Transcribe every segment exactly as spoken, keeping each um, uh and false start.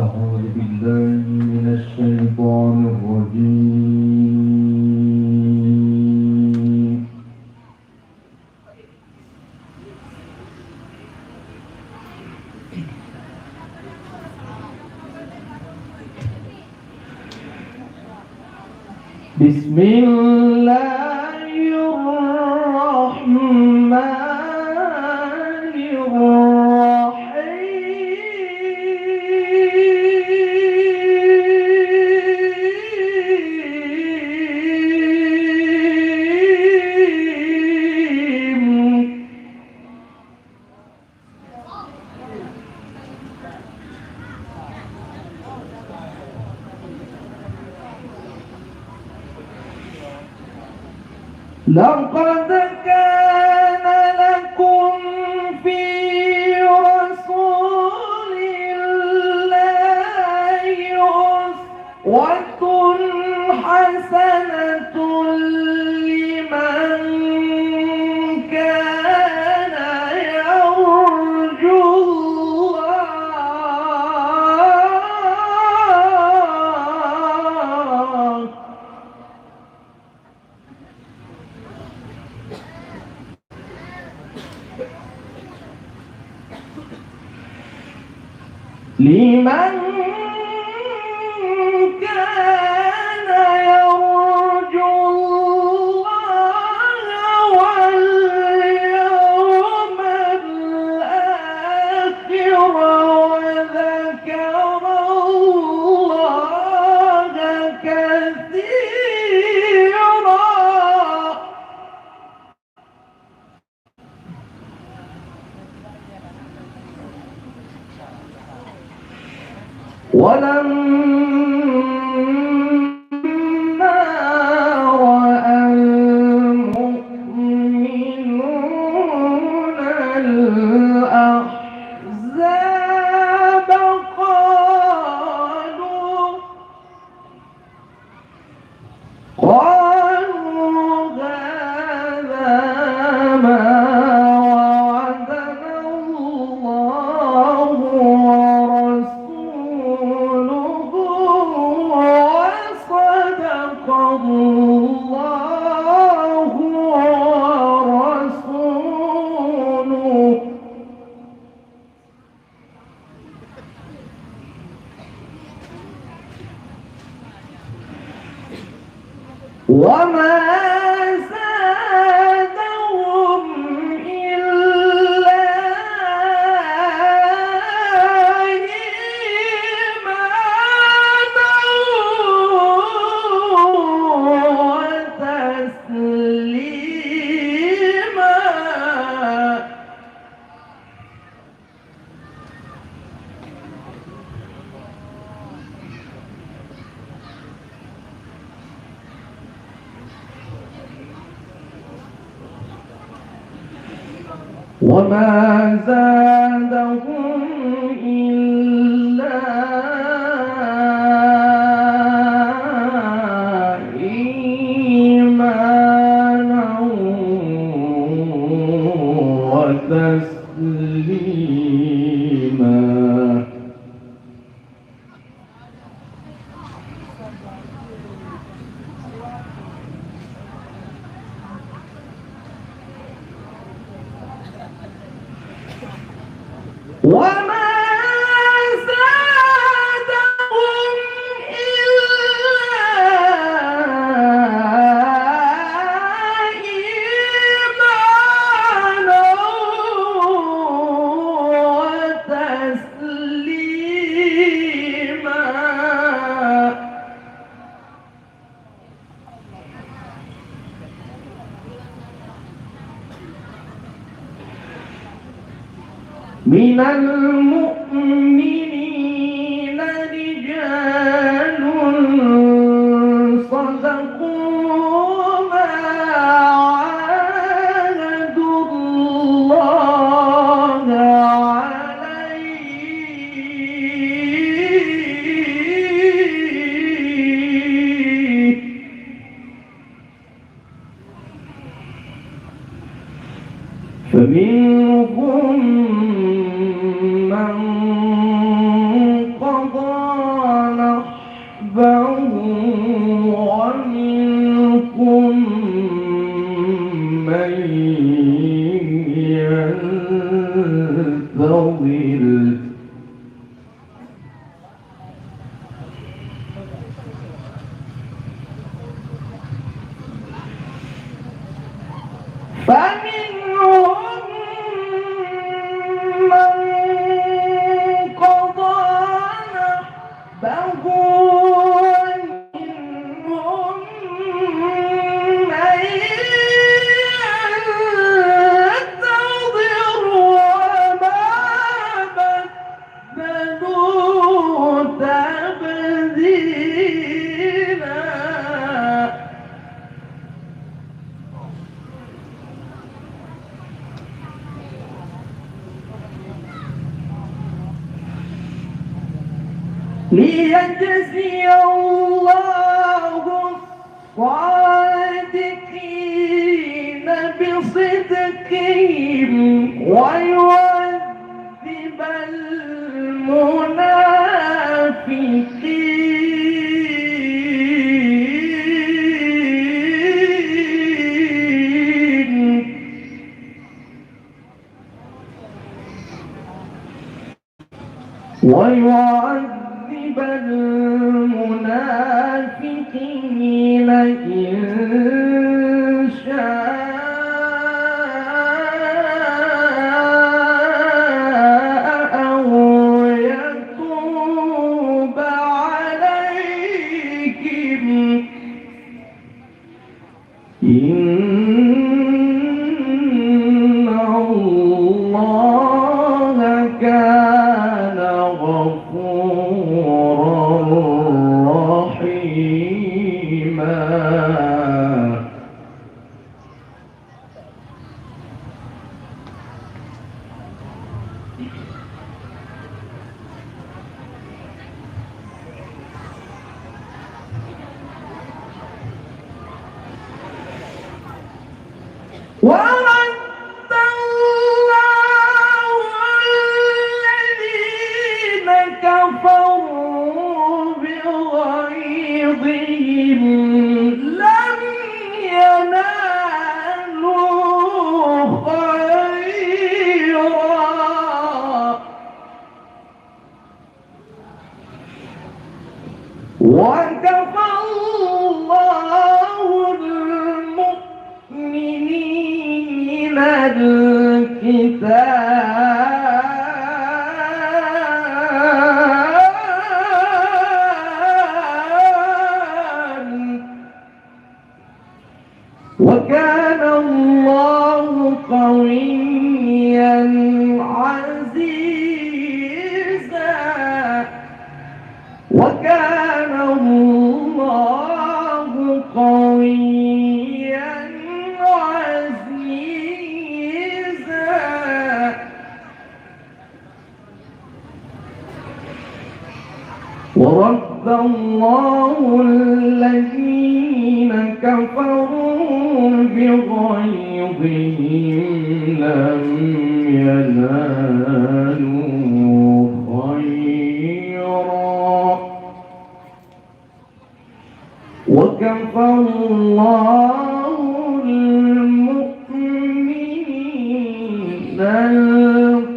أعوذ بالله من الشيطان الرجيم. بسم الله الرحمن الرحيم. لقد كان لكم في رسول الله أسوة حسنة لمن كان يرجو الله. لمن كان يرجو الله واليوم الآخر وذكر الله كثيرا. ولما رأى المؤمنون الأحزاب قالوا قالوا هذا ما وعدنا الله ورسوله وصدق الله ورسوله. وما زادهم إلا إيمانا وتسليما. وما زادهم إلا إيمانا وتسليما. وما زادهم إلا إيمانا وتسليما. من المؤمنين رجال صدقوا ما عاهدوا الله عليه. فمنهم من قضى فمنهم من قضى نحبه، ومنهم من ينتظر، وما بدلوا تبديلا. ليجزي الله الصادقين بصدقهم ويعذب المنافقين ويعذب المنافقين إن شاء أو يتوب عليهم. إن الله كان غفورا رحيما. ورد الله الذين كفروا بغيظهم لم ينالوا خيرا وكفى الله المؤمنين القتال وكان الله قويا عزيزا. وكان الله قويا عزيزا. ورد الله الذين كفروا بغيظهم لم ينالوا خيرا وكفى الله المؤمنين القتال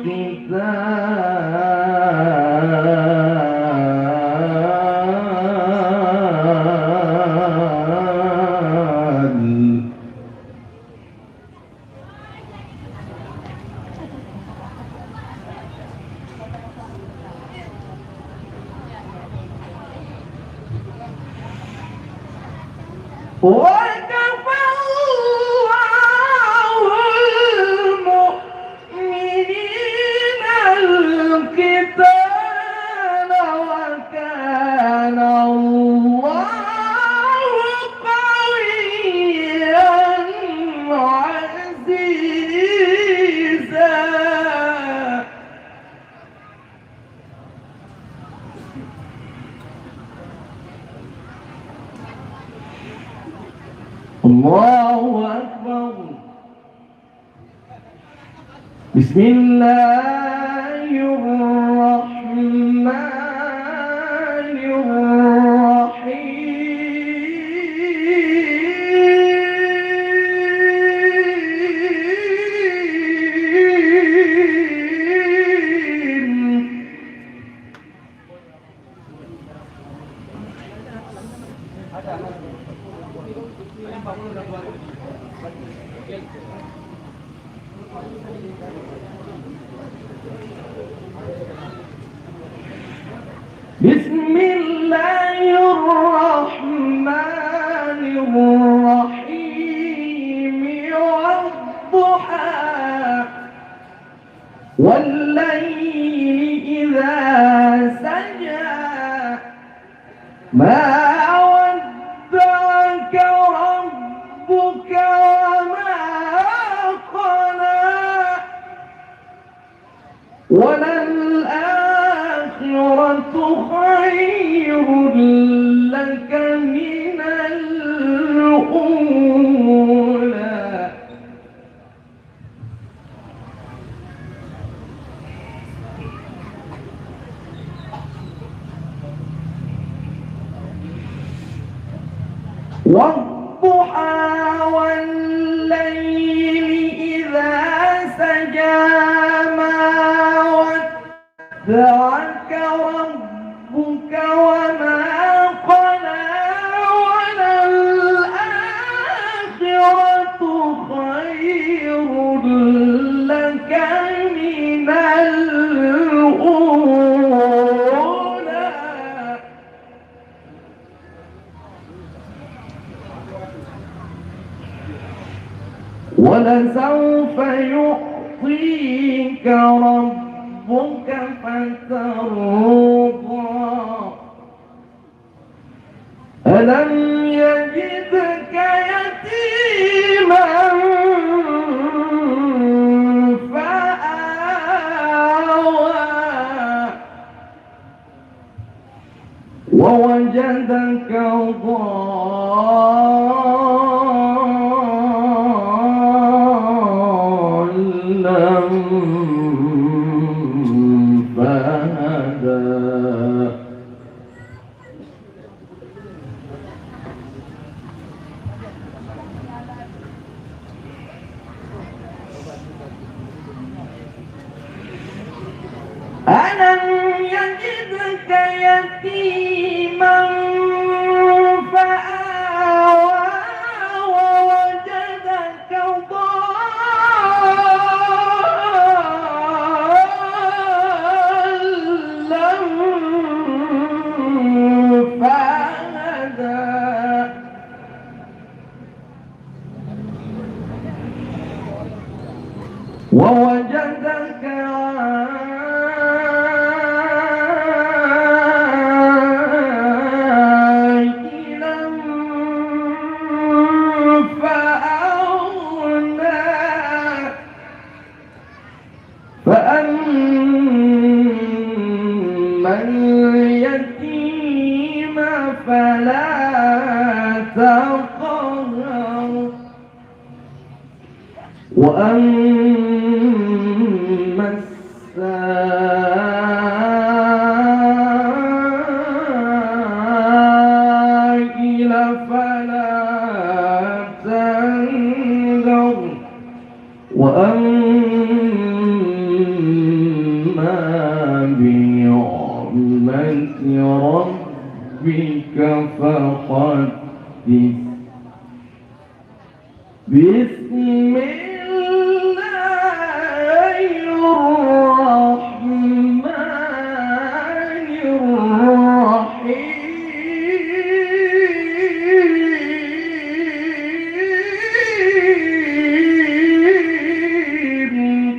وكفى الله المؤمنين القتال وكان الله قويا عزيزا. الله أكبر. بسم الله الرحمن الرحيم. بسم الله الرحمن الرحيم. والضحى. والليل إذا سجى. ما ودعك ربك وما قلى. وللآخرة خير لك من الأولى. والضحى والليل إذا سجى. ما ودعك ربك وما قلى. وللآخرة خير لك من الأولى. ولسوف يعطيك ربك فترضى. ألم يجدك يتيما فآوى. ووجدك ضالا فهدى. ألم يجدك يتيما فآوى ووجدك ضالا فهدى. ووجدك عائلا فأغنى. فأما اليتيم فلا تقهر. وأما السائل فلا تنهر. وأما بنعمة ربك فحدث. بسم الله الرحمن الرحيم.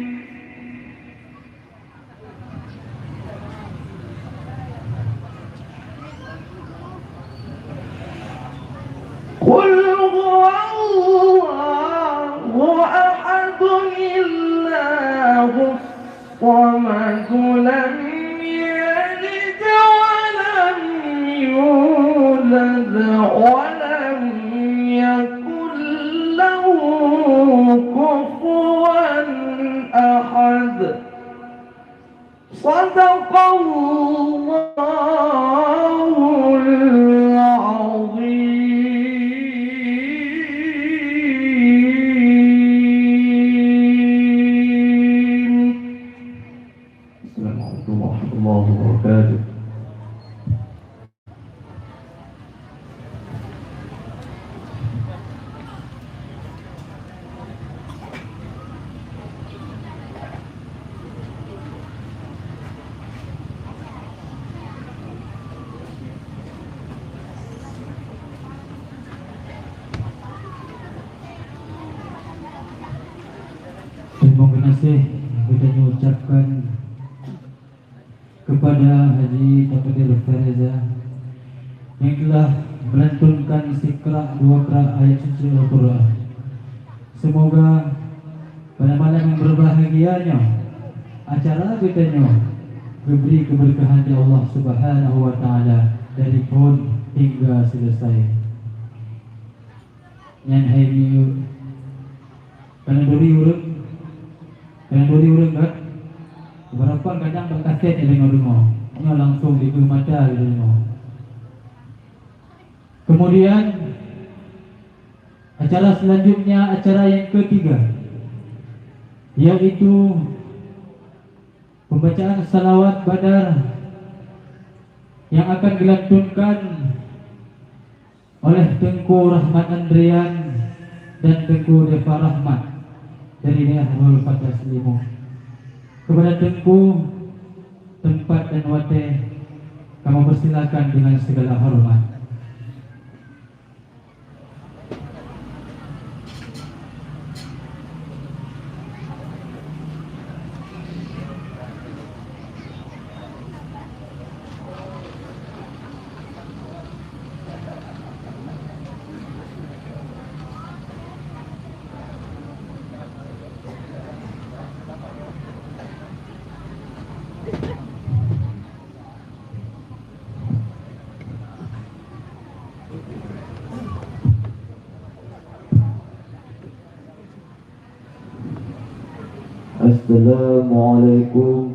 قل هو الله أحد، الله الصمد، لم يلد ولم يولد ولم يكن له كفوا أحد. صدق الله العظيم. السلام عليكم ورحمة الله وبركاته. Terima kasih kita ucapkan kepada Haji Takdir Fereza yang telah melantunkan sikrak dua krak ayat suci Al-Quran. Semoga pada malam yang berbahagia nyoe, acara kita nyoe diberi keberkahan di Allah Subhanahu wa Taala dari phon hingga selesai. Nyan hai mieu. Kana duri ureueng, kana duri ureueng kan? Beberapa kadang bak kaset ya deungo-deungo. Nyoe langsung di mata ya deungo. Kemudian acara selanjutnya, acara yang ketiga, yaitu pembacaan salawat badar yang akan dilantunkan oleh Teungku Rahmat Andrian dan Teungku Deva Rahmat dari daerah Rul Fatah Selimung. Kepada Teungku, tempat dan watée kami persilakan dengan segala hormat. Assalamualaikum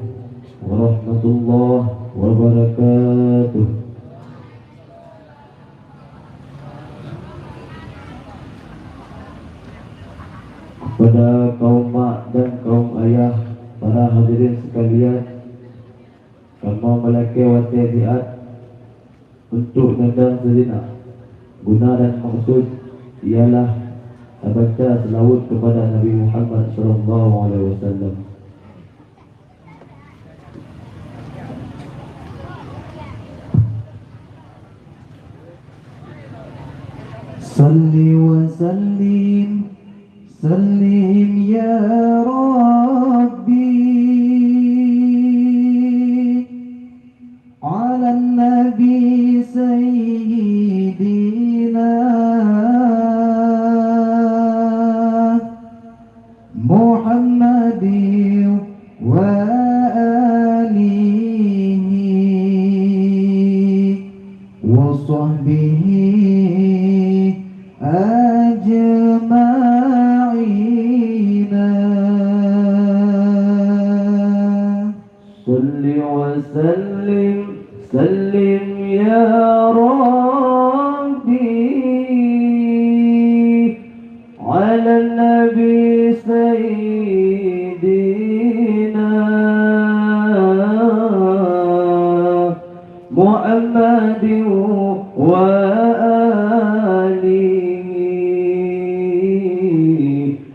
warahmatullahi wabarakatuh. Kepada kaum mak dan kaum ayah, para hadirin sekalian, kamoe meulakée watée siat untuk nyandang seujenak. Guna dan maksud ialah tabaca seulaweuet kepada Nabi Muhammad sallallahu alaihi wasallam. Salli wa sallim, sallim ya Rabbi, ala Nabi Sayyidina Muhammadin wa alihi wa sahbihi ajma'ina. Salli wa sallim, sallim ya Rabbi, ala Nabi Sayyidina Muhammadin wa alihi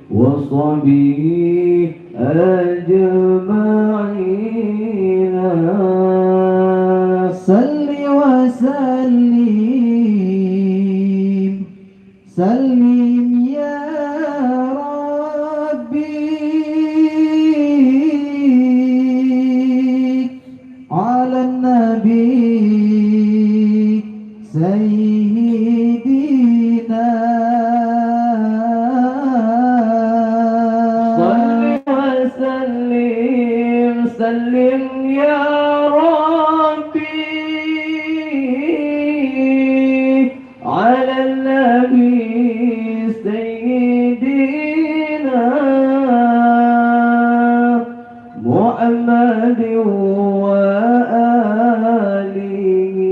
wa sahbihi ajma'in. Salli wa sallim, sallim ya Rabbi, ala Nabi Sayyidina. Salli wa sallim, sallim ya Rabbi, ala Nabi Sayyidina Muhammadin wa alihi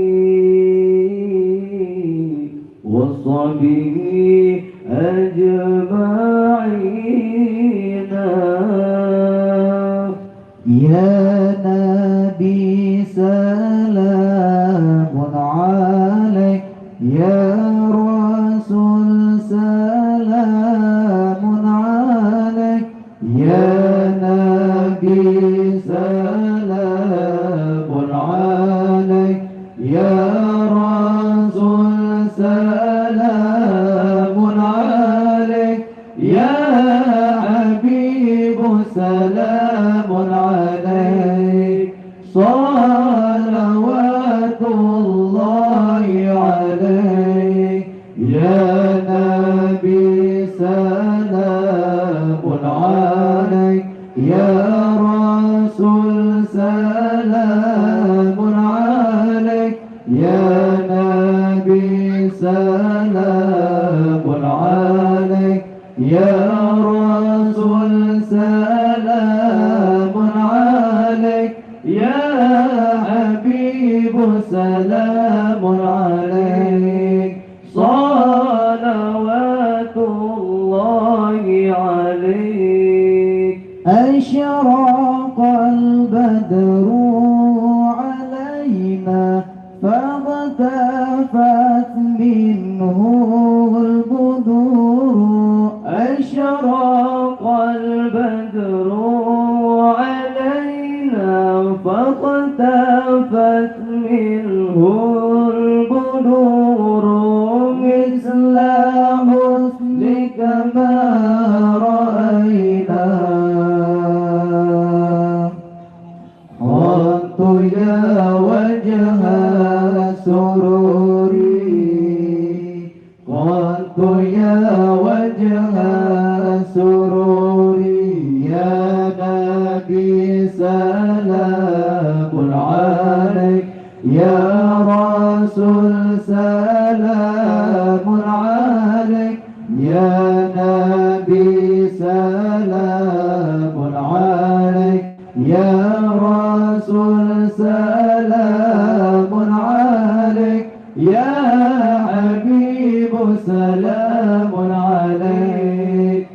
wa sahbihi ajma'in. Ya Nabi salamun alaik, ya Rasul salamun alaik, ya Nabi salamun alaik, ya Rasul salamun alaik, ya Habibu عليك يا نبي سلام عليك يا رسول سلام عليك يا نبي سلام عليك يا رسول سلام عليك يا حبيب سلام عليك صلوات الله عليك أشرق البدر علينا فاختفت منه البدور أشرق البدر علينا فاختفت منه البدور مثل حسنك ما رأينا قط يا وجه السرور قط يا وجه السرور يا نبي سلام عليك يا رسول سلام عليك يا نبي سلام عليك يا رسول سلام عليك يا حبيب سلام عليك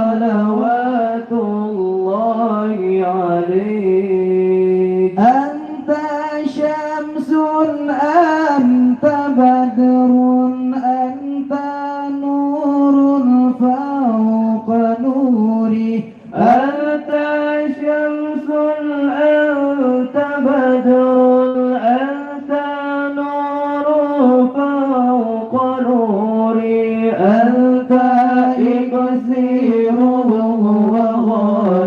صلوات الله عليك أنت شمس أنت بدر أنت نور فوق نوري أنت شمس أنت بدر أنت نور فوق نوري أنت إكسير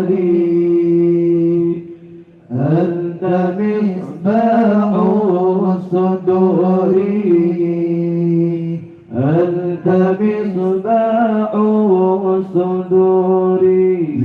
وغالي أنت مصباح الصدور أنت مصباح الصدور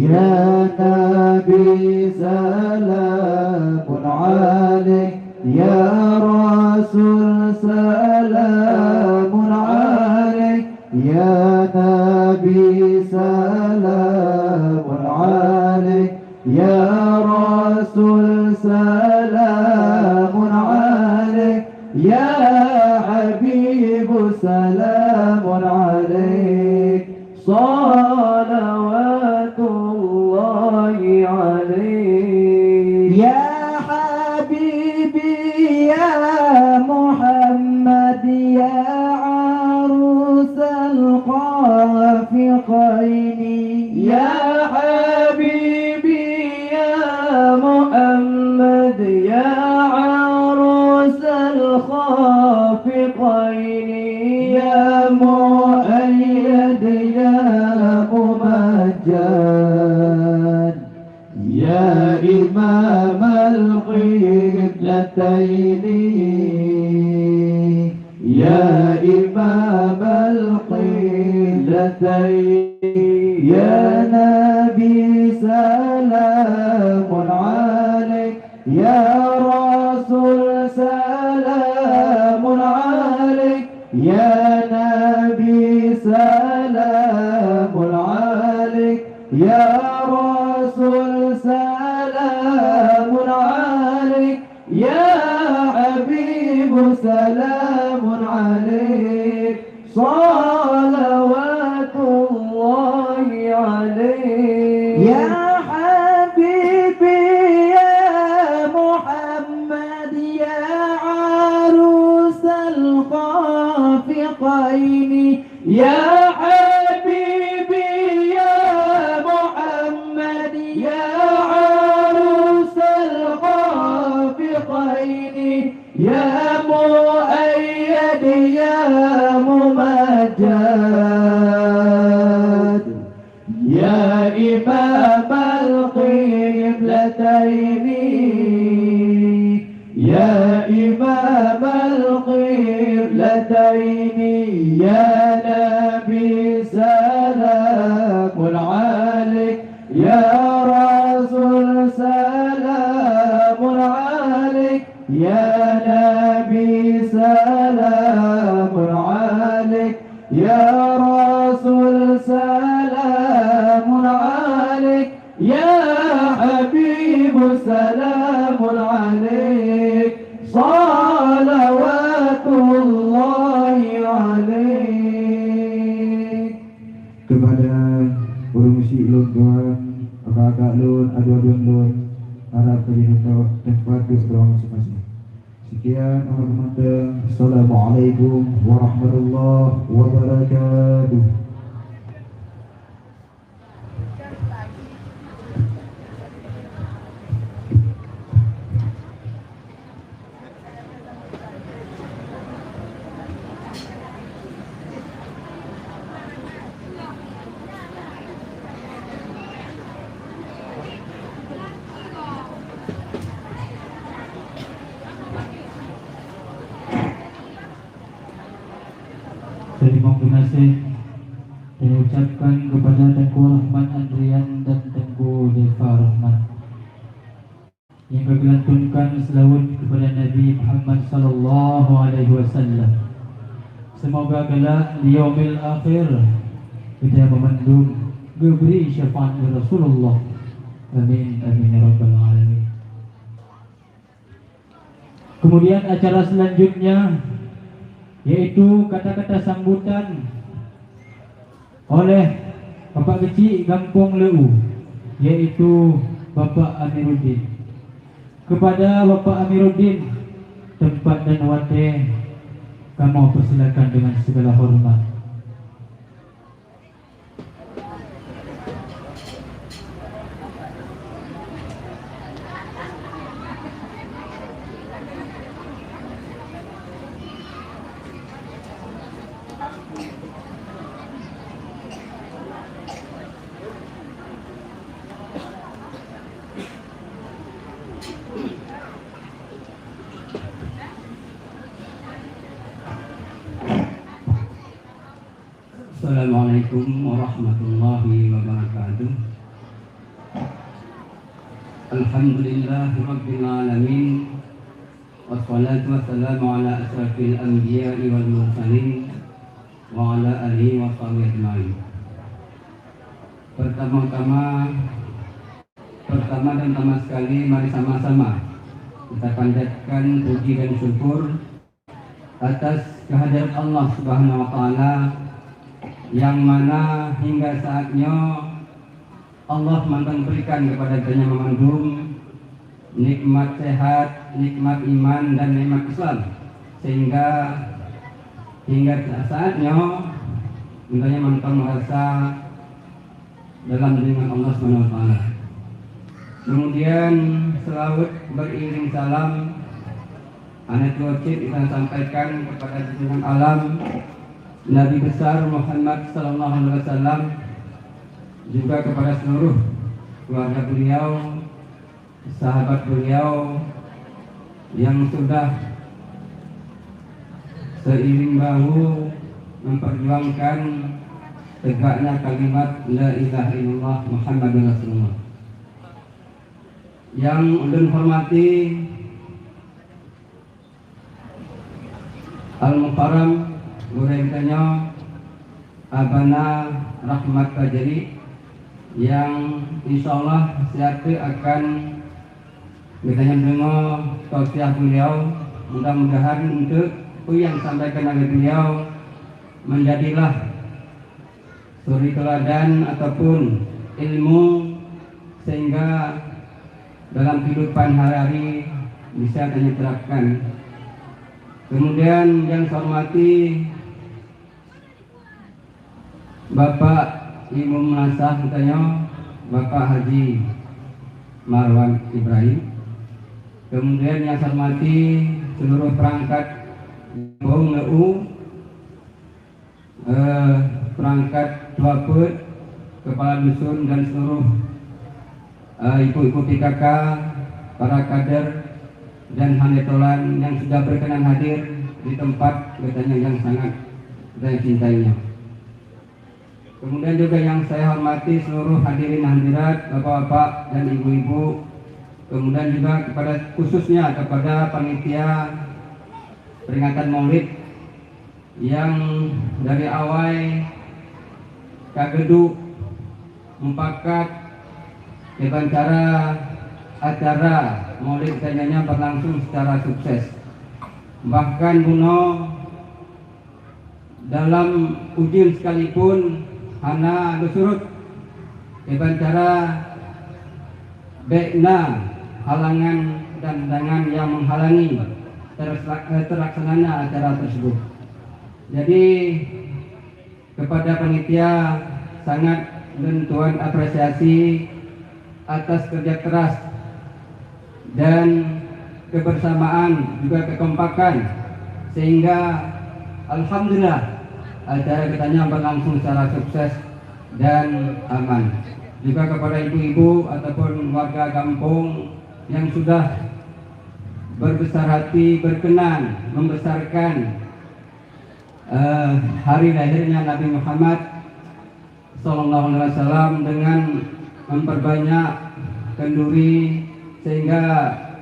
يا نبي سلام عليك يا رسول سلام عليك يا نبي سلام عليك يا رسول سلام عليك يا حبيب سلام عليك صلوات الله عليك يا حبيبي يا محمد يا عروس الخافقين يا حبيبي يا محمد يا عروس الخافقين يا مؤيد يا ممجد يا إمام القبلتين يا إمام القبلتين يا نبي سلام عليك يا رسول سلام عليك يا نبي سلام عليك يا رسول سلام عليك يا حبيب سلام عليك صلوات الله عليك يا حبيبي يا محمد يا عروس الخافقين يا حبيبي يا محمد يا عروس الخافقين يا مؤيد يا ممجد يا إمام القبلتين يا إمام القبلتين لتين يا نبي سلام عليك، يا رسول سلام عليك، يا نبي سلام عليك، يا رسول سلام عليك، يا حبيب سلام عليك، صلوات الله عليك. Keupada ureueng syiek lôn tuan, kakak lôn, adoe-adoe lôn, harab keuneuk teumpat duek droe maséng-maséng. Sekian, amat mantong. Assalamualaikum warahmatullahi wabarakatuh. Terima kasih kami ucapkan kepada Tengku Rahmat Andrian dan Tengku Zefa Rahmat. Nyang ka geulantunkan seulaweuet keupada Nabi Muhammad sallallahu alaihi wasallam. Seumoga kelak di yaumil akhir kita banmandum geubri syafaat lé Rasulullah. Amin, amin ya rabbal alamin. Kemudian acara selanjutnya yaitu kata-kata sambutan oleh Bapak Keuchik Gampông Leu, yaitu Bapak Amiruddin. Kepada Bapak Amiruddin, tempat dan watée kamoe persilakan dengan segala hormat. Assalamualaikum warahmatullahi wabarakatuh. Alhamdulillahirabbil alamin. Wassalatu wassalamu ala asyrafil anbiya'i wal mursalin wa ala alihi wa sahbihi ajmain. Pertama-tama, pertama dan utama sekali, mari sama-sama kita panjatkan puji dan syukur atas kehadirat Allah Subhanahu wa Taala, yang mana hingga saat nyoe Allah mantong berikan kepada geutanyoe mandum nikmat sehat, nikmat iman, dan nikmat Islam, sehingga hingga saat nyoe geutanyoe mantong merasa dalam lindungan Allah Subhanahu wa Taala. Kemudian, selawat beriring salam hana tuwoe cit kita sampaikan kepada junjungan alam Nabi besar Muhammad sallallahu alaihi wasallam, juga kepada seluruh keluarga beliau, sahabat beliau yang sudah seiring bahu memperjuangkan tegaknya kalimat la ilaha illallah Muhammadur Rasulullah. Yang ulôn hormati Al-Mukarram gurée geutanyoe Abana Rahmat Fajri, nyang insyaallah siat teuk akan geutanyoe deungoe tausiah beliau. Mudah-mudahan enteuk peue nyang sampaikan oleh beliau menjadilah suri teladan ataupun ilmu, sehingga dalam kehidupan hari-hari bisa tanyoe terapkan. Kemudian yang saya hormati Bapak Imum Meunasah geutanyoe, Bapak Haji Marwan Ibrahim. Kemudian yang saya hormati seluruh perangkat Gampông Leu, eh, perangkat tuha peuet, kepala dusun dan seluruh, eh, ibu-ibu P K K, para kader dan hana tolan yang sudah berkenan hadir di tempat geutanyoe nyang sangat geutanyoe cintai nyoe. Kemudian juga yang saya hormati seluruh hadirin hadirat, bapak-bapak dan ibu-ibu, kemudian juga kepada, khususnya kepada panitia peringatan Maulid yang dari awai ka geuduek mupakat kiban cara acara Maulid geutanyoe nyan berlangsung secara sukses. Bahkan bunoe dalam ujeuen sekalipun hana geusurot, kiban cara bék na halangan dan tantangan yang menghalangi tersa-, eh, terlaksananya acara tersebut. Jadi, kepada panitia, sangat lôn tuan apresiasi atas kerja keras dan kebersamaan, juga kekompakan, sehingga alhamdulillah acara geutanyoe berlangsung secara sukses dan aman. Juga kepada ibu-ibu ataupun warga kampung yang sudah berbesar hati berkenan membesarkan, eh, hari lahirnya Nabi Muhammad sallallahu alaihi wasallam dengan memperbanyak kenduri, sehingga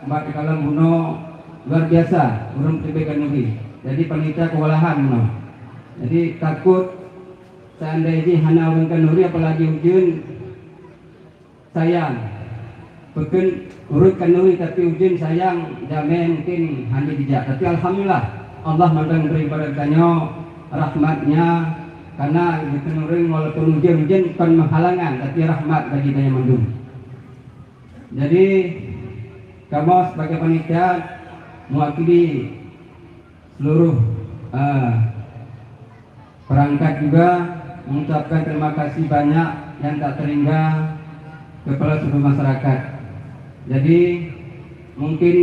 bak takalon bunoe luar biasa ureuëng teubiet kenduri. Jadi panitia kewalahan bunoe. Jadi takot seandai jih hana ureuëng kenduri, apalagi ujeuen, sayang. Peukeuh ureuëng kenduri tapi ujeuen, sayang, jamé mungkin hana jijak. Tapi alhamdulillah, Allah mantong bri bak geutanyoe rahmat-Nya, karena geutanyoe ureuëng walaupun ujeuen-ujeuen kon meuhalangan, tapi rahmat bagi geutanyoe mandum. Jadi, kamoe sebagai panitia mewakili seluruh, eh, perangkat juga mengucapkan terima kasih banyak yang tak terhingga kepada seluruh masyarakat. Jadi, mungkin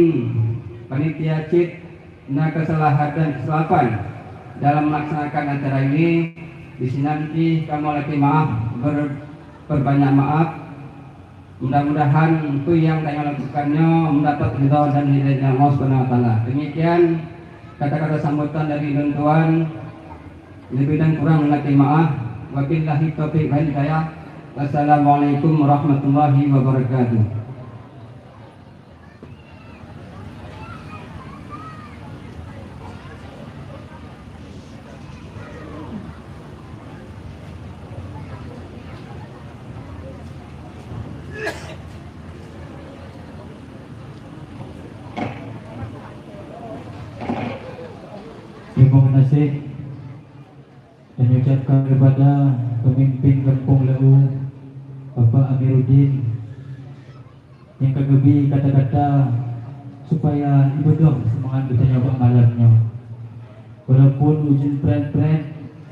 panitia cit na kesalahan dan kesilapan dalam melaksanakan acara ini. Di sinan pih kamoe lakée maaf, ber-, berbanyak maaf. Mudah-mudahan peue nyang tanyoe lakukan nyoe mendapat ridha dan hidayah Allah Subhanahu wa Taala. Demikian kata-kata sambutan dari lôn tuan. Lebih dan kurang lakée maaf. Wabillahi taufiq wal hidayah. Wassalamualaikum warahmatullahi wabarakatuh. Terima kasih. Dan ucapkan kepada pemimpin Gampông Leu, Bapak Amiruddin, nyang ka geubi kata-kata supaya ibeudôh seumangat geutanyoe bak malam nyoe. Walaupun ujeuen prét-prét,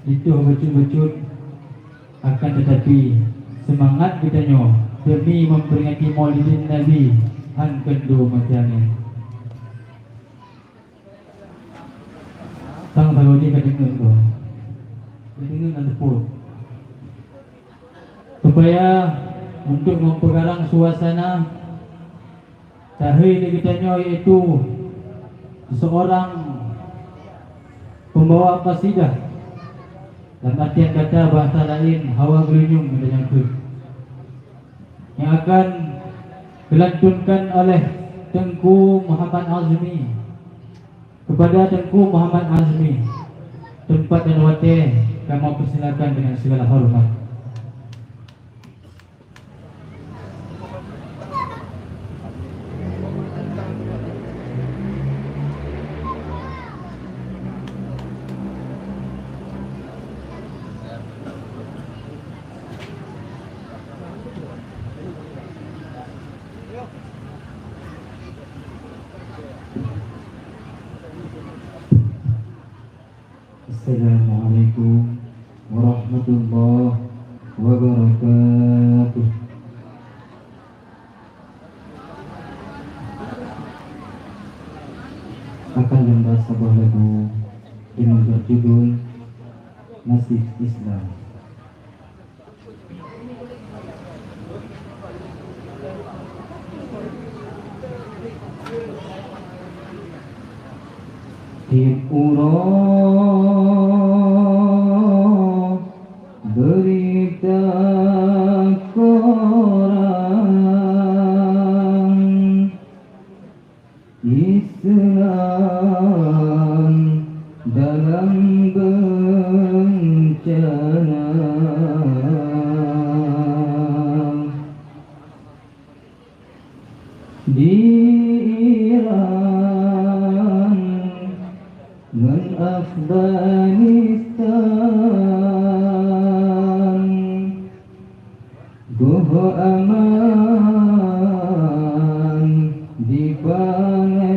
jituh bacut-bacut, akan tetapi seumangat geutanyoe demi memperingati Maulidin Nabi han keundo meuteumé. Sang sagoe jih ka deungoe goe. Ka deungoe na teupot. Supaya untuk mempeugarang suasana, tahé lé geutanyoe, yaitu seorang pembawa qasidah, dalam artian kata bahasa lain, hawa geulinyueng geutanyoe kheun, yang akan dilantunkan oleh Teungku Muhammad Azmi. Kepada Teungku Muhammad Azmi, tempat dan watée kamoe persilakan dengan segala hormat. Assalamualaikum warahmatullahi wabarakatuh. Akan lôn ba saboh lagu nyang berjudul Nasib Islam. Tiep Uroe beurita korang, Islam dalam beuncana. Di Iran ngon Afghanistan, goh aman di Palestina.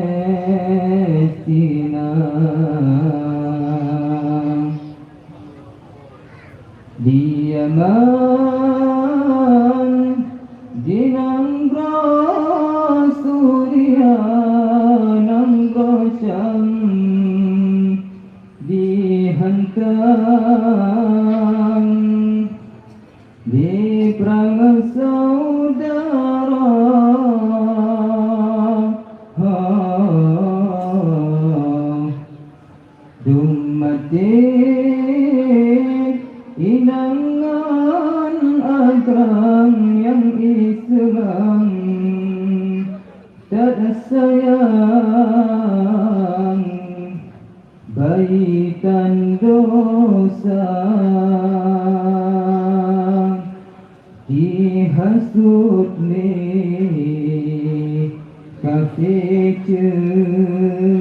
Di Yaman, di nanggroe Suria, nanggroe Syam, dihantam di prang saudara. Dum maté inong ngon agam nyang Islam that sayang, bayi tan dosa. Dihasut lé kafé ceuraka.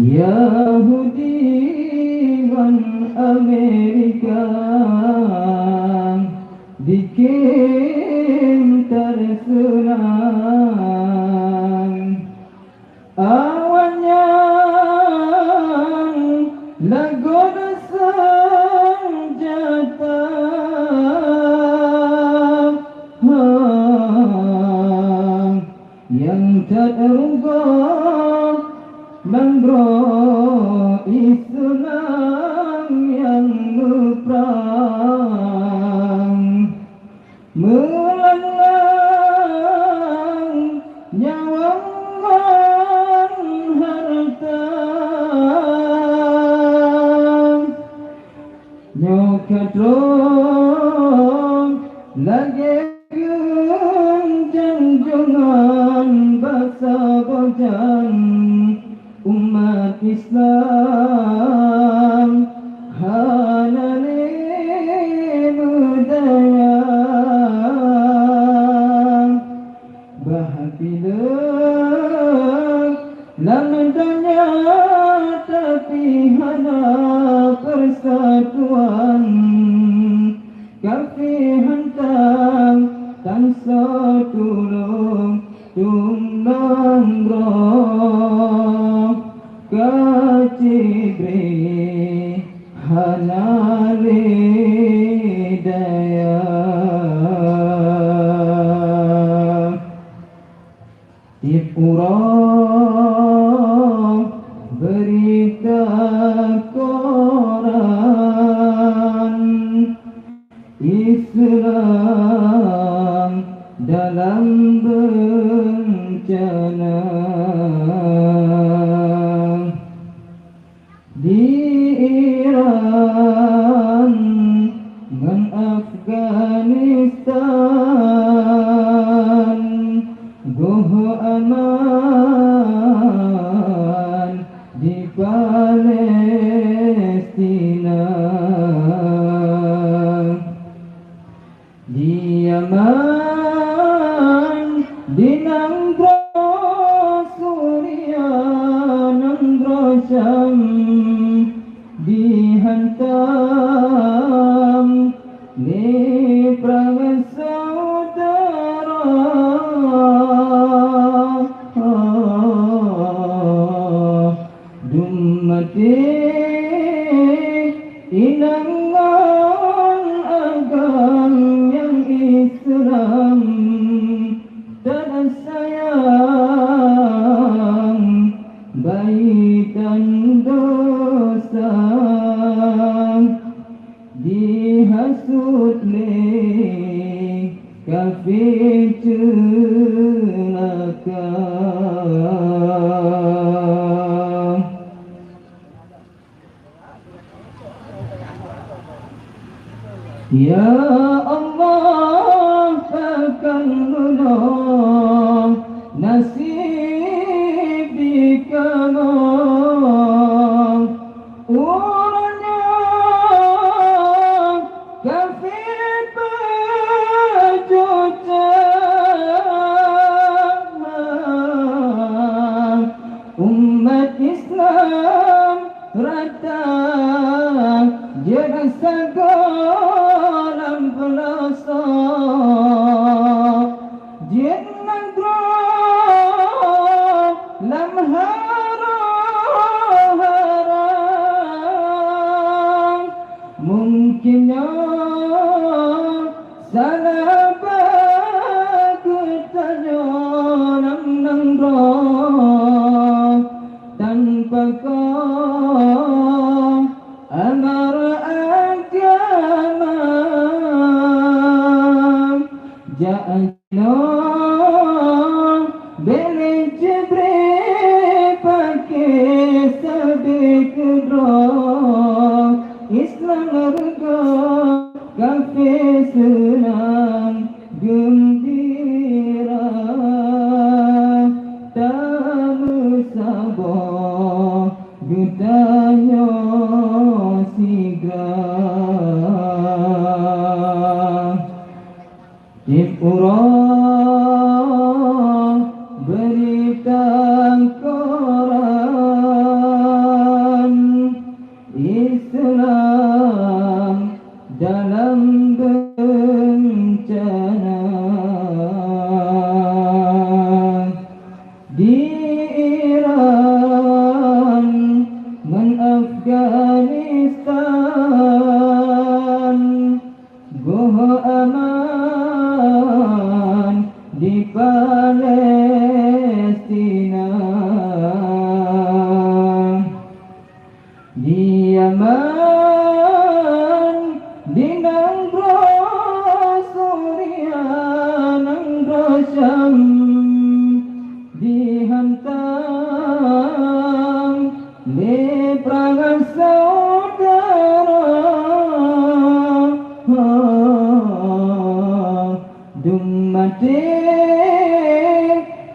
Yahudi ngon Amerika dikem tarseurang. Awaknyan lagot seunjata, ha, nyang that rugoe nanggroe Islam nyang muprang. Meulang-lang nyawöng ngon hareuta, nyoe ka trok lagèe geunjungan basa bojan. Umat Islam hana lé meudaya, bah piléh lam donya tapi hana persatuan. Kafé hantam tan soe tulông, dum nanggroe ka jibrih hana lé daya. Tiep uroe beurita koran, Islam dalam beuncana. Di Iran ngon Afghanistan, goh aman di Palestina. Di Yaman, di nanggroe Suria, nanggroe Syam, dihantam lé prang saudara. Dum maté inong ngon agam nyang Islam. Biceulaka. Ya Allah, pakon bunoe nasib di kamoe. Uroe nyoe kafé peujuta, umat Islam rata, jeuet sagoe lam peulosok. Jeuet nanggroe lam harô-harô. Mungken nyoe salah bak geutanyoe lam nanggroe, tanpa kon amar agama. Jak Nyoe bèk lé Jibril paké sabé keudroe, Islam reugoe, kafé seunang geumbira. Tameusaboh geutanyoe sigra. Tiep uroe beurita koran, Islam dalam beuncana. Di Iran ngon Afghanistan, goh aman di Palestina. Di Yaman, di nanggroe Suria, nanggroe Syam, dihantam lé prang syedara. Dum maté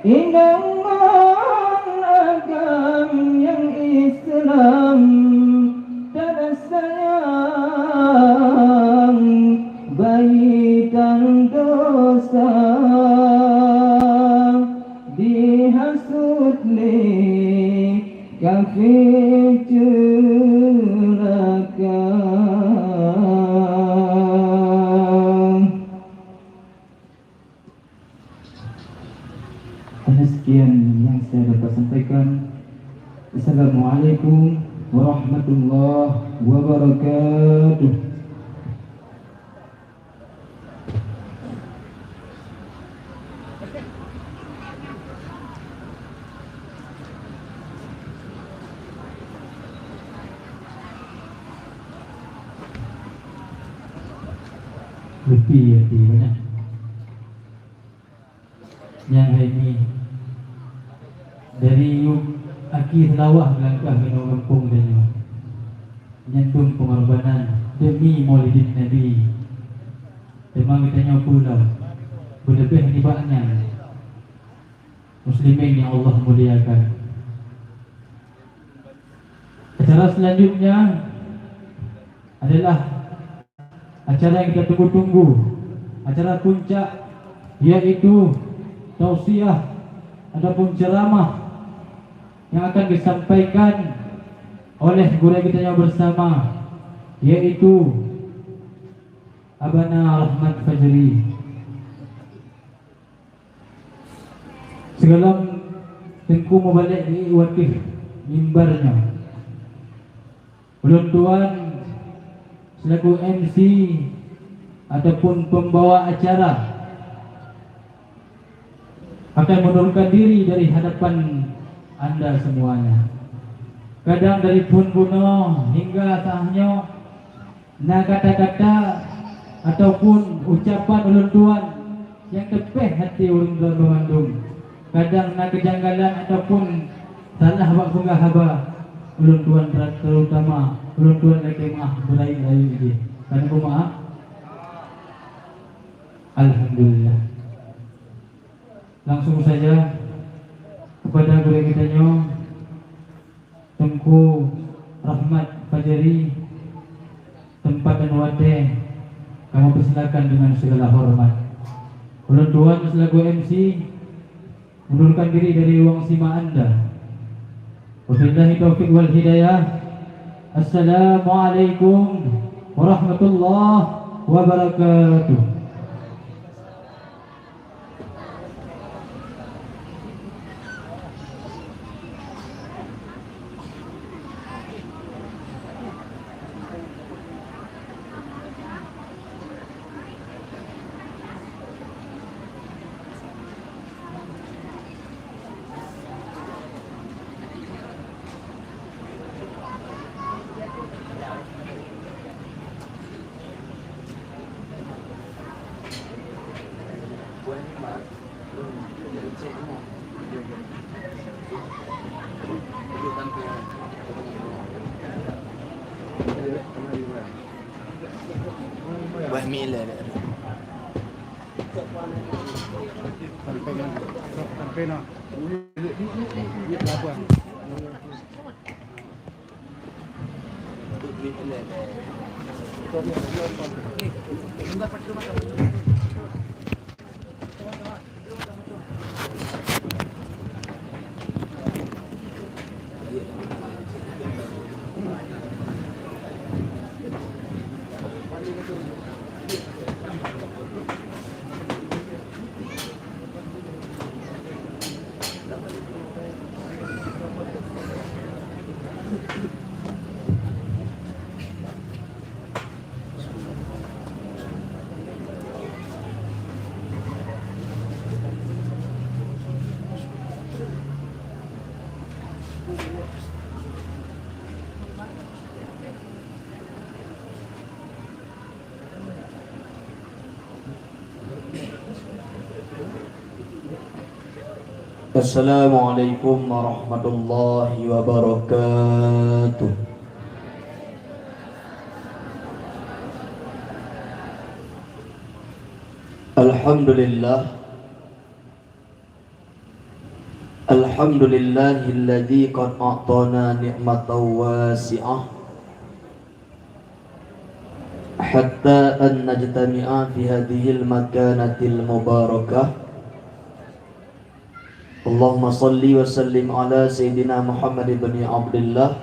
inong ngon agam nyang Islam, that sayang bayi tan dosa, dihasut lé kafé ceulaka. Hanya sekian yang saya dapat sampaikan. Assalamualaikum warahmatullahi wabarakatuh. Leupie até banyak. Nyang hai mi, dari yub aki Seulawah meulangkah keunoe gampông tanyoe. Nyan dum peungorbanan demi Maulidin Nabi. Teuma geutanyoe peue lom, beuleubeh nibak nyan, muslimin nyang Allah muliakan. Acara selanjutnya adalah acara yang kita tunggu-tunggu, acara puncak, yaitu tausiah ataupun ceramah yang akan disampaikan oleh gurèe geutanyoe bersama, yaitu Abana Rahmat Fajri. Sigohlom Teungku mubalek di ateueh mimbar nyoe, ulôn tuan selaku M C ataupun pembawa acara akan mundurkan diri dari hadapan anda semuanya. Kadang dari phôn bunoe hingga saat nyoe, na kata-kata ataupun ucapan ulôn tuan Nyang teupéh hati ureuëng droe banmandum. Kadang na keujanggalan ataupun salah bak peugah haba, ulôn tuan terutama ulôn tuan lakée meuáh beurayeuk-rayeuk jih. Ka neupeumaáh? Alhamdulillah. Langsung saja kepada gurée geutanyoe, Teungku Rahmat Fajri, teumpat dan watée kamoe persilakan dengan segala hormat. Ulôn tuan selaku M C mundurkan diri dari ruang simak anda. Wabillahi taufiq wal hidayah. Assalamualaikum warahmatullahi wabarakatuh. Bah mi lé. Sampai na. Sampai na. Labuan. Assalamualaikum warahmatullahi wabarakatuh. Alhamdulillah. Alhamdulillahilladzi qad a'tana ni'matan wasi'ah hatta an najtami'a fi hadzihil makanatil mubarakah. Allahumma shalli wa sallim ala sayyidina Muhammad ibni Abdillah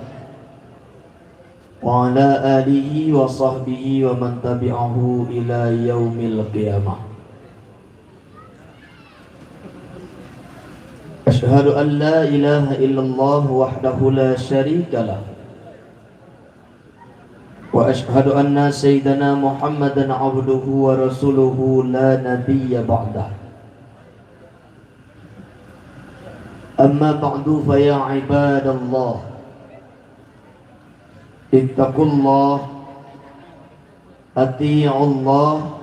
wa ala alihi wa sahbihi wa man tabi'ahu ila yaumil qiyamah. Asyhadu an la ilaha illallah wahdahu la syarika lah. Wa asyhadu anna sayyidana Muhammadan abduhu wa rasuluhu la nabiyya ba'dah. Amma ba'du, fa ya ibadallah, ittaqullah, ati'ullah,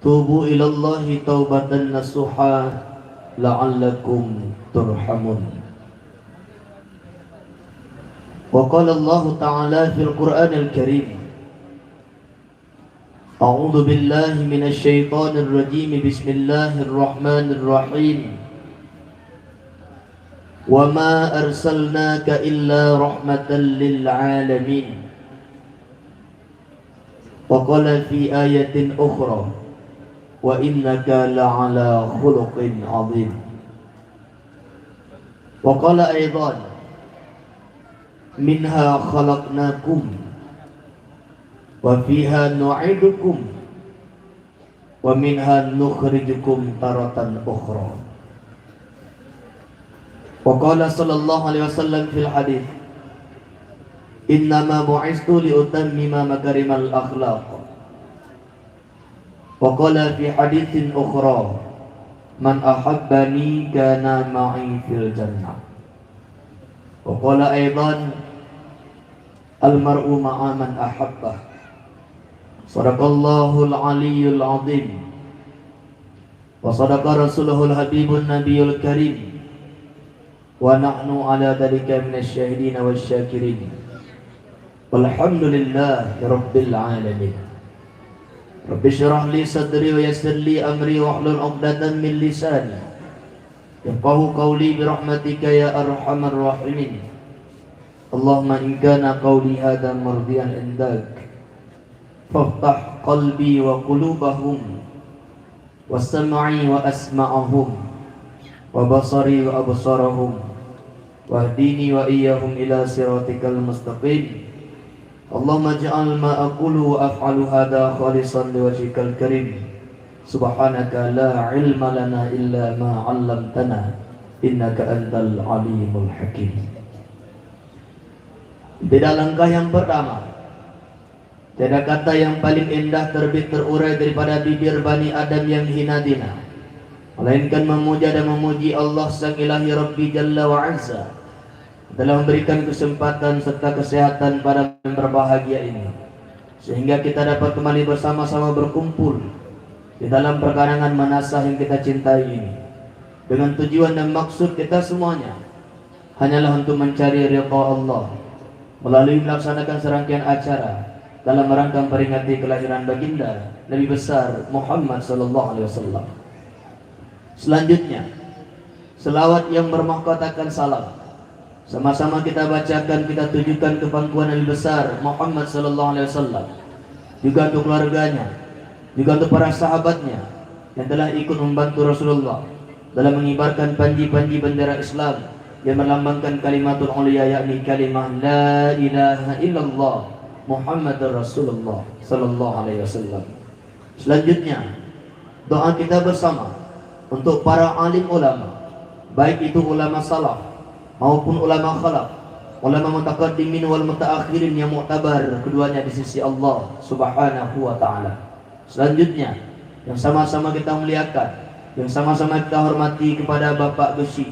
tubu ilallahi taubatan nasuha, la'allakum turhamun. Wa qala Allahu ta'ala fil Qur'anil Karim, A'udzu billahi minasy syaithanir rajim. Bismillahirrahmanirrahim. Wa ma arsalnaka illa rahmatan lil alamin. Wa qala fi ayatin ukhra, wa innaka la'ala khuluqin azim. Wa qala aidan, minha khalaqnakum, wa fiha nu'idukum, wa minha nukhrijukum taratan ukhra. Wa qala sallallahu alaihi wasallam fil hadits, innama bu'istu li utammima makarimal akhlaq. Wa qala fi haditsin ukhra, man ahabbani kana ma'i fil jannah. Wa qala aidan, al mar'u ma'a man ahabbah. Sadaqallahul aliyyul azim. Wa sadaqa rasulahul habibun nabiyul karim. Wa nahnu ala dzalika minasy syahidin wasy syakirin. Walhamdulillahi rabbil alamin. Rabbi syrah li sadri wa yassir li amri wahlul 'uqdatam min lisani yafqahu qawli bi rahmatika ya arhamar rahimin. Allahumma in kana qawli hadza mardiyan indak, faftah qalbi wa qulubahum, wa sam'i wa asma'ahum, wa basari wa absarahum, wahdini wa iyyahum ila siratikal mustaqim. Allahumma ij'al ma aqulu wa af'alu hadza khalisan liwajhikal karim. Subhanaka la ilma lana illa ma 'allamtana, innaka antal alimul hakim. Beda langkah yang pertama, tiada kata yang paling indah terbit terurai daripada bibir Bani Adam yang hina dina, melainkan memuja dan memuji Allah Sang Ilahi Rabbi Jalla wa Azza, telah memberikan kesempatan serta kesehatan pada malam yang berbahagia ini, sehingga kita dapat kembali bersama-sama berkumpul di dalam perkarangan manasah yang kita cintai ini, dengan tujuan dan maksud kita semuanya hanyalah untuk mencari ridha Allah melalui melaksanakan serangkaian acara dalam rangka memperingati kelahiran Baginda Nabi Besar Muhammad sallallahu alaihi wasallam. Selanjutnya, selawat yang bermahkotakan salam sama-sama kita bacakan, kita tujukan ke pangkuan Nabi Besar Muhammad sallallahu alaihi wasallam, juga untuk keluarganya, juga untuk para sahabatnya yang telah ikut membantu Rasulullah dalam mengibarkan panji-panji bendera Islam yang melambangkan kalimatul ulya, yakni kalimah la ilaha illallah Muhammadur Rasulullah sallallahu alaihi wasallam. Selanjutnya, doa kita bersama untuk para alim ulama, baik itu ulama salaf maupun ulama khalaf, ulama mutaqaddimin wal mutaakhirin yang muktabar keduanya di sisi Allah Subhanahu wa taala. Selanjutnya, yang sama-sama kita muliakan, yang sama-sama kita hormati kepada Bapak Geuchik,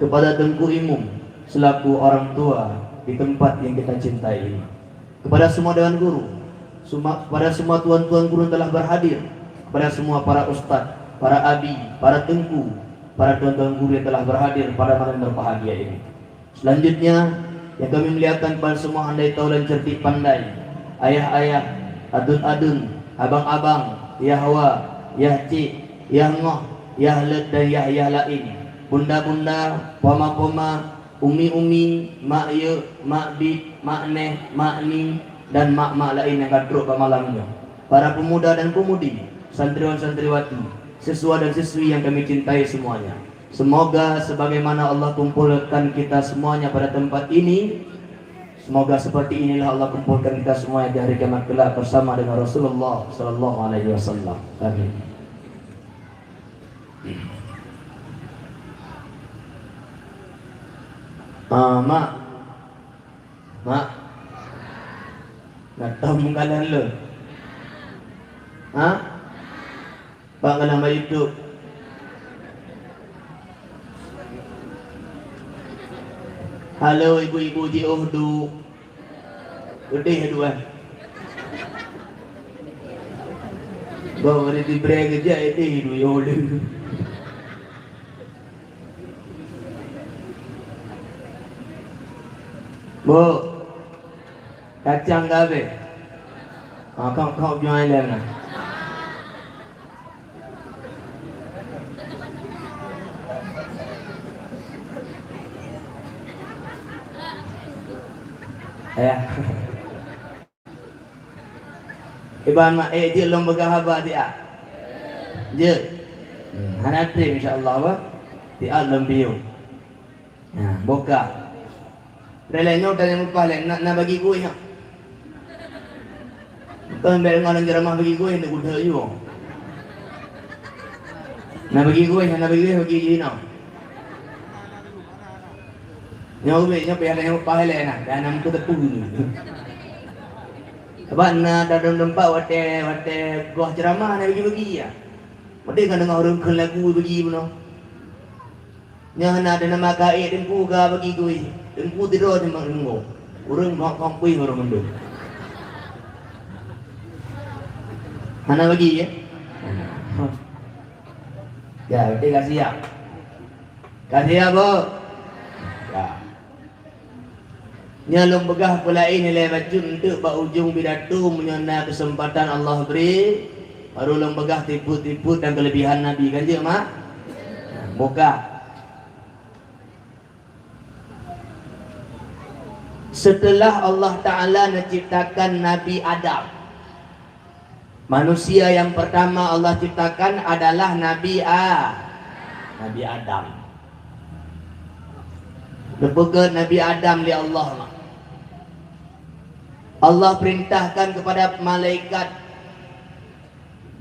kepada Teungku Imum selaku orang tua di tempat yang kita cintai ini. Kepada semua dewan guru, suma-, kepada semua tuan-tuan guru yang telah berhadir, kepada semua para ustaz, para abi, para teungku, para tuan-tuan guru yang telah berhadir pada malam berbahagia ini. Selanjutnya, yang kami muliakan kepada semua handai tahu dan cerdik pandai, ayah-ayah, aduen-aduen, abang-abang, yah wa, yah cik, yah ngoh, yah leuet dan yah-yah laén, bunda-bunda, poma-poma, umi-umi, mak yeu, mak bit, mak neh, mak ni, dan mak-mak laén nyang ka trok bak malam nyoe. Para pemuda dan pemudi, santriwan-santriwati, siswa dan siswi yang kami cintai semuanya. Semoga sebagaimana Allah kumpulkan kita semuanya pada tempat ini, semoga seperti inilah Allah kumpulkan kita semuanya di hari kiamat kelak bersama dengan Rasulullah sallallahu alaihi wasallam. Amin. Ah, mak. Mak. Nak tahu mengkalan le? Ha? Pak kalam bak YouTube. Halo ibu-ibu jiôh duek. Udeh duek. Bang ada di brand kerja, eh, eh, duek, ya Allah. Bu, kacang ka habéh? Ha, kong, kong jual lé na. Ya. Iban mak, eh, jeuet lôn peugah haba siat. Jeuet. Hmm, hana treb insya Allah, bah. Siat lôn piôh. Nah, boka. Lé-lé nyoe dan nyang leupah lé, na, na bagi kueh, ha. Kon bèk deungoe lam ceramah bagi kueh, na gudok ju. Na bagi kueh, na bagi kueh, bagi jinoe. Nyoe ubé, nyoe payah nyang leupah lé na, dan nyang keuteupeu ni. Sabab na dalam teumpat watèe, watèe goh ceramah na bagi-bagi, ya. Watèe ka deungoe ureueng kheun lagu bagi bunoe. Nyan na, na maka ék teungku ka bagi kueh. Teungku tidor di mak teungku. Ureueng ngok-ngok kueh ureueng mandum. Hana bagi, ya? Hana. Ya, berarti ka siap. Ka siap, Bu? Ya. Nyoe lôn peugah peulaén ilée bacut eunteuk bak ujong pidato, meunyoe na keuseumpatan Allah bri, baru lôn peugah sifeuet-sifeuet dan keuleubihan Nabi. Kan jeuet, mak? Buka. Setelah Allah Ta'ala menciptakan Nabi Adam, manusia yang pertama Allah ciptakan adalah Nabi A-, Nabi Adam. Geupeugét Nabi Adam lé Allah. Allah perintahkan kepada malaikat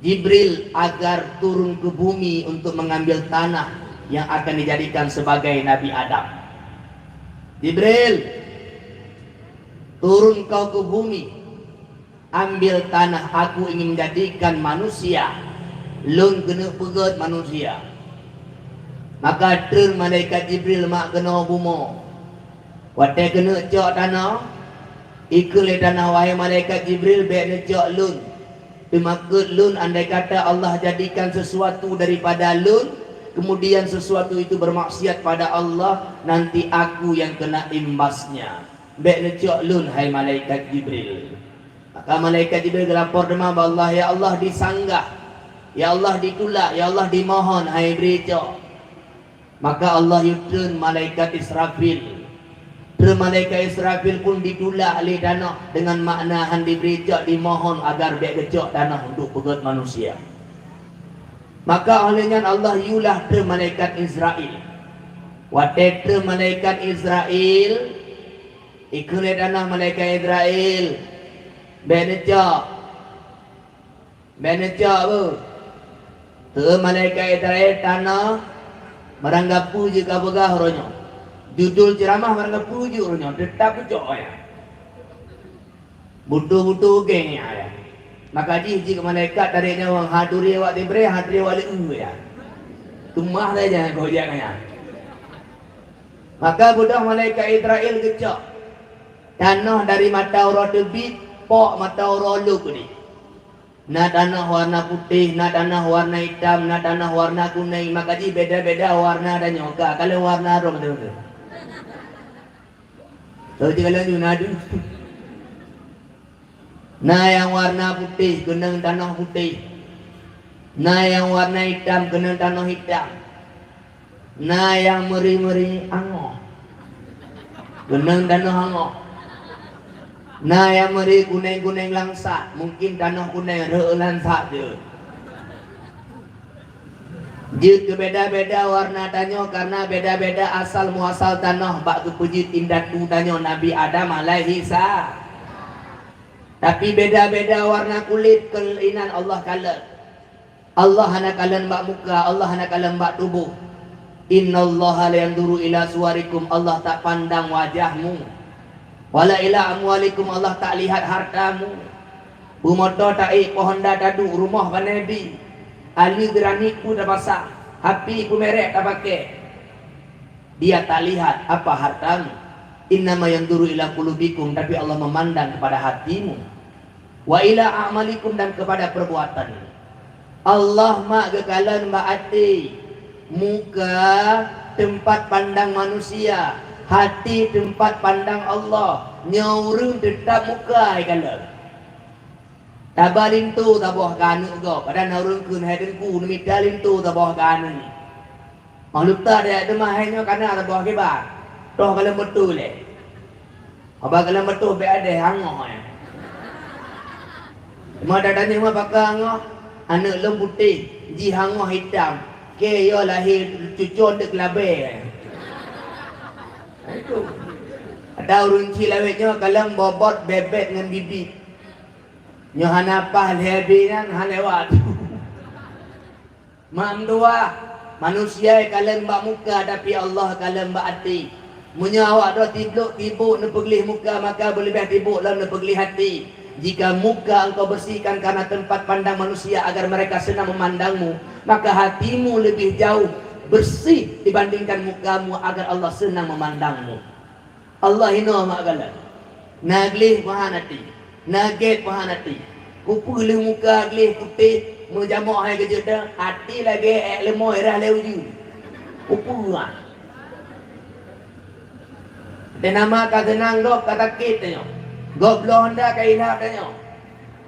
Jibril agar turun ke bumi untuk mengambil tanah yang akan dijadikan sebagai Nabi Adam. "Jibril, turun kau ke bumi, ambil tanah, aku ingin menjadikan manusia. Lôn keuneuk peugét manusia." Maka treun malaikat Jibril mak keunoe bumoe. Watée keuneuk cok tanoh, ikheun lé tanoh, "Wahai malaikat Jibril, bék neucok lôn. Teumakot lôn, andai kata Allah jadikan sesuatu daripada lôn, kemudian sesuatu itu bermaksiat pada Allah, nanti aku yang kena imbasnya. Bék neucok lôn, hai malaikat Jibril." Maka malaikat Jibril geulapor teuma bak Allah, "Ya Allah, disanggah. Ya Allah, ditulak. Ya Allah, dimohon, hai bri cok." Maka Allah yue treun malaikat Israfil. Treun malaikat Israfil pun ditulak lé tanoh dengan makna hán dibri cok, dimohon agar bék geucok tanoh untuk peugét manusia. Maka óh lheueh nyan Allah yulah treun malaikat Israel. Watée treun malaikat Israel, ikheun lé tanoh malaikat Israel, "Bék neucok." "Bék neucok, Bu." Teu malaikat Israel tanoh, barang gapeue jeuet ka peugah uroe nyoe. Judul ceuramah barang gapeue jeuet uroe nyoe, teutap geucok, ya. Butu-butu geng, ya, ya. Maka jih jeuet keu malaikat dari nyawöng, haduri awak tibreh, haduri awak leu, ya. Teuma saja keu jak nyan. Maka beudôh malaikat Israel geucok tanoh dari mata uroe teubiet, pok mata uroe lôb keudeh. Na tanoh warna putéh, na tanoh warna itam, na tanoh warna kunéng, maka jih beda-beda warna tanyoe ka, ka lheueh warna droe meuteumé. Tahu cit ka lheueh nyoe na deuh. Na nyang warna putéh, keunong tanoh putéh. Na nyang warna itam, keunong tanoh itam. Na nyang meuri-meuri angoh, keunong tanoh angoh. Na nyang meuri kunéng-kunéng langsat, mungkin tanoh kunéng rheueh langsat jeuet. Jeuet keu beda-beda warna tanyoe karena beda-beda asal muasal tanoh bak geupeujeuet indatu tanyoe Nabi Adam alaihi sa-, tapi beda-beda warna kulét keu inan Allah kalon. Allah hana kalon bak muka, Allah hana kalon bak tuboh. "Innallaha la yanzuru ila suwarikum," Allah tak pandang wajahmu. "Wala ila amwalikum," Allah tak lihat hartamu. Beumoto taék, pohonda taduek, rumoh panai bi. Aleue geuranik peue tapasang, hapi peue merek tapaké. Dia tak lihat apa hartamu. "Innama yanzuru ila qulubikum," tapi Allah memandang kepada hatimu. "Wa ila a'malikum," dan kepada perbuatan. Allah mak geukalon bak até. Muka teumpat pandang manusia, hati teumpat pandang Allah. Nyoe ureuëng teutap muka ikalon. Taba linto saboh keu aneuk gob, padahai na ureuëng kheun hai teungku neumita linto saboh keu aneuk. Óh lheueh teuma hai nyoe kana saboh kiban, toh ka lheueh meuteue lé. Haba ka lheueh meuteue bék adeh angoh, eh. Teuma tatanyong ma pakon angoh, aneuk lôn putéh, jih angoh itam, keu yoh lahé cucon deuk labée, eh. Itu. Ada ureuëng cit lawét nyoe kalon bobot bebet ngon bibi. Nyoe hana paih lhée bi nyan hana lewat. Mak meutuwah, manusia kalon bak muka, tapi Allah kalon bak até. Meunyoe awak droe tiblok tibok neupeugleh muka, maka beuleubeh tibok lom neupeugleh até. Jika muka engkau bersihkan karena tempat pandang manusia agar mereka senang memandangmu, maka hatimu lebih jauh bersih dibandingkan mukamu agar Allah senang memandangmu. Allah hinoe mak galak. Na gleh pahan até, na gét pahan até. Kupeue lheueh muka gleh putéh, Meujamoe hai keujeuet dah, até lagèe èk leumo irah lé ujeuen. Upeue ah. Dan nama ka seunang gob ka sakét tanyoe. Gob bloe honda ka ilham tanyoe.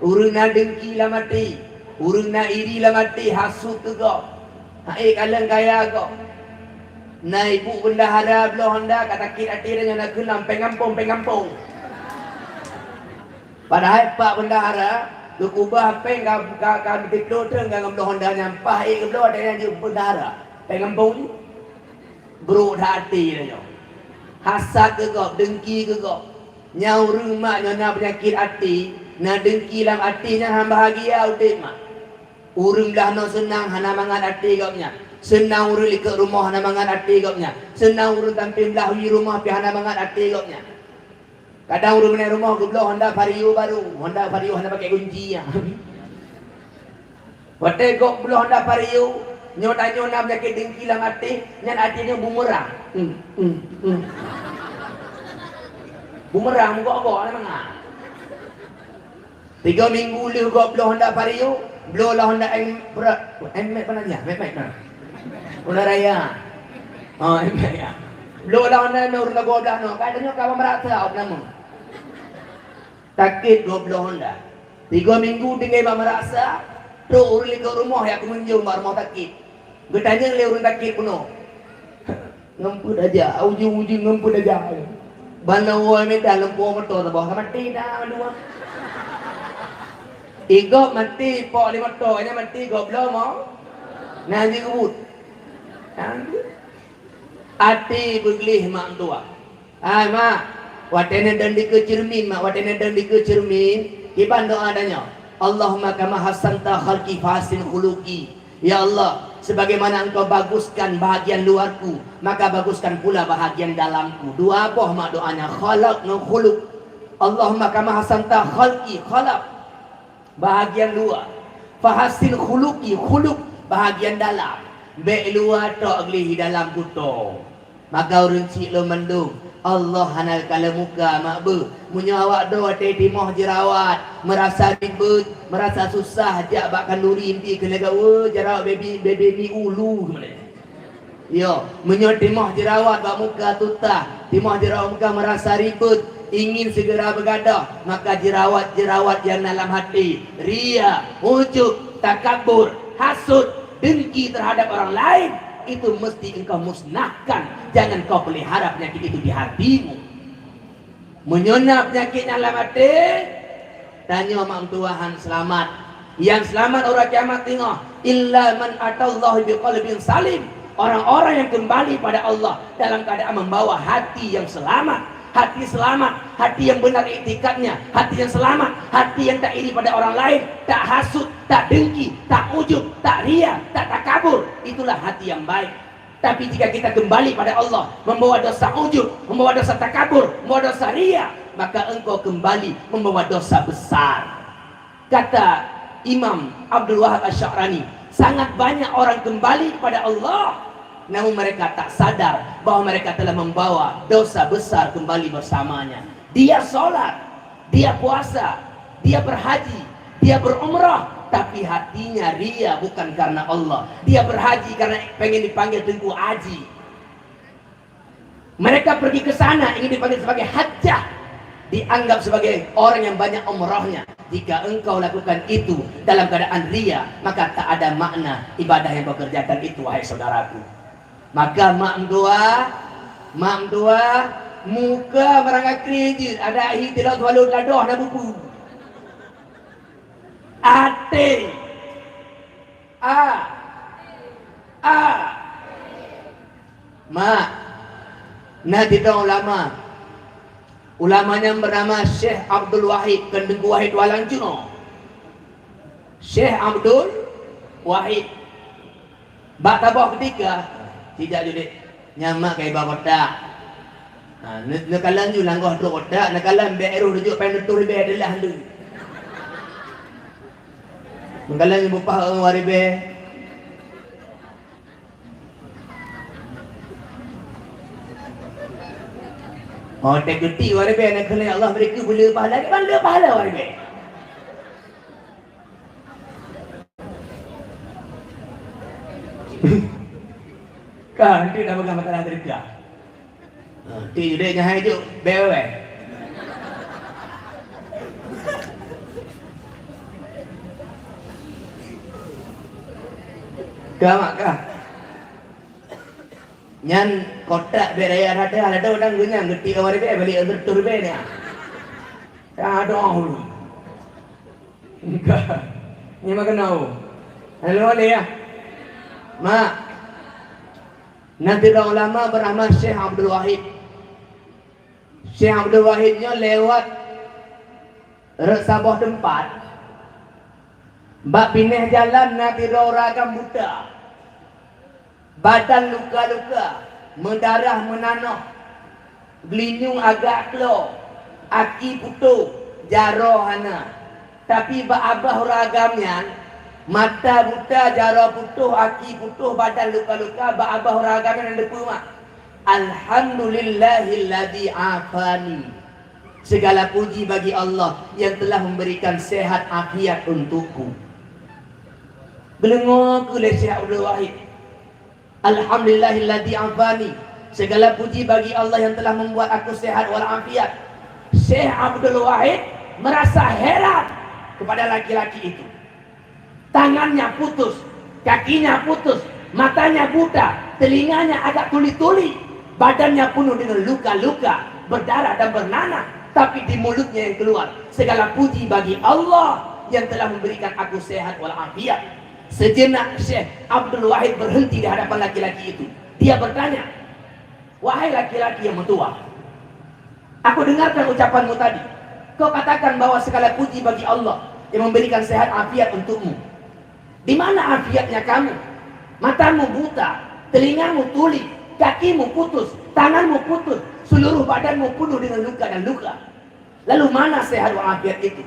Ureueng na deungki lam até, ureueng na iri lam até, hasut keu gob. Hai kalon kaya gob. Na ibu bendahara bloe honda ka sakét até tanyoe na keulam péng gampông, péng gampông. Padahai pak bendahara geukeubah péng ka, ka, ka meuteuplo treun ka ngon bloe honda nyan, paih ék geubloe watèe nyan jeuet bendahara. Péng gampông jih. Brok that até tanyoe. Hasad keu gob, deungki keu gob. Nyan ureueng mak nyoe na peunyakét até, na deungki lam até nyan han bahagia udép mak. Ureueng blah noe seunang hana mangat até gobnyan. Seunang ureueng likot rumoh hana mangat até gobnyan. Seunang ureueng sampéng blah wie rumoh pih hana mangat até gobnyan. Kadang ureueng meunan rumoh geubloe honda Vario baru, honda Vario hana pakai kunci nyan. Watèe gob bloe honda Vario, nyoe tanyoe na peunyakét deungki lam até, nyan até nyoe bumerang. Hmm, hmm, hmm. Bumerang meugok-gok na mangat. Tiga minggu lheueh gob bloe honda Vario, bloe lah honda N, bra-, N-Max mana dia? Max, Max mana? Honda Raya. Oh, N-Max ya. Bloe lah honda na ureueng lagoe blah noe. Ka tanyoe ka bak Meurasa, oh, nama. Sakét gob bloe honda. Tiga minggu tinggai bak Meurasa, trok ureueng likot rumoh jak keumeunjong bak rumoh sakét. Geutanyong lé ureueng sakét bunoe. Ngon peue tajak, ujeuen-ujeuen ngon peue tajak. Ban na woe Medan lumpoe moto saboh ka maté na mandua. Igob maté, pok lé moto, nyan maté gob bloe mo. Na jeuet ubit. Na jeuet. Até beugleh mak meutuah. Hai mak, watèe neudong dikeue ceureumin mak, watèe neudong dikeue ceureumin, kiban doa tanyoe, "Allahumma kama hassanta khalqi fahassin khuluqi." Ya Allah, sebagaimana Engkau baguskan bahagian luarku, maka baguskan pula bahagian dalamku. Dua boh mak doanya, khalaq ngon khuluq. Allahumma kama hassanta khalqi, khalaq, bahagian luar. Fahassin khuluqi, khuluq, bahagian dalam. Bèk luwa tok gleh, dalam kuto. Maka ureueng chik lôn mandum, Allah hana kalon muka mak beuh. Meunyoe awak droe watèe timoh jeurawat, meurasa ribet, meurasa susah jak bak khanduri, inti keuneuk gawa jeurawat baby, baby mi ulu. Yo, meunyoe timoh jeurawat bak muka tutah, timoh jeurawat muka meurasa ribet, ingin segera beugadôh, maka jeurawat-jeurawat nyang na lam até, ria, ujub, takabur, hasut, dengki terhadap orang lain, itu mesti engkau musnahkan. Jangan kau pelihara penyakit itu di hatimu. Meunyoe na peunyakét nyang lam até, tanyoe mak meutuah han seulamat. Nyang seulamat uroe kiamat teungoh, "Illa man atallaha biqalbin salim." Orang-orang yang kembali pada Allah dalam keadaan membawa hati yang selamat. Hati selamat, hati yang benar iktikadnya, hati yang selamat, hati yang tak iri pada orang lain, tak hasut, tak dengki, tak ujub, tak ria, tak takabur. Itulah hati yang baik. Tapi jika kita kembali pada Allah, membawa dosa ujub, membawa dosa takabur, membawa dosa ria, maka engkau kembali membawa dosa besar. Kata Imam Abdul Wahab Asy-Sya'rani, sangat banyak orang kembali kepada Allah, namun mereka tak sadar bahwa mereka telah membawa dosa besar kembali bersamanya. Dia sholat, dia puasa, dia berhaji, dia berumrah, tapi hatinya ria bukan karena Allah. Dia berhaji karena pengen dipanggil Teungku Haji. Mereka pergi ke sana ingin dipanggil sebagai hajjah, dianggap sebagai orang yang banyak umrahnya. Jika engkau lakukan itu dalam keadaan ria, maka tak ada makna ibadah yang kau kerjakan itu, wahai saudaraku. Maka mak meutuah, mak meutuah, muka meurangkakri jeuet, adak hi tilot tualot ladoh na buku. Até. A. A. Mak. Na sidroe ulama. Ulama nyan bernama Syekh Abdul Wahid, kon Teungku Wahid Walang Cunong. Syekh Abdul Wahid. Bak saboh keutika, sijak judek, nyan mak ka iba kotak. Ha, ne-, neukalon ju langgoh trok kotak, neukalon bèk roh dujuk péng tutoh ribèe teulah lé. Neukalon ju bupah ureueng waribèe. Oh, teukeudi waribèe, neukalon Allah bri keu beu le pahala, kiban le pahala waribèe. Ka, nanti dah pegang makanan tadi ka. Ha, ti judek nyahai juk, bèk wèh. Ka mak ka. Nyan kotak bèk raya rada, rada urang geunyang geuti awak ribèe, balik antar tur ribèe ni. Ka doh. Ka. Ni makan au. Halo, le ya. Mak. Na sidroe ulama beunama Syekh Abdul Wahid. Syekh Abdul Wahid nyoe lewat rot saboh teumpat. Bak binéh jalan na sidroe ureueng agam buta. Badan luka-luka, meudarah meunanoh. Geulinyueng agak klo, aki putôh, jaroe hana. Tapi bak abah ureueng agam nyan, mata buta, jaroe putôh, aki putôh, badan luka-luka, bak abah ureueng agam nyan neupeue mak, "Alhamdulillahilladzi afani." Segala puji bagi Allah yang telah memberikan sehat afiat untukku. Geudeungoe keu lé Syekh Abdul Wahid. "Alhamdulillahilladzi afani." Segala puji bagi Allah yang telah membuat aku sehat walafiat. Syekh Abdul Wahid merasa heran kepada laki-laki itu. Tangannya putus, kakinya putus, matanya buta, telinganya agak tuli-tuli, badannya penuh dengan luka-luka, berdarah dan bernanah, tapi di mulutnya yang keluar, "Segala puji bagi Allah yang telah memberikan aku sehat walafiat." Sejenak Syekh Abdul Wahid berhenti di hadapan laki-laki itu. Dia bertanya, "Wahai laki-laki yang metua, aku dengarkan ucapanmu tadi. Kau katakan bahwa segala puji bagi Allah yang memberikan sehat afiat untukmu. Di mana afiatnya kamu? Matamu buta, telingamu tuli, kakimu putus, tanganmu putus, seluruh badanmu penuh dengan luka dan luka. Lalu mana sehat walafiat itu?"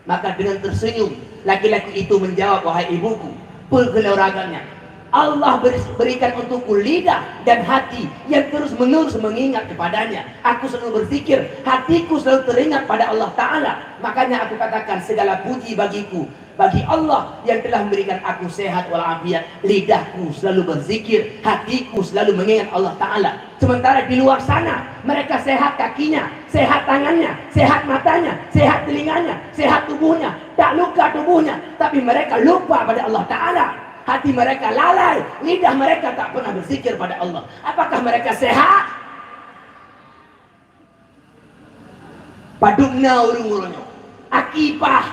Maka dengan tersenyum, laki-laki itu menjawab, "Wahai ibuku, peue kheun lé ureueng agam nyan, Allah beri-, berikan untukku lidah dan hati yang terus-menerus mengingat kepada-Nya. Aku selalu berzikir, hatiku selalu teringat pada Allah Ta'ala. Makanya aku katakan segala puji bagiku, bagi Allah yang telah memberikan aku sehat walafiat. Lidahku selalu berzikir, hatiku selalu mengingat Allah Ta'ala. Sementara di luar sana, mereka sehat kakinya, sehat tangannya, sehat matanya, sehat telinganya, sehat tubuhnya, tak luka tubuhnya, tapi mereka lupa pada Allah Ta'ala. Hati mereka lalai, lidah mereka tak pernah berzikir pada Allah. Apakah mereka sehat?" Padub na ureueng-ureueng nyoe. Aki paih,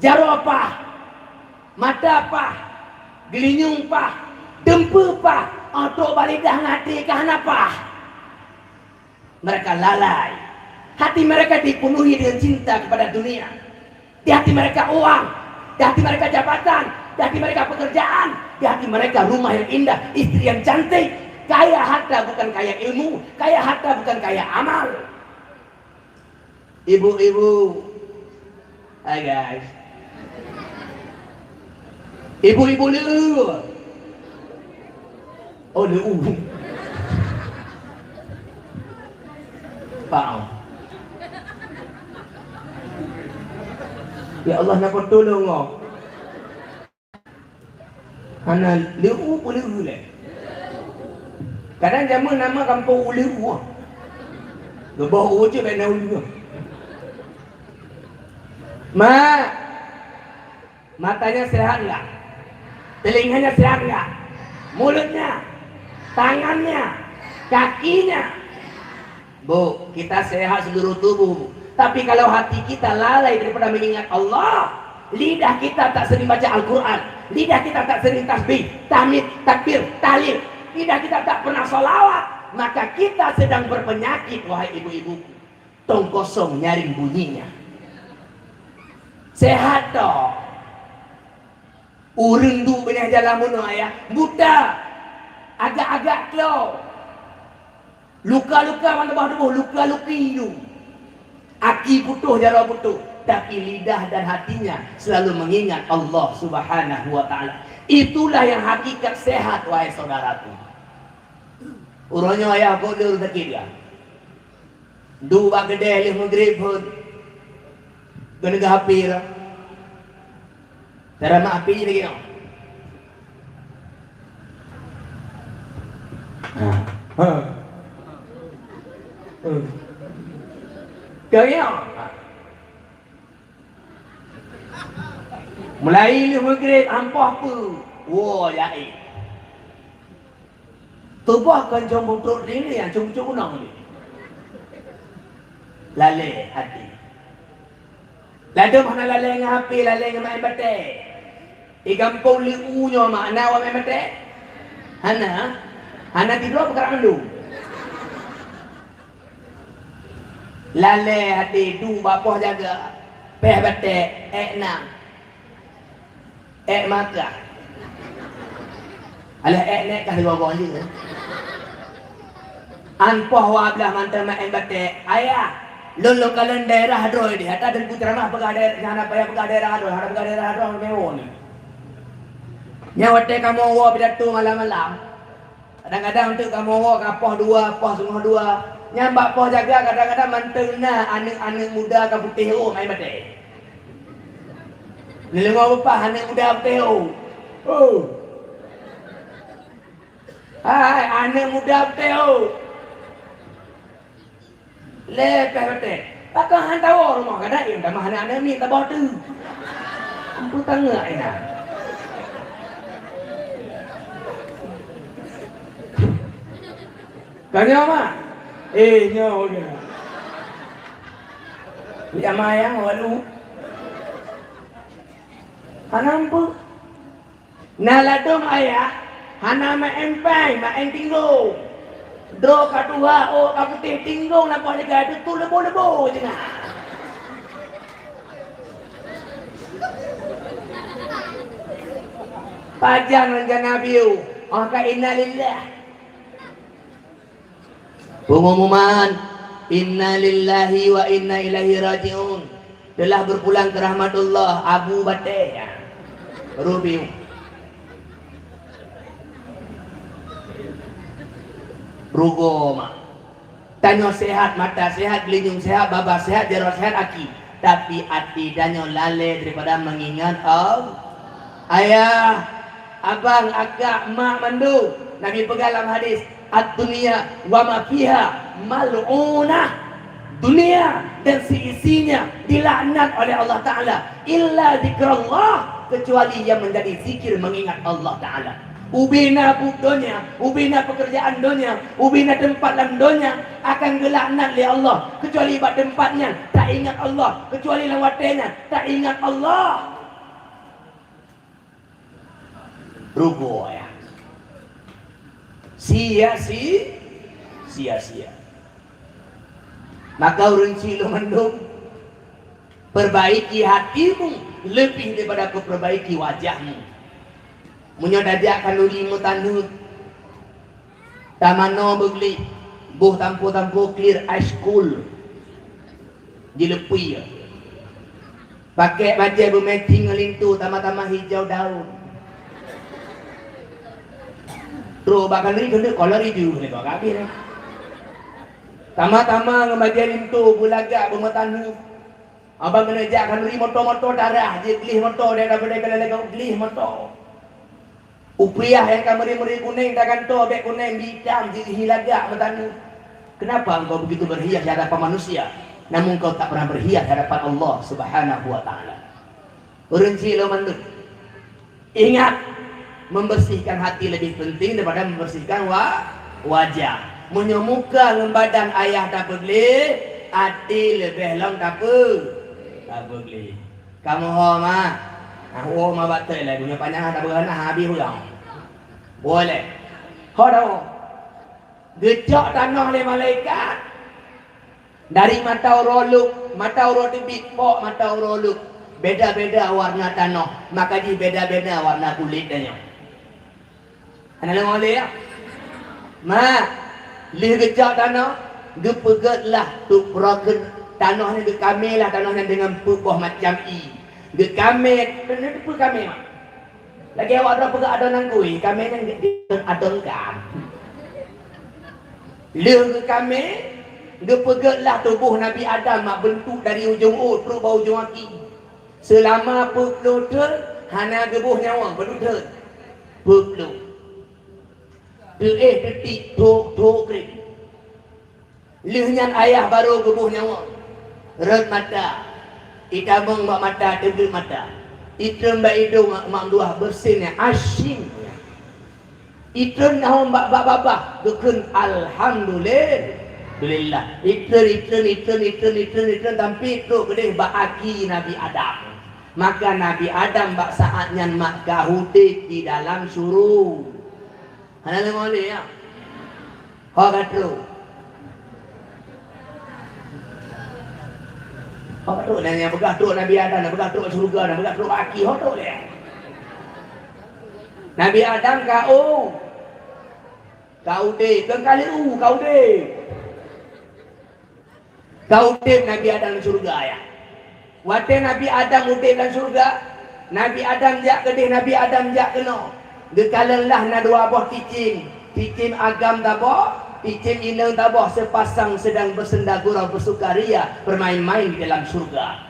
jaroe paih, mata paih, geulinyueng paih, teumpeue paih, 'oh trok bak lidah ngon até ka hana paih. Mereka lalai. Hati mereka dipenuhi dengan cinta kepada dunia. Di hati mereka uang, di hati mereka jabatan, di hati mereka pekerjaan, di hati mereka rumah yang indah, istri yang cantik. Kaya harta bukan kaya ilmu, kaya harta bukan kaya amal. Ibu-ibu, hai guys. Ibu-ibu leu. Oh, leu. Pau. Ya Allah, na peutulông oh. Hana leu peuleu lé. Kadang jameun nama gampông uleu. Geuboh u cit bèk na uleu. Mak, matanya sehat enggak? Telinganya sehat enggak? Mulutnya, tangannya, kakinya. Bu, kita sehat seluruh tubuh, Bu. Tapi kalau hati kita lalai daripada mengingat Allah, lidah kita tak sering baca Al-Quran, lidah kita tak sering tasbih, tahmid, takbir, tahlil, lidah kita tak pernah salawat, maka kita sedang berpenyakit, wahai ibu-ibuku. Tong kosong nyaring bunyinya. Sehat toh? Ureueng duek binéh jalan bunoe ayah, buta, agak-agak klo, luka-luka ban tuboh-tuboh, luka-luki ilu, aki putôh, jaroe putôh, tapi lidah dan hatinya selalu mengingat Allah Subhanahu wa Ta'ala. Itulah yang hakikat sehat, wahai saudaraku. Uroe nyoe ayah kok lé ureueng sakét ka. Duek bak keudè lheueh meugrib phon. Keuneuk geuhapé lom. Cara meuhapé jih lagèe nyoe. Ha. Ha. Hmm. Keu nyoe. Mulai lheueh Maghrib ampoh peue? Woe, jai. Tuboh kon cong butrok lé nyang cong-cong gunong lé. Lalé até. Ladôm hana lalé ngon H P, lalé ngon maén batèe. Di gampông Leu nyoe mak na awak maén batèe? Hana. Hana sidroe peukarat mandum. Lalé até du bak poh jaga. Péh batèe, ék na. Ék mata. Alah ék nèk kah leuwah goh jeuet. An poh wa blah mantong maén batèe, "Ayah, lôn lôn kalon daerah droe deh." Ata Teungku Ceramah peugah daerah, hana payah peugah daerah droe, hana peugah daerah droe, meuwoe nyoe. Nyan watèe kamoe woe pidato malam-malam. Kadang-kadang teuk kamoe woe ka poh dua, poh singoh dua. Nyan bak poh jaga kadang-kadang mantong na aneuk-aneuk muda ka putéh ôk maén batèe. Neudeungoe peugah aneuk muda putéh ôk. Oh. Hai, aneuk muda putéh ôk. Lé péh batèe. Pakon han tawoe rumoh, kadang, "Eh, tamah aneuk-aneuk miet taboh teuk." Ampôn tanggak inan. Ka nyoe, Mak? Eh, nyoe, nyoe. Liak mayang, walu. Hana ampôn. Na ladôm ayah hana maén péng, maén tinggong. Droe ka tuha, ôk ka putéh, tinggong lakoe leuga teutu leubo-leubo teungoh. Pajan rencana biu, oh ka innalillah. Pengumuman, "Innalillahi wa inna ilaihi raji'un." Telah berpulang ke rahmatullah, Abu Batèe. Rubiu. Rugoe mak. Tanyoe sehat, mata sehat, geulinyueng sehat, babah sehat, jaroe sehat, aki. Tapi até tanyoe lalé daripada mengingat Allah. Ayah, abang, akak, mak mandum. Nabi peugah lam hadis, "Ad-dunya wa ma fiha mal'unah." Dunia dan seisinya dilaknat oleh Allah Taala. "Illa zikrallah," kecuali yang menjadi zikir mengingat Allah Taala. Ubena buet donya, ubena pekerjaan donya, ubena teumpat lam donya akan geulaknat lé Allah, kecuali bak teumpat nyan taingat Allah, kecuali lam watèe nyan taingat Allah. Rugoe ayah. Sia-si-, sia-sia. Maka ureueng chik lôn mandum, perbaiki hatimu lebih daripada kuperbaiki wajahmu. Meunyoe tajak khanuri meutaneuh, tamanoe beugleh, boh tampo-tampo clear ice cool. Jileupie. Pakèk bajèe beumatching ngon linto, tamah-tamah hijau daun. Trok bak khanuri keuneuk kolor ijo, keuneuk kok habéh. Tamah-tamah ngon bajèe linto, beulagak beumeutaneuh. Abang keuneuk jak khanuri moto-moto darah, jigleh moto, dan apa dia kena lagak gleh moto. Upiah nyang ka meuri-meuri kunéng tagantoe bèk kunéng, beuitam, jihi lagak meutaneuh. Kenapa engkau begitu berhias di hadapan manusia, namun engkau tak pernah berhias di hadapan Allah Subhanahu wa Taala? Ureueng chik lôn mandum, ingat, membersihkan hati lebih penting daripada membersihkan wa-, wajah. Meunyoe muka ngon badan ayah tapeugleh, até leubeh lom tapeu-, tapeugleh. Kamoe ho ma. Nah, ho ma batai lé, guna panyang hana beurana habéh urang. Boleh. Ho dah ho. Geucok tanoh lé malaikat. Dari mata uroe leueb, mata uroe teubiet, pok mata uroe leueb. Beda-beda warna tanoh, maka jih beda-beda warna kulét tanyoe. Hana leumoh lé, ya? Ma, lheueh geucok tanoh, geupeugét lah tu broken tanoh nyan, geukamé lah tanoh nyan deungon peuet boh macam ie. Geukamé, keuneuk teupeue kamé, mak? Lagèe awak droe peugah adonan kui, kamé nyan geupeugét adon gam. Lheueh geukamé, geupeugét lah tuboh Nabi Adam mak, beuntuk dari ujong ôt trok bak ujong aki. Seulama peuet ploh thon hana geuboh nyawöng, padum thon? Peuet ploh. Teuéh teutik thok-thok krieng. Lheueh nyan ayah barô geuboh nyawöng. Rhöt mata. Itamong bak mata, teugeuet mata. Itreun bak idông, mak, mak duah beureuséh nyan, asyik. Itreun nahom bak, bak babah, geukheun alhamdulillah. Itreun, itreun, itreun, itreun, itreun, itreun, sampoe trok keudeh bak aki Nabi Adam. Maka Nabi Adam bak saát nyan mak ka udeb di dalam syuru-, hana lé mo lé, ya. Ho ka trok. Ho ka trok, dan nyang peugah trok Nabi Adam, nyang peugah trok syeuruga, nyang peugah trok aki, ho trok lé. Nabi Adam ka u-, ka udeb, kon ka lheueh u, ka udeb. Ka udeb Nabi Adam lam syeuruga, ya. Watée Nabi Adam udeb lam syeuruga, Nabi Adam jak keudeh, Nabi Adam jak keunoe. Geukalon lah na dua boh cicém, cicém agam saboh, cicém inong saboh, sepasang sedang bersenda gurau, bersukaria, bermain-main di dalam syeuruga.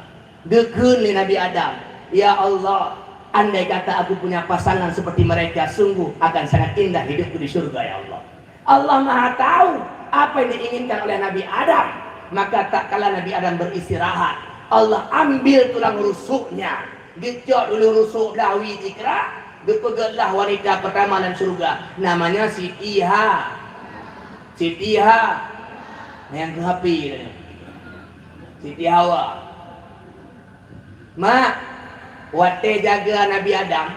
Geukheun lé Nabi Adam, "Ya Allah, andai kata aku punya pasangan seperti mereka, sungguh akan sangat indah hidupku di syeuruga, ya Allah." Allah Maha Tahu apa yang diinginkan oleh Nabi Adam. Maka tatkala Nabi Adam beristirahat, Allah ambil tulang rusuknya, geucok tulang rusuk blah wie jikrak, geupeugét lah wanita pertama dalam syeuruga, namanya Siti Ha-, Siti Ha-, nyang keu Hapi tadi. Siti Hawa. Mak, watée jaga Nabi Adam,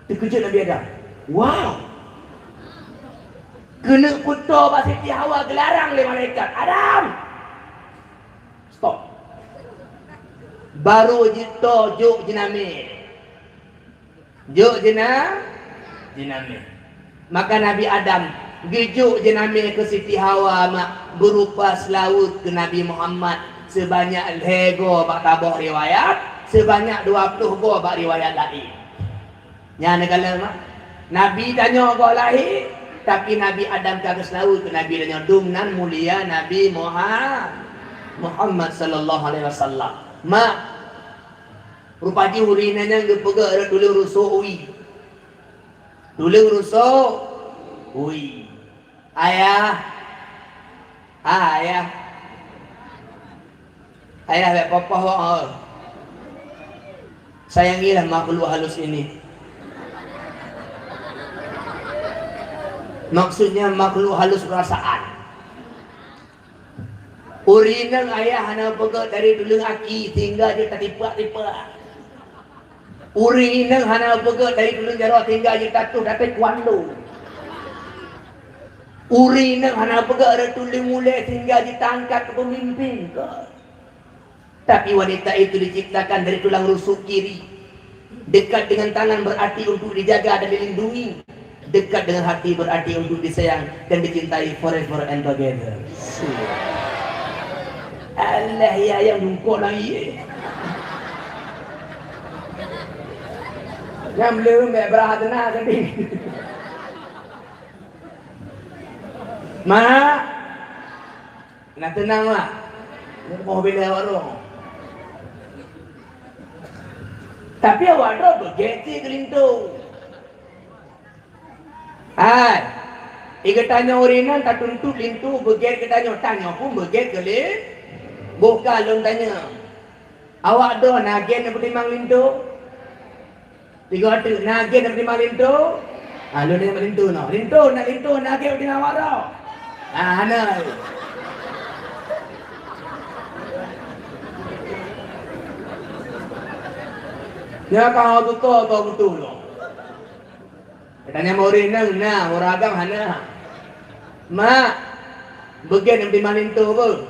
teukeujot Nabi Adam. Wow! Keuneuk peutoe bak Siti Hawa geularang lé malaikat, "Adam! Stop!" Barô jeuet toe jok jeunamé. Jok jeuna-, jeunamé. Maka Nabi Adam geujok jeunamé keu Siti Hawa mak, beurupa seulaweuet keu Nabi Muhammad, seubanyak lhée goe bak saboh riwayat, seubanyak dua ploh goe bak riwayat laén. Nyan neukalon mak, Nabi tanyoe goh lahé, tapi Nabi Adam ka geuseulaweuet keu Nabi tanyoe, dum nan mulia Nabi Muha-, Muhammad sallallahu alaihi wasallam. Mak, rupa jih ureueng inong nyan geupeugét rot tuleueng rusok wie. Tuleueng rusok wie. Ayah. Ah, ayah. Ayah, bèk poh-poh, oh. Sayangilah makhluk halus ini. Maksudnya makhluk halus perasaan. Ureueng inong ayah hana peugét dari tuleueng aki sehingga jeuet tatipak-tipak. Ureueng inong hana peugét dari tuleueng jaroe sehingga jeuet tatuh taekwondo. Ureueng inong hana peugét dari tuleueng ulèe sehingga jeuet taangkat keu peumimpin. Tapi wanita itu diciptakan dari tulang rusuk kiri. Dekat dengan tangan berarti untuk dijaga dan dilindungi. Dekat dengan hati berarti untuk disayang dan dicintai forever and together. Alah, ya, yang dungkok lagi. Nyang belum, eh, beraha tenang tadi. Mak, na teunang, Mak. Moh bila awak roh. Tapi awak droe beugét cit keu linto. Hai, i geutanyoe ureueng inong tatuntut linto beugét geutanyoe, tanyoe pun beugét keu lé-, boh ka lôn tanyong. Awak droe na gét neupeutimang linto? Tiga teuk, na gét neupeutimang linto? Ah, lôn tanyong bak linto noh. Linto, na linto, na gét neupeutimang awak droe? Ah, hana. Nyan ka hana tutoe, tutoe beutôi lom. Geutanyoe ureueng inong na, ureueng agam hana. Mak, beugét neupeutimang linto beuh?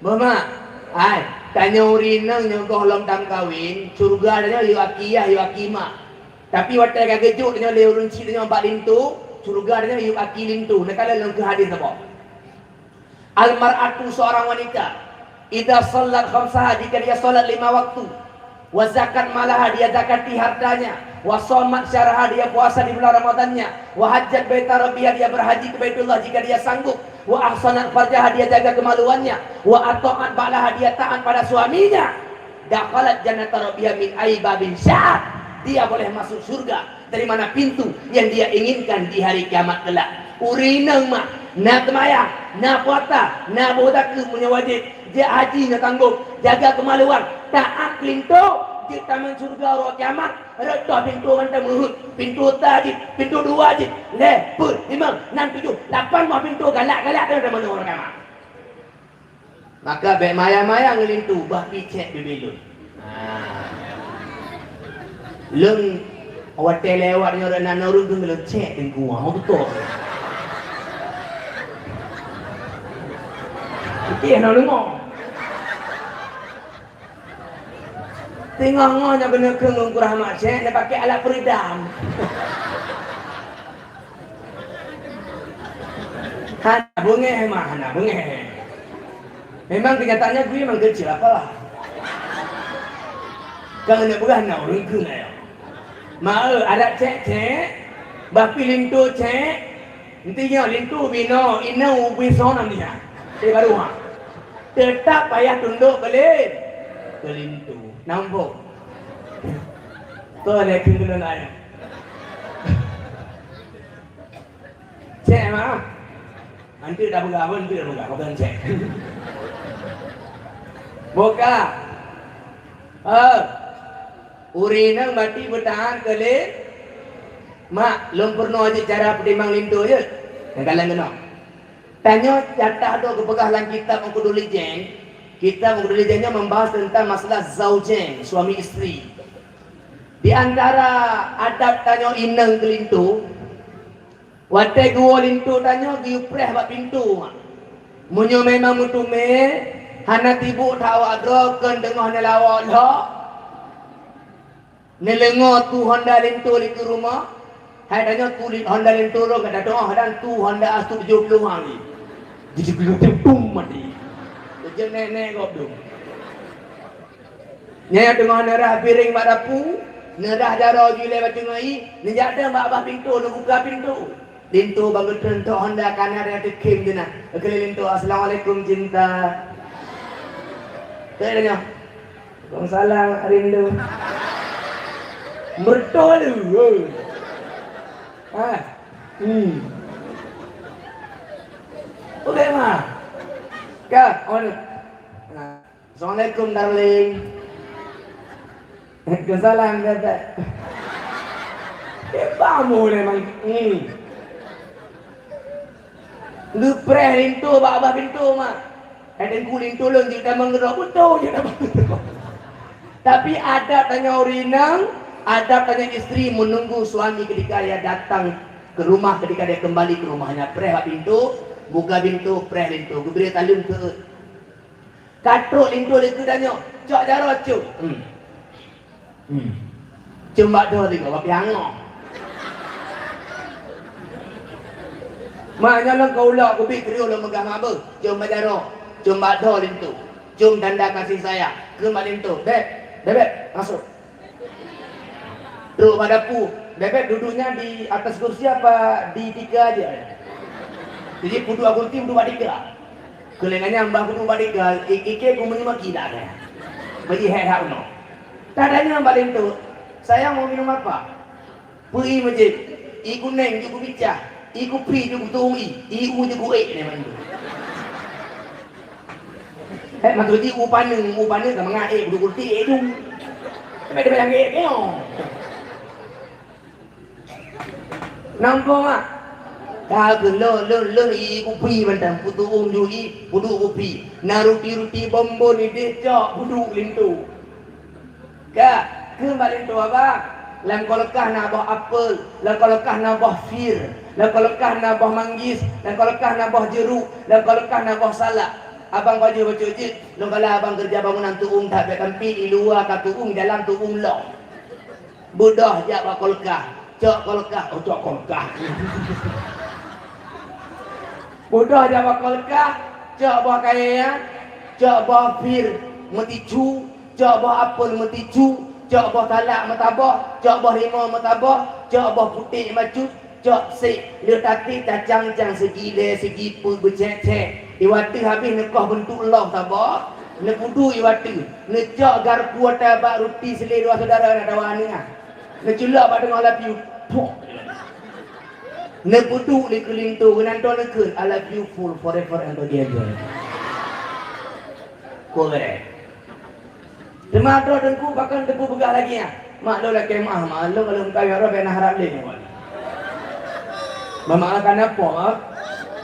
Beuh, Mak. Hai, tanyoe ureueng inong nyoe goh lom tameukawen, syeuruga tanyoe yôh aki yah, yôh aki mak. Tapi watèe ka geujok tanyoe lé ureueng chik tanyoe bak linto, syeuruga tanyoe yôh aki linto. Neukalon lôn keu hadis saboh. Al-mar'atu, seorang wanita, idza shallat khamsaha, jika dia salat lima waktu, wa zakat malaha, dia zakati hartanya, wa shamat syahraha, dia puasa di bulan Ramadannya, wa hajjat baita rabbiha, dia berhaji ke Baitullah jika dia sanggup, wa ahsanat farjaha, dia jaga kemaluannya, wa ata'at ba'laha, dia taat pada suaminya, dakhalat jannata rabbiha min ayyi babin sya'at. Dia boleh masuk syurga dari mana pintu yang dia inginkan di hari kiamat kelak. Ureueng inong mak, na seumayang, na puasa, na boh zakeuet meunyoe wajéb, jak haji na tanggong, jaga keumaluan, taát keu linto, jeuet tamong syurga uroe kiamat, rot toh pintoe mantong meuheuet, pintoe sa jih, pintoe dua jih, lhèe, peuet, limong, nam, tujoh, lapan boh pintoe galak-galak tamong uroe kiamat. Maka bèk maya-maya ngon linto, bah pih cèk bibé lôn. Ha. Lôn watèe lewat nyoe rot na ureueng keu lôn cèk teungku, ha, beutôi. Putih na deungö. Teungoh ngon nyang keuneuk keu ngon kurah mak cèk, na pakai alat peredam. Hana beungèh mah, hana beungèh. Memang kenyataannya gue memang kecil apalah. Kan aneuk peugah na ureueng keu na ya. Mak eu, adat cèk-cèk, bah pih linto cèk, enti nyoe linto binoe, inong ubé soe nam dia. Tapi baru ha. Tetap payah tundok keu lin-, keu linto. Nampak? Tuh, lé keu lôn ayah. Cèk mah. Anteuk dah peugah, anteuk dah peugah, bukan cèk. Buka. Eh, ureueng inong bati beutahan keu lé. Mak, lôn peurunoe jeuet cara peutimang linto jeuet. Nyang kalon keunoe. Tanyoe catat dok geupeugah lam kitab Ungkudu Lijeng, kitab Ungkudu Lijeng nyoe membahas tentang masalah zaujain, suami isteri. Di antara adab tanyoe inong keu linto, watèe geuwoe linto tanyoe geuyue preh bak pintoe. Meunyoe memang meuteumé, hana tiboh that awak droe kon teungoh neulawa lhok, neuleungo tu honda linto di keu rumoh, hai tanyoe tu li-, honda linto droe ka tatu'oh dan tu honda asu tujoh ploh han jih. Jitujoh ploh pum mati. Tujoh nèk-nèk gob dum. Nyan nyang teungoh neurah piréng bak dapu, neurah jaroe ju ilèe bak teungoh ié, neujak dong bak babah pintoe, neubuka pintoe. Linto ban geutreun tok honda kana dan teukhém dina. Geukheun lé linto, "Assalamualaikum, cinta." Teuka nyoe. "Waalaikumsalam, rindu." Meureutoh lé. Ha. Hmm. Oke, ma. Ka, on. Ha. "Assalamualaikum, darling." "Waalaikumsalam, bebek." Hebat mu memang. Hmm. Geupreh linto bak babah pintoe, mak. Eh, teungku linto lôn jeuet tamong keudroe, beutôi jeuet tamong keudroe. Tapi adab tanyoe ureueng inong, adab tanyoe isteri menunggu suami ketika dia datang ke rumah, ketika dia kembali ke rumahnya. Preh bak pintoe, buka pintoe, preh linto. Geubri saleuem seuôt. Ka trok linto lé keu tanyoe, cok jaroe cok. Hmm. Hmm. Cok bak droe tiga, bak piang nyoe. Mak nyoe lôn ka ulok, kubi kriu lôn meugah mabeuh. Cok bak jaroe, cok bak droe linto. Cok tanda kasih sayang. Keu bak linto, "Beb, bebek, masuk." Trok bak dapu, "Bebek duduknya di atas kursi apa di tika aja?" Jadi peuduek kursi, peuduek bak tika. Keu lheueh nyan bah peuduek bak tika, i-, ikeu ku meunyoe maki dah ada. Bagi hek hak unoe. Tadanya bak linto, "Sayang mau minum apa?" Peue i meucit, i kuneng ju kubicah, i kupi ju kutuwi, i u ju kuék nyan mandum. Eh, maksud jih u paneuk, u paneuk ka mangat ék, kudu kurti ék ju. Tapi ada yang ék nyoe. Nampak mak? Ka keu lôn, lôn, lôn i kupi mantong, kutuwong ju i, kuduek kupi. Na ruti-ruti bonbon ideh cok, kuduek linto. Ka, keu bak linto abang, lam kulkas na boh apel, lam kulkas na boh fir, lam kulkas na boh manggis, lam kulkas na boh jeruk, lam kulkas na boh salak. Abang pajoh bacut jeuet, lôn kala abang keureuja bangunan tu'ueng that bèk tampi, i luwa ka tu'ueng, dalam tu'ueng lom. Beudôh jak bak kulkas, cok kulkas, oh, cok kulkas. Beudôh jak bak kulkas, cok boh kayèe, cok boh fir meuticu, cok boh apel meuticu, cok boh salak meusaboh, cok boh limau meusaboh, cok boh putéh macut, cok sék, lheueh taté tacang-cang sigi lhèe sigi peuet beucèk-cèk. Iwateuh habéh neukoh beuntuk lom saboh, neupeuduek iwateuh, neucok garpu ata bak ruti silé dua syedara na dawa aneuk ah. Neuculok bak teungoh love you. Puh. Neupeuduek lé keu linto, geunan droe neukheun, "I love you full forever and together." Correct. Teuma droe teungku pakon teupeu peugah lagèe nyan. Mak lôn lakèe meu'ah, mak lôn, lôn kayèe roh bèk na harab lé nyoe. Mama ka na po,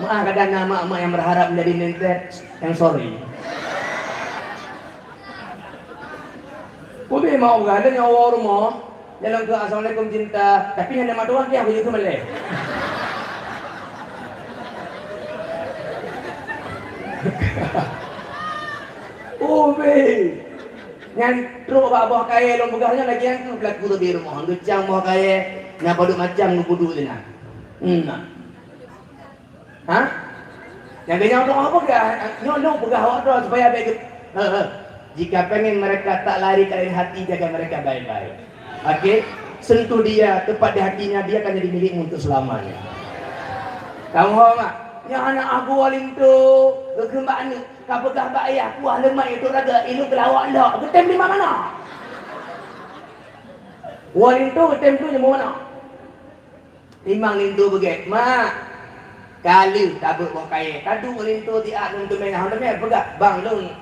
meu'ah kadang na mak-mak nyang berharap menjadi nintet, I'm sorry. Ubé mau gah lé nyoe woe rumoh, jalan keu assalamualaikum cinta, tapi hana meutuan dia begitu meleh. Ubé. Nyan trok bak boh kayèe lôn peugah nyan lagèe nyan keuh pelaku teubi rumoh. Geucang boh kayèe, na padub macam geupeuduek sinan. Hmm, nah. Ha? Nyang keunyan untuk apa peugah? Nyoe lôn peugah awak droe supaya bèk ge-, he, he. Jika pengen mereka tak lari ke lain hati, jaga mereka baik-baik. Oke? Sentuh dia, tepat di hatinya, dia akan jadi milikmu untuk selamanya. Kamu faham tak? Nyoe aneuk aku linto, geukheun bak aneuk, ka peugah bak ayah, kuah leumai itu raga, ilôn geulawak lok, geutem di mana? Woe linto geutem tu di mana? Timang linto beugèt, "Mak, ka lheueh tabeuet boh kayèe, taduek linto tiak lôn teumé, hana teumé peugah, 'Bang, lôn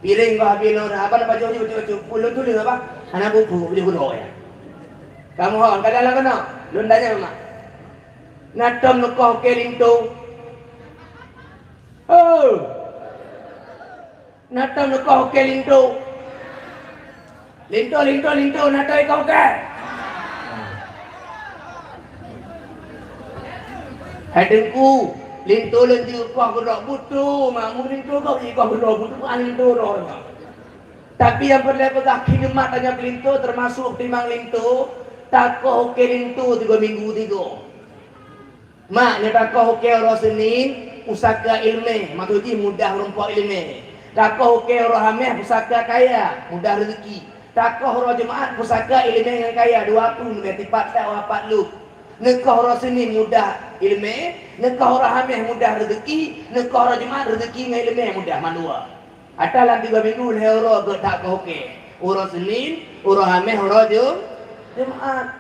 piréng goh habéh lôn rhah, haba na pajoh jih bacut-bacut, peue lôn tuleueng haba?' Hana peue-peue, beujoh keudroe nyan. Kamoe hon, ka dalam keunoe, lôn tanyong, Mak. Na tom neukoh kèe linto?" Oh! Na tom neukoh kèe linto. Linto, linto, linto, na tom ikoh kèe. Hai Teungku, linto lôn jeuet koh keudroe butu, mak, mu linto gob jeuet koh keudroe butu, ah, linto droe. Tapi nyang peureulèe peugah khidmat tanyoe keu linto, teumasuk timang linto, takoh kèe linto tiga minggu tiga. Mak, nyoe takoh ukèe uroe Seunin, pusaka ileumèe, maksud jih mudah meurumpok ileumèe. Takoh ukèe uroe Hamèh, pusaka kaya, mudah reuzeuki. Takoh uroe Jumat, pusaka ileumèe ngon kaya, dua peue leubeh tipat that, oh, pat lôh. Neukoh uroe Seunin mudah ileumèe, neukoh uroe Hamèh mudah reuzeuki, neukoh uroe Jumat reuzeuki ngon ileumèe mudah mandua. Ata lam tiga minggu lhèe uroe geuh takoh ukèe. Uroe Seunin, uroe Hamèh, uroe Ju-, Jumat.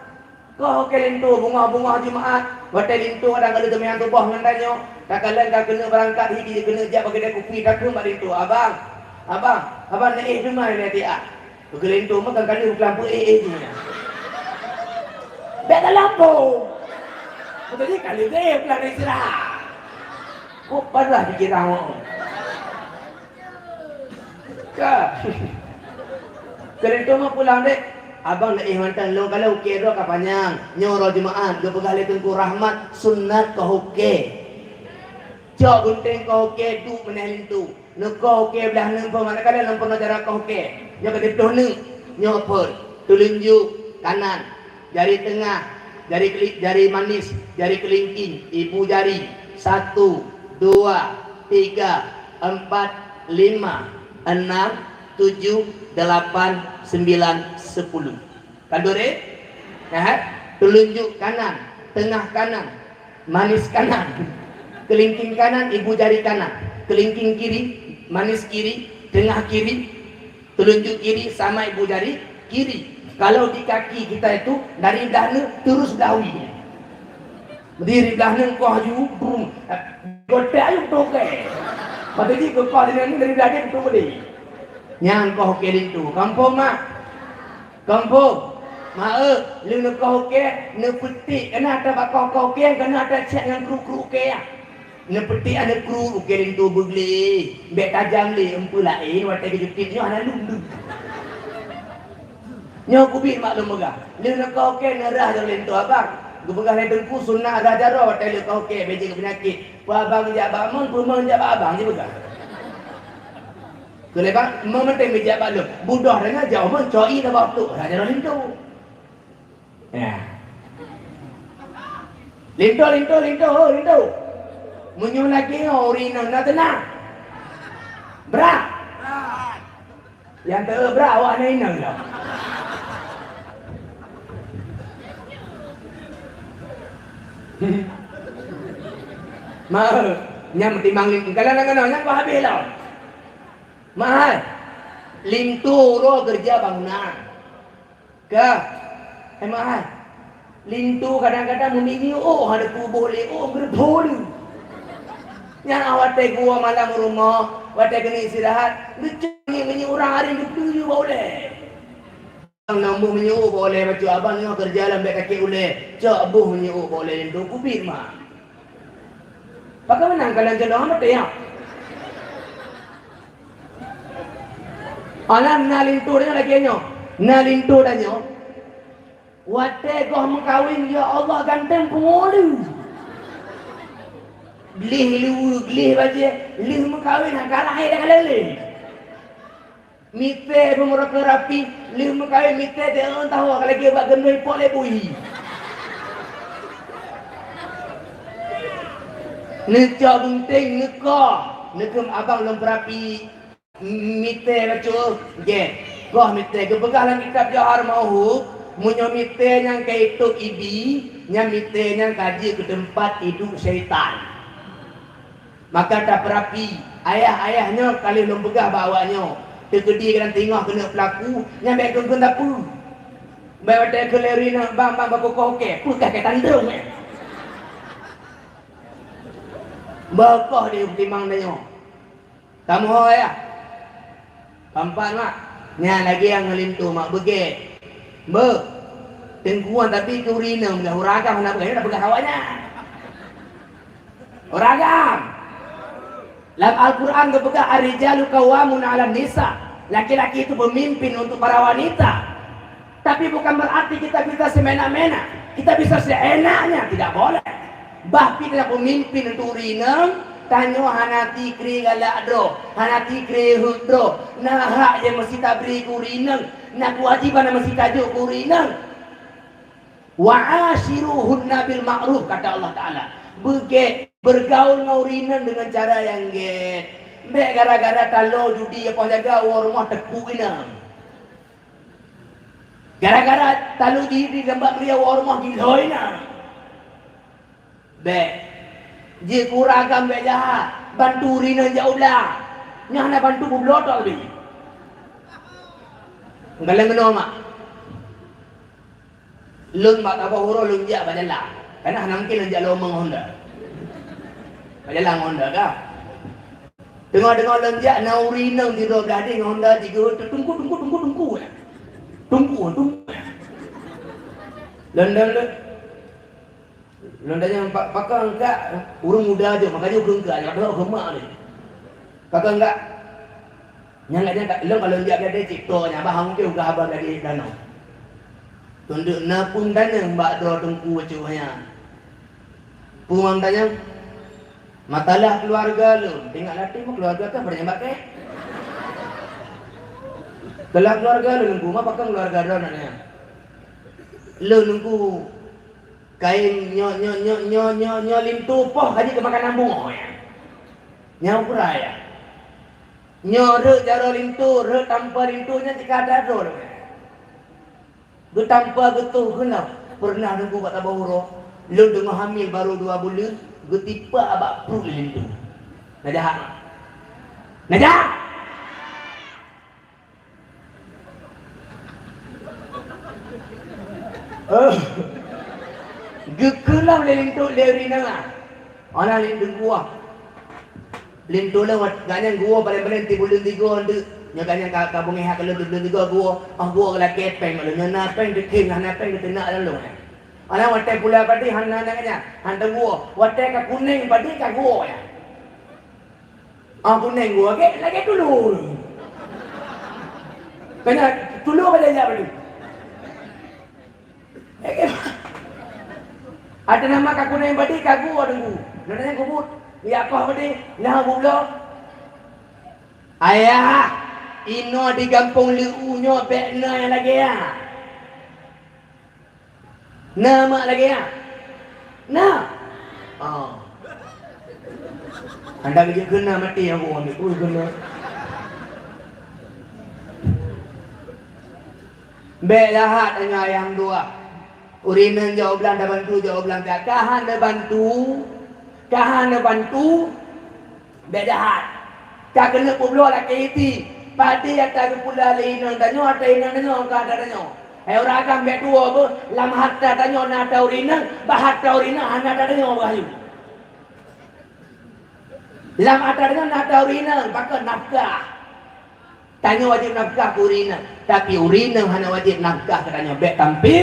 Koh ukèe linto, beungoh-beungoh Jumat, watèe linto kadang ka lheueh teumanyong tuboh ngon tanyoe, takalon ka keuneuk beurangkat, hi jih keuneuk jak bak keudè kupi, takheun bak linto, "Abang, abang, abang, neuéh teuma nyoe tiak." Keu linto meuh kan ka lheueh beukeulampeu éh-éh jih nyan. Bèk talampôh. Beutôi jih ka lheueh éh beukeulampeu istirahat. Kok padah pikiran awak. Ka. Keu linto meuh pulang deh. Abang na éh mantong, lôn kalon ukèe droe ka panyang. Nyoe uroe Jumat, geupeugah lé Teungku Rahmat, sunat koh ukèe. Cok gunténg koh ukèe, duek meuneh linto. Neukoh ukèe blah neuk, peue makna kalon lôn peurunoe cara koh ukèe. Nyoe ka teupeue neuk. Nyoe phôn, telunjuk kanan. Jari teungoh, jari keli-, jari manis, jari keulingking, ibu jari, satu, dua, tiga, empat, lima, enam, tujuh, delapan, sembilan, sepuluh. Ka dua deh? Nah, telunjuk kanan, teungoh kanan, manis kanan, keulingking kanan, ibu jari kanan, keulingking kiri, manis kiri, teungoh kiri, telunjuk kiri sama ibu jari kiri. Kalau di kaki kita itu dari blah neuk terus blah wie. Dari blah neuk koh ju, brum. Gotek ayuem toke. Patut jih keu koh dari blah neuk dari blah neuk tu boleh. Nyang koh ukèe linto. Kampung mak. Kampung. Mak, eh, lheueh neukoh ukèe, neupeutik. Keunan ata bak koh-koh ukèe, keunan ata cèt ngon kru-kru ukèe, ya. Neupeutik aneuk kru ukèe linto beugleh, bèk tajam lé, eumpeue laén watèe geujeutit nyoe hana lum-lum. Nyoe keubiet mak lôn peugah, lheueh neukoh ukèe neurhah jaroe linto abang. Geupeugah lé Teungku sunat rhah jaroe watèe lheueh koh ukèe, bèk jeuet keu peunyakét. Peue abang jak bak mon, peue mon jak bak abang, jipeugah. Keu lé bang, mon mantong meujak bak lôn. Budoh tanyoe jak u mon, cok ié tabah tu, rhah jaroe linto. Ya. Linto, linto, linto, ho, linto. Meunyoe lagèe nyoe ureueng inong na teunang. Brat. Nyang teu brat awak na inong lom. Ma, nyan meutimang linto. Kalau na keunoe, nyan kok habéh lom. Mahai. Linto uroe keureuja bangunan. Ka. Hai mak hai, linto kadang-kadang meunyoe oh hana peuboh lé oh geureuboh lé. Nyan watèe geuwoe malam u rumoh, watèe keuneuk istirahat, geucok meunyoe ureueng aréng geupeue bak ulèe. Abang nyoe boh meunyoe bak ulèe bacut abang nyoe keureuja lam bèk kakek ulèe. Cok boh meunyoe bak ulèe linto keubiet mak. Pakon meunan kalon jodoh hana teuyak. Alah na linto tanyoe lagèe nyoe. Na linto tanyoe. Watèe goh meukawen, ya Allah, ganteng peungoleu. Gleh luweue, gleh bajèe, lheueh meukawen, hana lahé dah kalon lé. Mitée beumeuruka rapi, lheueh meukawen mitée teu'en tahu ka lagée bak geundoi pot lé bui. Neucok gunting, neukoh, neukheun abang lôn peurapi. Mitée bacut, gét. Goh mitée geupeugah lam kitab Jauhar Mauhub, meunyoe mitée nyang ka itôb ibi, nyan mitée nyang ka jeuet keu teumpat iduek syaitan. Maka tapeurapi, ayah-ayah nyoe ka lheueh lôn peugah bak awak nyoe, teukeudi dan teungoh keuneuk peulaku, nyan bék kheun-kheun sapeue. Bék watée keu lé rineueng bang-bang bak kukoh ukée, peugah keu tandong, eh. Beukoh di timang tanyoe. Kamoe ho ayah. Keumpat mak, nyan lagée nyang ngon linto mak beugét. Beuh, teungku nyan tapi keu ureueng inong, ureueng agam hana peugah, hana peugah awak nyan. Ureueng agam. Lam Al-Quran geupeugah, "Ar-rijalu qawwamuna 'alan nisa." Laki-laki itu pemimpin untuk para wanita. Tapi bukan berarti kita bisa semena-mena, kita bisa seenaknya, tidak boleh. Bah kita pemimpin untuk ureueng inong, tanyoe hana tikri galak droe, hana tikri heuet droe, na hak nyang meusti tabri keu ureueng inong, na keuwajéban nyang meusti tajok keu ureueng inong. "Wa asyiruhunna bil ma'ruf," kata Allah Taala. Beugét, bergaul ngon ureueng inong dengan cara nyang gét. Bék gara-gara talo judi apa jaga woe rumoh teupeu inong. Gara-gara talo jih di lembak meuriah woe rumoh gilhôi na. Bék. Jeuet keu ureueng agam bék jahat. Bantu ureueng inong jak u blang. Nyan hana bantu beubloe tok lé. Galeng keunoe mak. Lôn bak saboh uroe lôn jak bak jalan. Karena hana mungkin lôn jak lom ngon Honda. Bak jalan ngon Honda ka. Teungoh-teungoh lôn jak na ureueng inong sidroe gadéh ngon Honda jigeuhôt teungku, teungku, teungku, teungku. Teungku, teungku. Lôn, lôn, lôn. Lôn tanyong, "Pa-, pakon kak?" Ureueng muda jih, makajih ureueng kak, jak dok keu mak ni. "Pakon kak?" Nyan lagée nyan, lôn ka lôn jak gadéh cit toe nyan, bah hana mungken peugah haba lagée danau. Tundok na peue tanyong bak droe teungku bacut nyan. Peue tanyong? Masalah keuluwarga lôn, ingat latih meukeuluwarga kan peurenyang bak kèe. Dalam keuluwarga lôn nunggu, ma pakon keuluwarga droe na nyan? Lôn nunggu kain nyoe, nyoe, nyoe linto poh ka jeuet keu makanan bungoh nyan. Nyan ukeue raya. Nyoe rhot jaroe linto, rhot tampa linto nyan jika ada droe lôn. Geutampa geutoh keunoe, peureunah teungku bak saboh uroe, lôn teungoh hamil barô dua buleuen, geutipak bak pruet lé linto. Na jahat? Na jahat? Eh. Geukeulom lé linto lé ureueng inong. Ana lé teungku ah. Linto lôn wat-, gobnyan geuwoe paleng-paleng tiep buleuen tiga deuk. Nyoe gobnyan ka, ka beungéh that keu lôn tiep buleuen tiga geuwoe. Ah, geuwoe geulakée péng lôn. Nyoe na péng teukhém, hana péng geuteunak lam lôn. Alah watée pula padé hana, hana gobnyan, hana geuwoe. Watée ka kuneng padé ka geuwoe nyan. Ah, kuneng geuwoe lagée, lagée tulo. Keuneuk tulo padé jak padé. Ada nama ka kuneng padé ka geuwoe teungku. Nyan kubut. Ya koh padé, nah bublo. Ayah, inoe di gampông Leu nyoe bék na nyang lagée nyan. Na mak lagée nyan? Na. Oh. Anda geujeuet keu na maté nyang geuwoe ambil. Ui, keu na. Bék jahat tanyoe ayah meutuah. Ureueng inong jak u blang, tabantu jak u blang, ka, ka hana bantu, ka hana bantu, bék jahat. Ka keuneuk peubloe lakée iti, padé ata geupula lé inong tanyoe, ata inong tanyoe, ka ata tanyoe. Hai ureueng agam, bèk tuwo beuh, lam hareuta tanyoe na ata ureueng inong, bak hareuta ureueng inong hana ata tanyoe beuh ayu. Lam ata tanyoe na ata ureueng inong, pakon nafkah. Tanyoe wajéb nafkah keu ureueng inong, tapi ureueng inong hana wajéb nafkah keu tanyoe. Bèk tampé,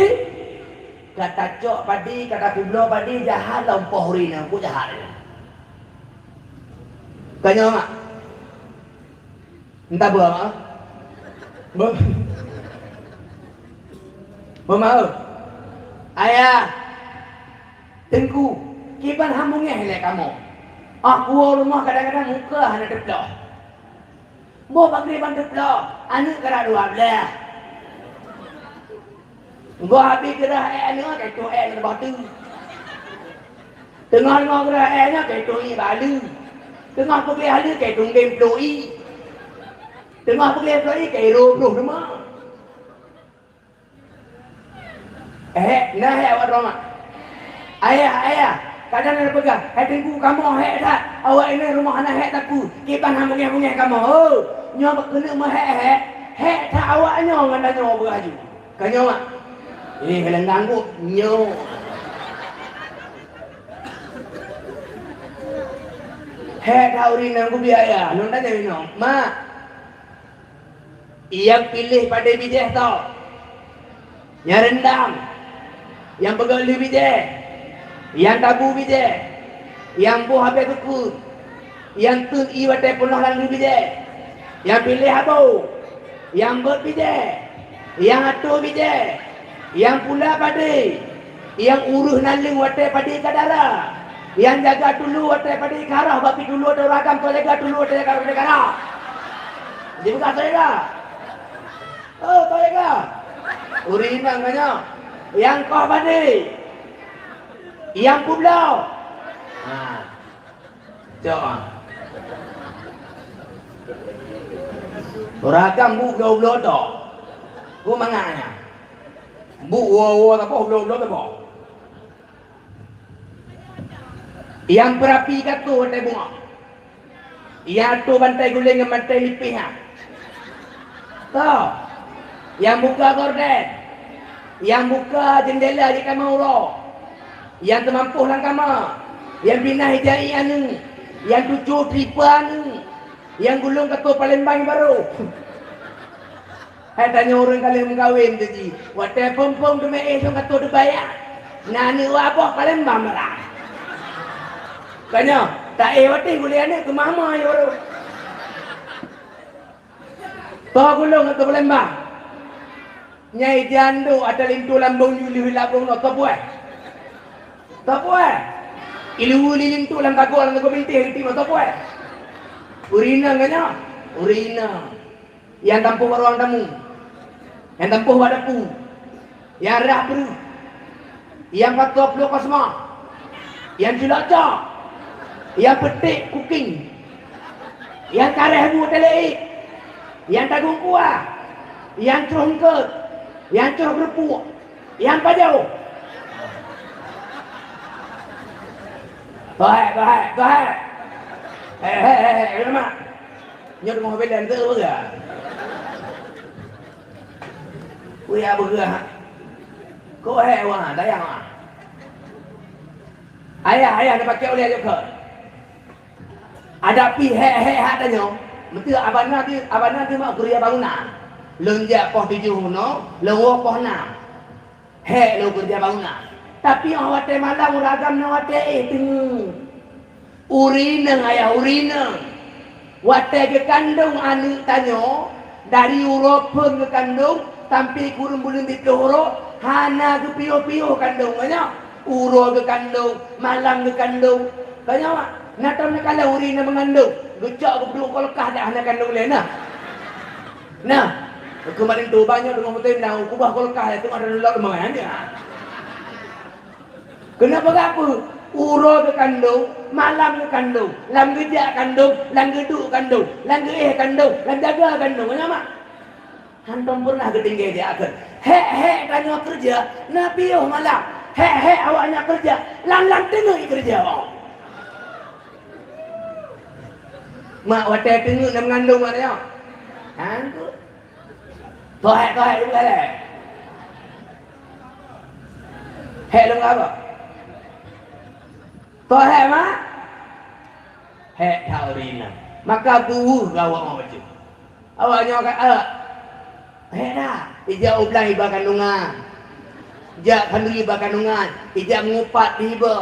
ka tacok padé, ka tapeubloe padé, jahat lom poh ureueng inong, peue jahat nyan. Tanyoe mak. Entah peue mak. Be-, Mama, ayah, Teungku, kiban han beungèh lé kamoe. Ah, kuwoe rumoh kadang-kadang muka hana teuploh. Boh bak griban teuploh, aneuk karap dua blah. Goh habéh geurah èk aneuk, kèe tueng èk ngon batu. Teungoh-teungoh geurah èk nyan, kèe tueng ié bak aleue. Teungoh peugleh aleue, kèe tueng gem ploh ié. Teungoh peugleh ploh ié, kèe ro ploh teuma. Ehek, na hek awak droe mak? Ayah, ayah, kadang na peugah, hai teungku kamoe hek that, awak inong rumoh hana hek sapeue, kiban han beungèh-beungèh kamoe. Ho, nyoe keuneuk meuhek-hek, hek that awak nyoe ngon tanyoe beuh aju. Ka nyoe mak? Eh, hilang ganggu, nyoe. Hek that ureueng inong geubi ayah, lôn tanyong inong, mak, Nyang piléh padé bijéh toh? Nyang reundam? Nyang peugöt lheueh bijéh? Nyang tabu bijéh? Nyang boh habéh teukheun? Nyang teun ié watèe peunoh lam lheueh bijéh? Nyang piléh abo? Nyang beuet bijéh? Nyang atô bijéh? Nyang pula padé, nyang ureueh naleueng watèe padé ka dara, nyang jaga tulu watèe padé ka rhah, bak pih tulu atau ragam, toh jaga tulu watèe ka padé ka rhah. Dibuka toh jaga. Oh, toh jaga. Ureueng inong ka nyoe. Nyang koh padé. Nyang peubloe. Ha. Cok ah. Ragam bu bloe-bloe toh. Ku mangat nyan. Bu woe-woe saboh, bloe-bloe saboh. Nyang peurapi gato watèe bungöng. Nyang atô bantai guléng ngon bantai lipéh nyan. Toh. Nyang buka gorden. Nyang buka jeundela jih kama uroe. Nyang teumampôh lam kama, nyang pinah ija ié aneuk, nyang tujoh tripa aneuk, nyang gulong gato Palembang barô. Hai tanyoe ureueng ka lheueh meukawen teuh jih, watèe phôn-phôn teumé éh lôn gato teubayak, na aneuk wak boh Palembang barang. Ka nyoe, taéh watèe gulèe aneuk keu mama nyoe barô. Toh gulong atau Palembang? Nyai janduk ata linto lambông yue lheueh labông nyoe, toh puai? Toh puai? Iluwu li linto lam tagok lam tagok bintéh geuti nyoe, toh puai? Ureueng inong ka nyoe? Ureueng inong. Nyang tampôh bak ruang tamu. Nyang tampôh bak dapu. Nyang rhah breuh, nyang pasoe ploh kosma, nyang culok cok, nyang peuték kuking, nyang kareh bu teuleuk, nyang tagong kuah, nyang troh eungkôt, nyang troh keureupuk, nyang pajoh. Bahai, bahai, bahai. Hei, hei, hei, hei, mak. Nyoe teungoh bela eunteuk peugah. Kuya beugah. Kok hek wah, dayang wah. Ayah, ayah, neupaké ulèe jok keu. Adak pih hek-hek hat tanyoe. Meuteuk abana di, abana di mak kuria bangunan. Lôn jak poh tujoh bunoe, lôn woe poh nam. Hek lôn keureuja bangunan. Tapi óh watèe malam ureueng agam na watèe éh teungeut. Ureueng inong ayah ureueng inong. Watèe geukandong aneuk tanyoe, dari uroe phon geukandong sampai kureueng buleuen siplôh uroe, hana geupiôh-piôh kandong nyoe. Uroe geukandong, malam geukandong. Ka nyoe, na tom neukalon ureueng inong meungandong, geucok geupeuduek kulkas dak hana kandong lé na. Nah, keumarin tuba nyoe deungon beutôi na kubah kulkas, teuma ada lelak lumayan ya. Keuneuk peugah peue? Uroe geukandong, malam geukandong, lam geujak kandong, lam geuduek kandong, lam geuéh kandong, lam jaga kandong. Nyan mak. Hantom pernah geutinggai di akhir. Hek-hek tanyoe keureuja, na piôh malam. Hek-hek awaknyan keureuja, lam-lam teungeut keureuja. Mak watèe teungeut lam ngandong mak nyoe. Hangkut. Tohek-tohek juga lé. Hék lôn haba. Toh hék, mak? Hék that ureueng inong. Maka buweuh keu awak mak bacut. Awak nyoe ka, eh, hék dah. Ijak u blang iba kandungan. Jak khanduri iba kandungan. Ijak meungupat di iba.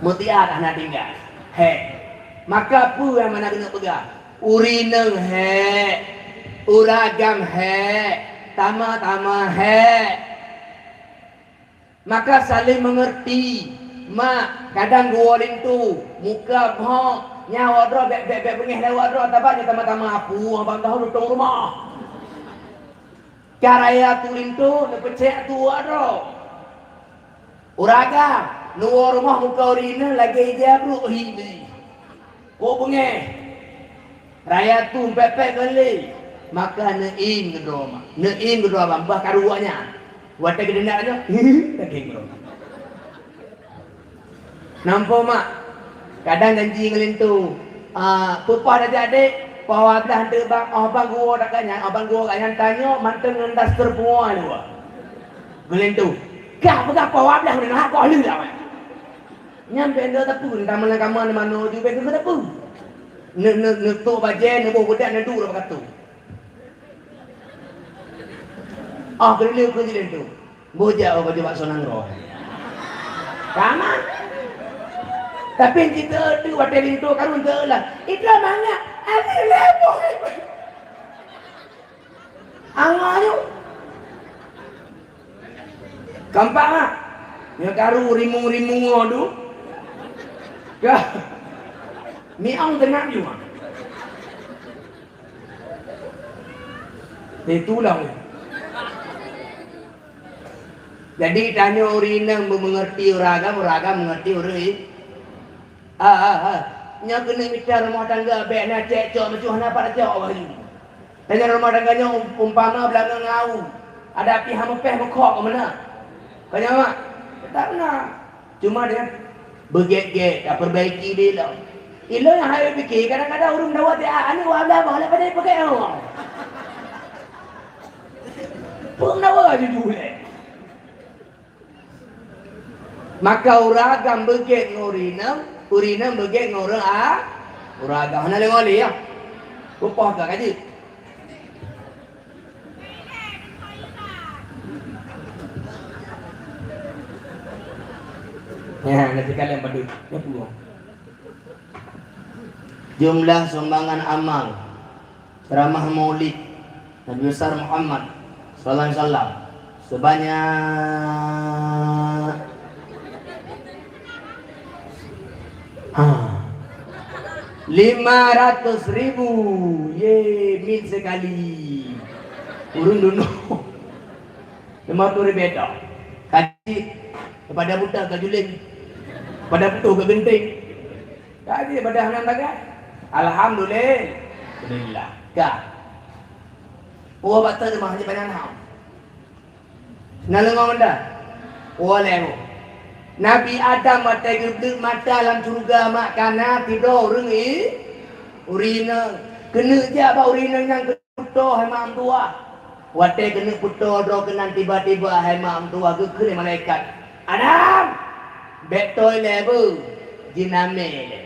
Mutiara hana tinggai. Hék. Maka peue nyang mana keuneuk peugah? Ureueng inong hék. Ureueng agam hék. Tama-tama hék. Maka saling mengerti. Mak, kadang geuwoe linto, muka bhok, nyan awak droe bèk, bèk, bèk beungéh lé awak droe, taba nyoe tama-tama apu, abang tahu lutong rumoh. Ka raya tu linto, neupeucék tu awak droe. Ureueng agam, neuwoe rumoh muka ureueng inong lagèe ija brok hi. Kok beungéh. Raya tu pèt-pèt kali. Maka neuieng keudroe mak. Neuieng keudroe abang, bah karu awak nyan. Watèe geudeundak nyoe, dageng keudroe. Nampak mak. Kadang janji ngon linto. Ah, peue paih tajak dek, paih dua blah teuk bang, oh bang geuwoe dak nyan, oh bang geuwoe dak nyan tanyoe mantong ngon daster pungoe dua. Geulinto. Kah peugah paih dua blah ngon hak goh lheueh dak, mak. Nyan bèk neuteupeu, entah meunan kamoe manoe ju bèk neuteupeu. Ne-, ne-, neutok bajèe, neuboh beudak, neuduek bak ateueh. Ah, keuneuk keu jih linto. Boh jak bak baju bakso nanggroe. Ka aman. Tapi cit teuk watèe linto karun teulah. Itu mangat. Aduh, leboh. Angoh nyoe. Kampak mak. Nyoe karu rimong-rimong nyoe tu. Kah. Miong teunak ju mak. Itulah. Jadi tanyoe ureueng inong beumeungeurti ureueng agam, ureueng agam meungeurti ureueng i-, ah, ah, ah. Nyoe keuneuk mita rumoh tangga bèk na cekcok meucue hana pat cok awak nyoe. Tanyoe rumoh tangga nyoe um-, umpama beulangong ngon awu. Adak pih hana meupéh meukhok keu meunan. Ka nyan mak, teutap na. Cuma dengan beugét-gét, tapeurbaiki deh lom. Ilôn nyang hana pike, kadang-kadang ureueng meudawa siat, aneuk wah blah boh, lé padé peuget nyoe. Peue meudawa juju lé. Maka ureueng agam beugét ngon ureueng inong, ureueng inong beugét ngon ureueng a-, ureueng agam. Hana lé ngolé, ya. Kupoh ka, ka jeuet. Ya, nanti kalian pada, ya, pulang. Jumlah sumbangan amal ceramah Maulid Nabi Besar Muhammad sallallahu alaihi wasallam sebanyak, ha, lima ratus ribu. Ye, min sekali. Ureueng dunoe. Lima ratus ribu dah. Kaji, pada buta ka juling. Pada putôh ka geunteng. Kaji pada hana tagai. Alhamdulillah. Alhamdulillah. Ka. Puwoe bak teumah je pada hana. Na leungoe meuda. Puwoe lé. Nabi Adam watèe geubeuet mata lam syeuruga mak kana sidroe ureueng i-, ureueng inong. Keuneuk jak bak ureueng inong nyan peutoe hai mak meutuah. Watèe keuneuk peutoe droe keunan tiba-tiba hai mak meutuah geukheun lé malaikat, "Adam! Bèk toe lé beu, jinamé lé."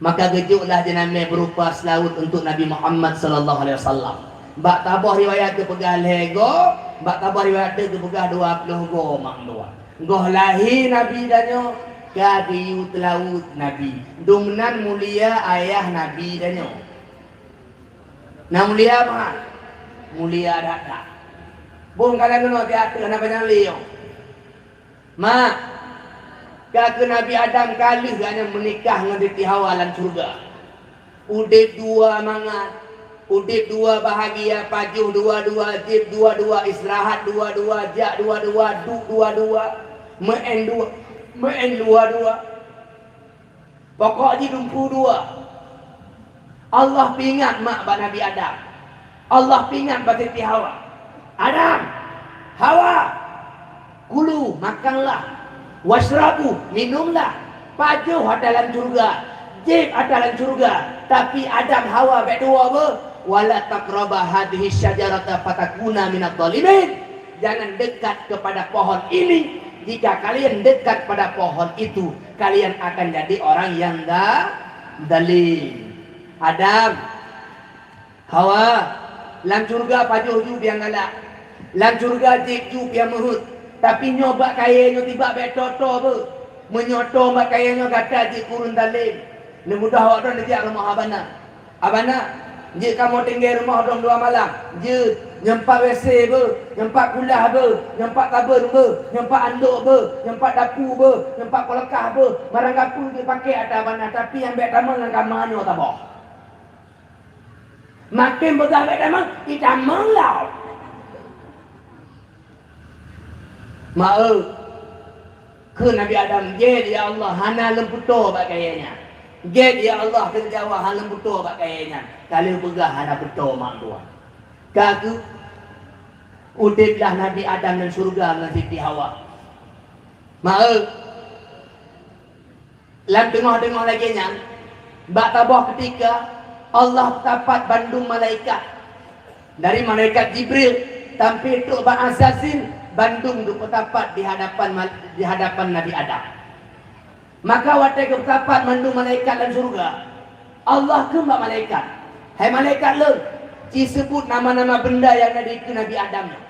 Maka geujoklah jinamé beurupa seulaweuet untuk Nabi Muhammad sallallahu alaihi wasallam. Bak saboh riwayat geupeugah lhèe goe, bak saboh riwayat geupeugah dua ploh goe mak meutuah. Goh lahé Nabi tanyoe ka geuyue seulaweuet Nabi. Dumnan mulia ayah Nabi tanyoe. Na mulia mak? Mulia that-that. Bông ka lagèe nyoe di ateueh na panyang lé nyoe. Mak, ka keu Nabi Adam ka lheueh geuh nyan meunikah ngon Siti Hawa lam syeuruga. Udép dua mangat, udép dua bahagia, pajoh dua-dua, jieb dua-dua, istirahat dua-dua, jak dua-dua, duek dua-dua, meu'en dua, meu'en dua-dua. Pokok jih dumpeue dua. Allah peuingat mak bak Nabi Adam. Allah peuingat bak Siti Hawa. Adam, Hawa, kulu, makanlah. Wasyrabu, minumlah. Pajoh atra lam syeuruga, jieb atra lam syeuruga. Tapi Adam, Hawa, bèk tuwoe beuh. "Wala taqraba hadhihi syajarata fatakuna minadh dhalimin." Jangan dekat kepada pohon ini. Jika kalian dekat pada pohon itu, kalian akan jadi orang yang za-, zalim. Adam, Hawa, lam syeuruga pajoh ju piang galak. Lam syeuruga jieb ju piang meuheuet. Tapi nyoe bak kayée nyoe tibak bék toe-toe beuh. Meunyoe toe bak kayée nyoe gata jeuet keu ureuëng zalim. Neumudah awak droe neujak rumoh abana. Abana, jeuet kamoe tinggai rumoh droe dua malam. Jeuet, nyoe pat WC beuh, nyoe pat kulah beuh, nyoe pat tabeuen beuh, nyoe pat andok beuh, nyoe pat dapu beuh, nyoe pat kulkas beuh. Barang gapeue jeuet pakai ata abana, tapi nyang bék tamong lam kama nyoe saboh. Maken peugah bék tamong, itamong lom. Meu'eu, kheun Nabi Adam, "Gét, ya Allah, hana lôn peutoe bak kayée nyan. Gét, ya Allah, keu Hawa hana lôn peutoe bak kayée nyan." Ka lheueh peugah hana peutoe mak dua. Ka keuh udeb lah Nabi Adam lam syeuruga ngon Siti Hawa. Meu'eu, Lam teungoh-teungoh lagée nyan, bak saboh keutika, Allah peutapat bandum malaikat. Dari malaikat Jibril sampai trok bak Azazil, bandum geupeutapat di hadapan mal-, di hadapan Nabi Adam. Maka watée geupeutapat mandum malaikat lam syeuruga, Allah kheun bak malaikat, "Hai malaikat lôn, ci seubut nama-nama beunda nyang na dikeue Nabi Adam nyoe."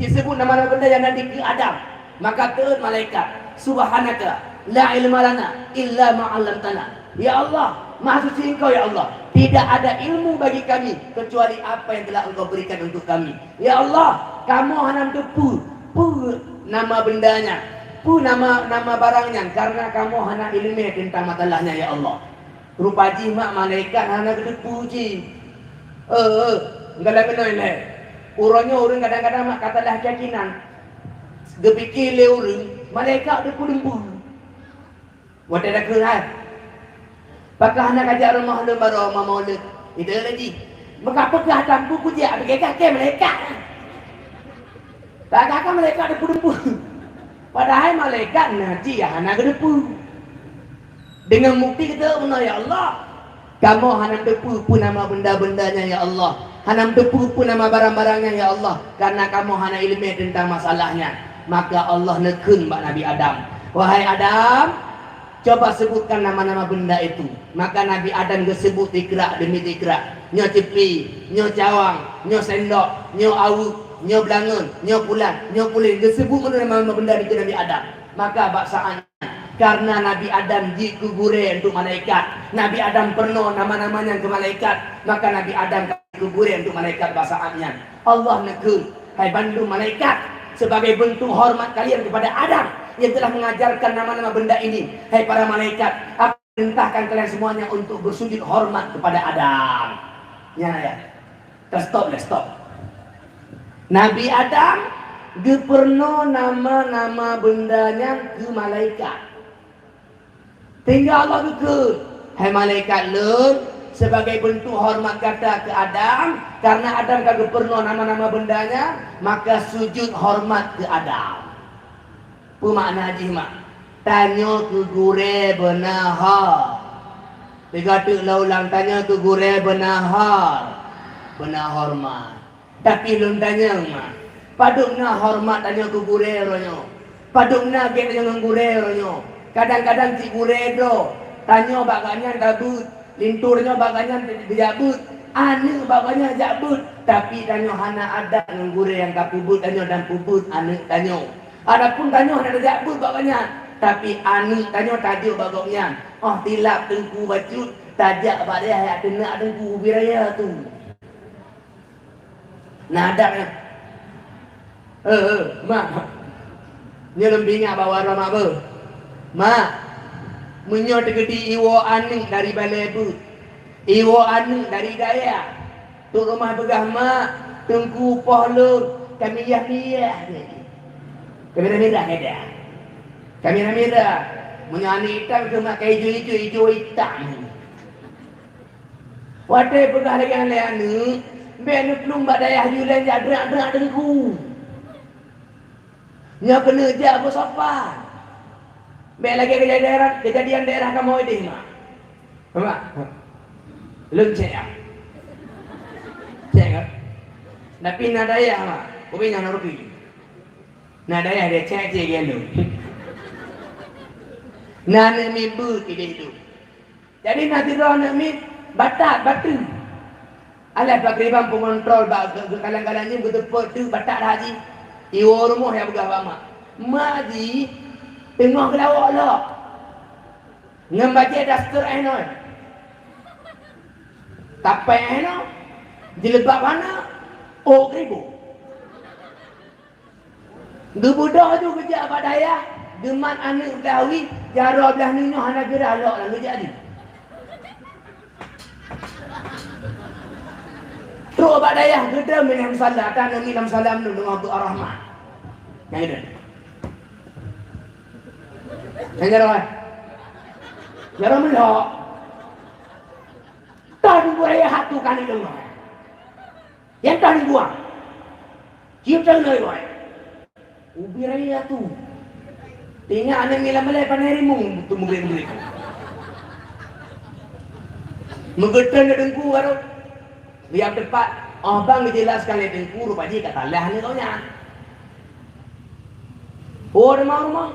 Jiseubut nama-nama beunda nyang na dikeue Adam. Maka teuôt malaikat, "Subhanaka, la ilma lana illa ma 'allamtana." Ya Allah, Maha Suci Engkau, ya Allah. Tidak ada ilmu bagi kami kecuali apa yang telah Engkau berikan untuk kami. Ya Allah, kamoe hana teupeue peue nama beunda nyan, peue nama, nama barang nyan, karena kamoe hana iéleumé teuntang masalah nyan, ya Allah. Rupa jih mak malaikat hana geuteupeue cit. Eh, eh, galak keunoe lé. Uroe nyoe ureuëng kadang-kadang mak ka salah keuyakinan. Geupike lé ureuëng, malaikat teupeue deumpeue. Watée dakeuh hai. Pakon hana kajak rumoh lôn baroe ma Maulud. Itu lé jih. Meuka peugah tampu kujak, bike kake malaikat. Ka-ka malaikat teupeue deumpeue. Padahai malaikat na cit nyang hana geuteupeue. Deungon bukti geuteupeue meunoe, "Ya Allah, kamoe hana teupeue peue nama beunda-beunda nyan, ya Allah. Hana teupeue peue nama barang-barang nyan, ya Allah, karena kamoe hana iéleumé teuntang masalah nyan." Maka Allah neukheun bak Nabi Adam, "Wahai Adam, coba sebutkan nama-nama benda itu." Maka Nabi Adam geuseubut tikrak demi tikrak. Nyoe cipi, nyoe cawang, nyoe sendok, nyoe aweuek, nyoe blangon, nyoe pulan, nyoe pulen. Geuseubut meunan nama-nama benda dikeue Nabi Adam. Maka bak saát nyan, karena Nabi Adam jeuet keu gurée untuk malaikat, Nabi Adam peurunoe nama-nama nyan keu malaikat, maka Nabi Adam ka jeuet keu gurée untuk malaikat bak saát nyan. Allah neukheun, "Hai bandum malaikat, sebagai bentuk hormat kalian kepada Adam yang telah mengajarkan nama-nama benda ini, hai para malaikat, aku perintahkan kalian semuanya untuk bersujud hormat kepada Adam." Nyan ya. Ka stop lé, stop. Nabi Adam geupeurunoe nama-nama benda nyan keu malaikat. Sehingga Allah geukheun, "Hai malaikat lôn, sebagai bentuk hormat gata keu Adam, karena Adam ka geupeurunoe nama-nama benda nyan, maka sujud hormat keu Adam." Peue makna jih mak? Tanyoe keu gurée beuna ho. Tiga teuk lôn ulang, tanyoe keu gurée beuna ho. Beuna horeumat. Tapi lôn tanyong mak, padub na horeumat tanyoe keu gurée uroe nyoe? Padub na gét tanyoe ngon gurée uroe nyoe? Kadang-kadang cit gurée droe, tanyoe bak gobnyan tabeuet, linto tanyoe bak gobnyan teujak beuet, aneuk bak gobnyan jak beuet, tapi tanyoe hana adat ngon gurée nyang ka peubeuet tanyoe dan peubeuet aneuk tanyoe. Adapun tanyoe hana tajak beuet bak gobnyan, tapi aneuk tanyoe tajok bak gobnyan. Óh tilap teungku bacut, tajak bak dayah jak teunak teungku ubé raya tu. Na adat nyan. Eh, eh, mak. Nyoe lôn peuingat bak waroe mak beuh. Mak, meunyoe teukeudi iwoe aneuk dari balée beuet, iwoe aneuk dari dayah, trok rumoh peugah, "Mak, teungku poh lôn ka miyah-miyah." Ka mirah-mirah, ka mirah-mirah. Meunyoe aneuk itam keu mak ka ijo-ijo, ijo itam. Watée peugah lagée nyan lé aneuk, bék neuplueng bak dayah yue lé jak drak-drak teungku. Nyoe keuneuk jak beusopan. Bék lagée keujadian, keujadian daerah kamoe ideh, mak. Mak. Lôn cek, ah. Tapi na dayah, mak, kubi nyang rugi. Na dayah dia cek-cek dia tu. Na aneuk miet beuet ideh tu. Jadi na sidroe aneuk miet batat bateue. Alah pakriban peungontrol bak ge-, ge-, kalang-kalang nyan geuteupeu teuk batat haji. Iwoe rumoh ya peugah bak mak. Mak ji teungoh geulawok lok. Ngon bajée daster eh noe. Tapée eh noe. Jilbab hana. Oh, keribu. Geubeudôh ju geujak bak dayah, geumat aneuk blah wie, jaroe blah nyoe hana geurah lok lam geujak di. Trok bak dayah geudong lam musala, ata aneuk miet lam musala meunyoe deungon Abdul Rahman. Nyang geudong. Nyang jaroe. Jaroe meulok. Tah dua raya hatu kali deungon. Nyang tah dua. Cium tangan lagi, wai. Ubi raya tu. Tengok aneuk miet lam balai pandai rimueng tu meugrek-meugrek. Meugeutén lé teungku baru. Nyang teupat, oh bang geujelaskan lé teungku rupa jih ka talah aneuk geuh nyan. Oh, rumoh-rumoh.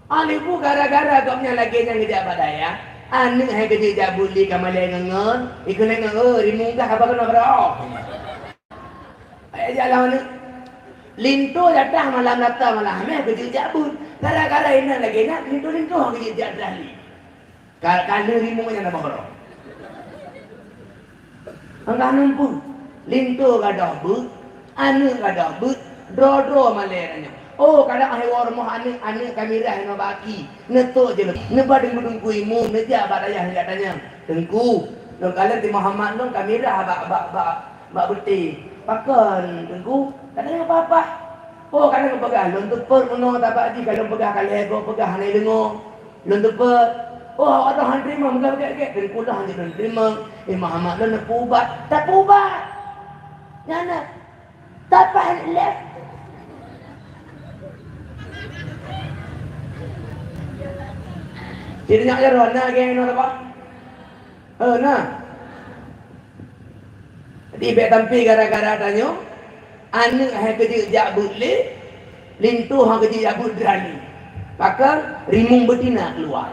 Alih bu gara-gara gobnyan lagée nyan geujak bak dayah, aneuk hai geujak beuet lé ka malée ngon-ngon, ikheun lé ngon, "Oh, rimueng dah haba keunoe keudroe." Ayah jak lam aneuk. Linto jadah malam Nata malam Hamèh geujak beuet. Gara-gara inan lagée nyan, linto-linto geujak dah lé. Ka, ka lheueh rimueng nyan na boh droe. Angkah numpuk, linto gadôh beuet, aneuk gadôh beuet, droe-droe malée nyan. Oh, kadang akhé woe rumoh aneuk, aneuk ka mirah inoe bak aki. Neutok jeuet, neuba deungon teungku imum, neujak bak dayah neujak tanyong, "Teungku, lôn kalon si Muhammad lôn ka mirah bak, bak, bak, bak beuté. Pakon, Teungku?" Kadang apa-apa. Oh, kadang geupeugah, "Lôn teupeu meunoe tabak jih, ka lôn peugah ka lhèe goe peugah hana jideungoe." Lôn teupeu, oh, awak droe han teurimong, meugah gèt-gèt, teungku lôn han jeuet lôn teurimong. Eh, Muhammad lôn neupeu ubat, tapeu ubat. Nyan na, tapah lé. Jadi nyak jaroe na geng na apa? Eh, na. Jadi, bèk sampai gara-gara tanyoe, aneuk hai keujeuet jak beuet lé, linto hai keujeuet jak beuet dra lé. Pakon rimueng beutina keuluwa.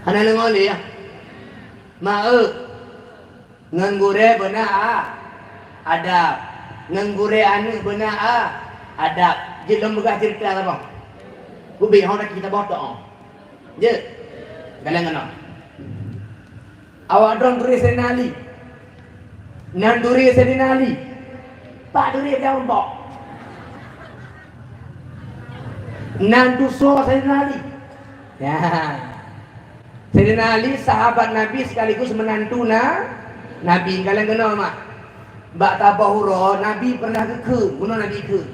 Hana deungoe lé, ya. Mak, eh, ngon gurèe beuna, ah, adab. Ngon gurèe aneuk beuna, ah, adab. Jeuet lôn peugah ceurita saboh. Ubé ho dak kita boh toh. Jeuet. Galeng keunoe. Awak droe turi Saidina Ali. Nan turi Saidina Ali. Pak turi nyang bok. Nan tusoe Saidina Ali. Ya. Saidina Ali sahabat Nabi sekaligus menantu na, Nabi. Galeng keunoe mak. Bak saboh uroe, Nabi pernah geukheun, bunoe Nabi kheun,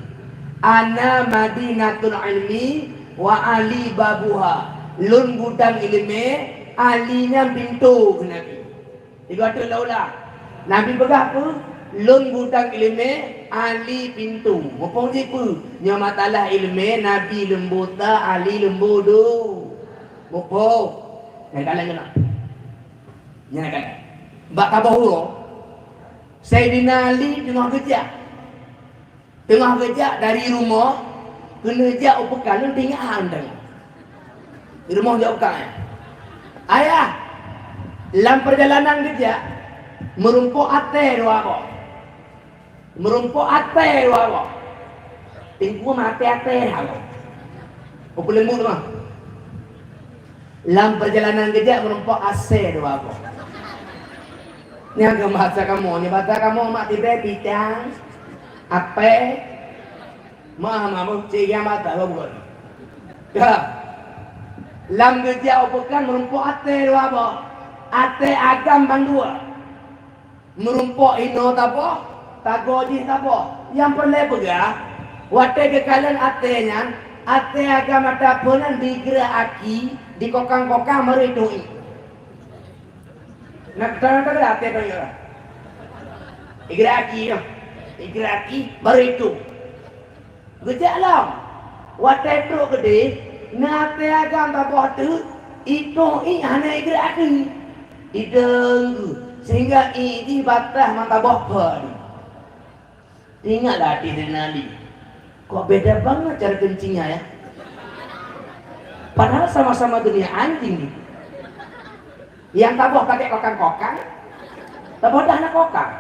"Ana madinatul ilmi wa Ali babuha." Lôn gudang ileumèe, Ali nyan pintoe, kheun Nabi. Tiga tu lah ulang. Nabi peugah peue? "Lôn gudang ileumèe, Ali pintoe." Muphom jih peue? Nyoe matalah ileumèe, Nabi leumbota, Ali leumbot dum. Muphom? Nyan kalon keunoe. Nyan kalon. Bak saboh uroe, Saidina Ali teungoh geujak. Teungoh geujak dari rumoh keuneuk jak u peukan, lôn teuingat han teungoh. Di rumoh jak u peukan, ayah. Ayah, lam peurjalanan geujak, meurumpok asèe dua boh. Meurumpok asèe dua boh. Teungku mah asèe-asèe dua boh. Peue peuleumbut mah. Lam peurjalanan geujak meurumpok asèe dua boh. Nyang keu bahasa kamoe, nyang bahasa kamoe mak tibèe pitang, apèe, mah, mah, boh, cit nyang bahasa, boh, boh. Ya. Lam geujak u peukan meurumpok asèe dua boh. Asèe agam bandua. Meurumpok inoe saboh, sagoe jih saboh. Nyang peureulèe peugah, watèe geukalon asèe nyan, asèe agam ata phon nyan digeureuek aki di kokang-kokang baru ituek. Na, na, na, na, asèe nyan. Digeureuek aki nyoe. Digeureuek aki baru ituek. Geujak lom. Watèe trok keudeh, na asèe agam saboh teuk, ituek ié hana igeureuek aki. Idong geuh, Sehingga ié jih bataih mata boh pha di. Ingatlah hati Saidina Ali. Kok beda banget cara kencingnya ya? Padahal sama-sama dunia anjing ni. Yang taboh pakai kokang-kokang, taboh dah na kokang.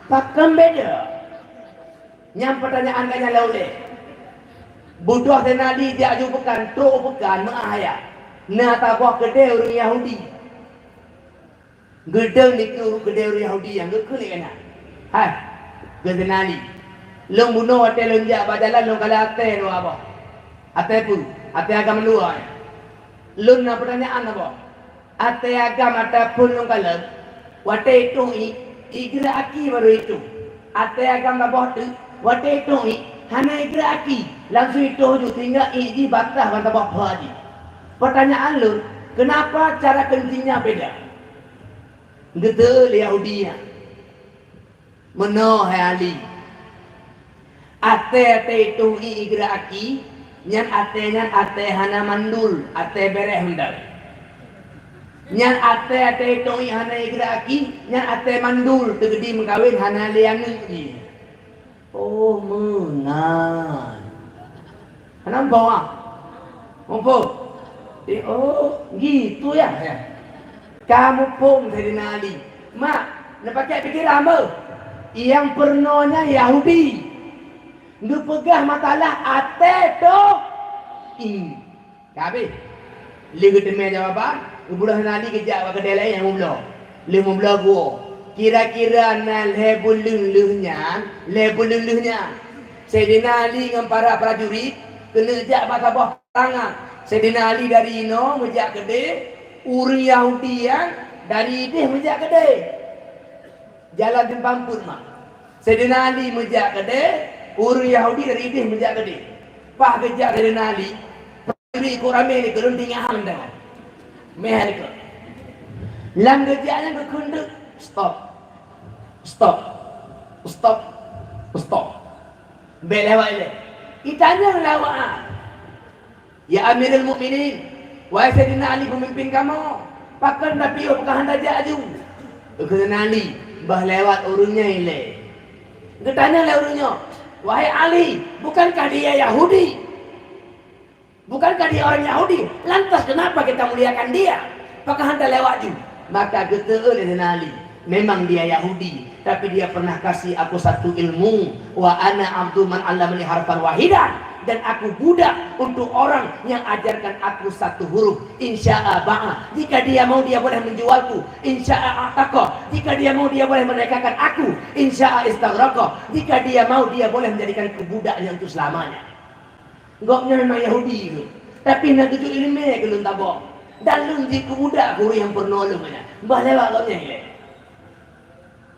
Pakon beda? Nyang pertanyaan ganya laulé. Budoh Saidina Ali jak ju pekan, trok pekan, meuah ya. Na taboh keudè ureuëng Yahudi. Geudong dikeue keudè ureuëng Yahudi nyang geukheun lé geuhnyan. Hai, kheun Saidina Ali, lôn bunoe watée lôn jak bak jalan lôn kalon atée dua boh. Atée peue? Atée agam luwa nyan. Lôn na peutanyaan saboh. Atée agam ataupun lôn kalon, watée itôh ié, ié geureuek aki barô itôh. Atée agam saboh teuk, watée itôh ié, hana ié geureuek aki, langsung itôh ju sehingga ié jih bataih ban saboh pha jih. Peutanyaan lôn, keunapa cara keuncingnya beda? Geuteu lé Yahudi nyan. Meunoe hai Ali, atée-atée itôh ié igreuek aki, nyan atée nyan atée hana mandul, atée béréh mantong. Nyan atée-atée itôh ié hana igreuek aki, nyan atée mandul, teugeudi meukawen hana lé aneuëk jih. Oh meunan. Hana muphom ah? Muphom? Eh, oh, gitu ya, ya. Ka muphom Saidina Ali. Mak, neupaké pikiran beuh. Nyang peurunoe nyan Yahudi. Neupeugah masalah atée toh. Ih. Ka habéh. Lheueh geuteumé jawaban, geubuloh Saidina Ali geujak bak keudè laén nyang meubloe. Lheueh meubloe geuwoe. Kira-kira na lhée buleuen lheueh nyan, lhée buleuen lheueh nyan. Saidina Ali ngon para prajurit keuneuk jak bak saboh tangan. Saidina Ali dari inoe meujak keudè, ureuëng Yahudi nyan dari ideh meujak keudè. Jalan simpang peuet ma. Saidina Ali meujak keudè, ureuëng Yahudi dari ideh meujak keudè. Paih geujak Saidina Ali, prajurit ikot ramé nikeue lôn tinggai han deungon. Meuhai nikeue. Lam geujak nyan geukheun deuk, "Stop. Stop. Stop. Stop." Bék lewat ilée. Itanyong lé awak nyan, "Ya Amirul Mukminin, wahai Saidina Ali peumimpin kamoe, pakon tapiôh pakon hana tajak aju?" Geukheun Saidina Ali, "Bah lewat ureuëng nyan ilée." Geutanyong lé ureuëng nyoe, "Wahai Ali, bukankah dia Yahudi? Bukankah dia orang Yahudi? Lantas kenapa kita muliakan dia? Pakon hana talewat ju?" Maka geuteu lé Saidina Ali, "Memang dia Yahudi, tapi dia pernah kasih aku satu ilmu, wa ana abdu man allamani harfan wahidan, dan aku budak untuk orang yang ajarkan aku satu huruf. Insya'a ba'a, jika dia mau dia boleh menjualku. Insya'a a'taqa, jika dia mau dia boleh merdekakan aku. Insya'a istaghraqa, jika dia mau dia boleh menjadikanku budaknya untuk selamanya." Gobnyan memang Yahudi tu. Tapi na geujok iéleumé keu lôn tabok. Dan lôn jeuet keu budak keu ureuëng nyang peurunoe lôn nyan. Bah lewat gobnyan ilée.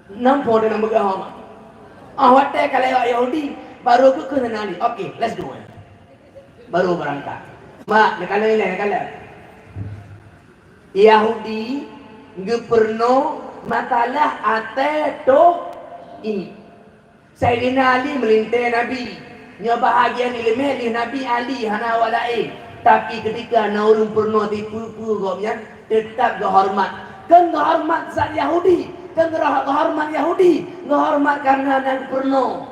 Nampak dan peugah homa. Ah, watée ka lewat Yahudi, baru geukheun Saidina Ali, "Oke, let's go." Baru beurangkat. Mak, neukalon ilée, neukalon. Yahudi geupeurunoe masalah atée toh ié. Saidina Ali meulintée Nabi. Nyoe bahagian iéleumé lheueh Nabi Ali hana awak laén. Tapi keutika na ureuëng peurunoe tipeue-peue gobnyan, teutab geuhoreumat. Kon geuhoreumat zat Yahudi, kon geuhoreumat Yahudi, geuhoreumat kareuna na geupeurunoe.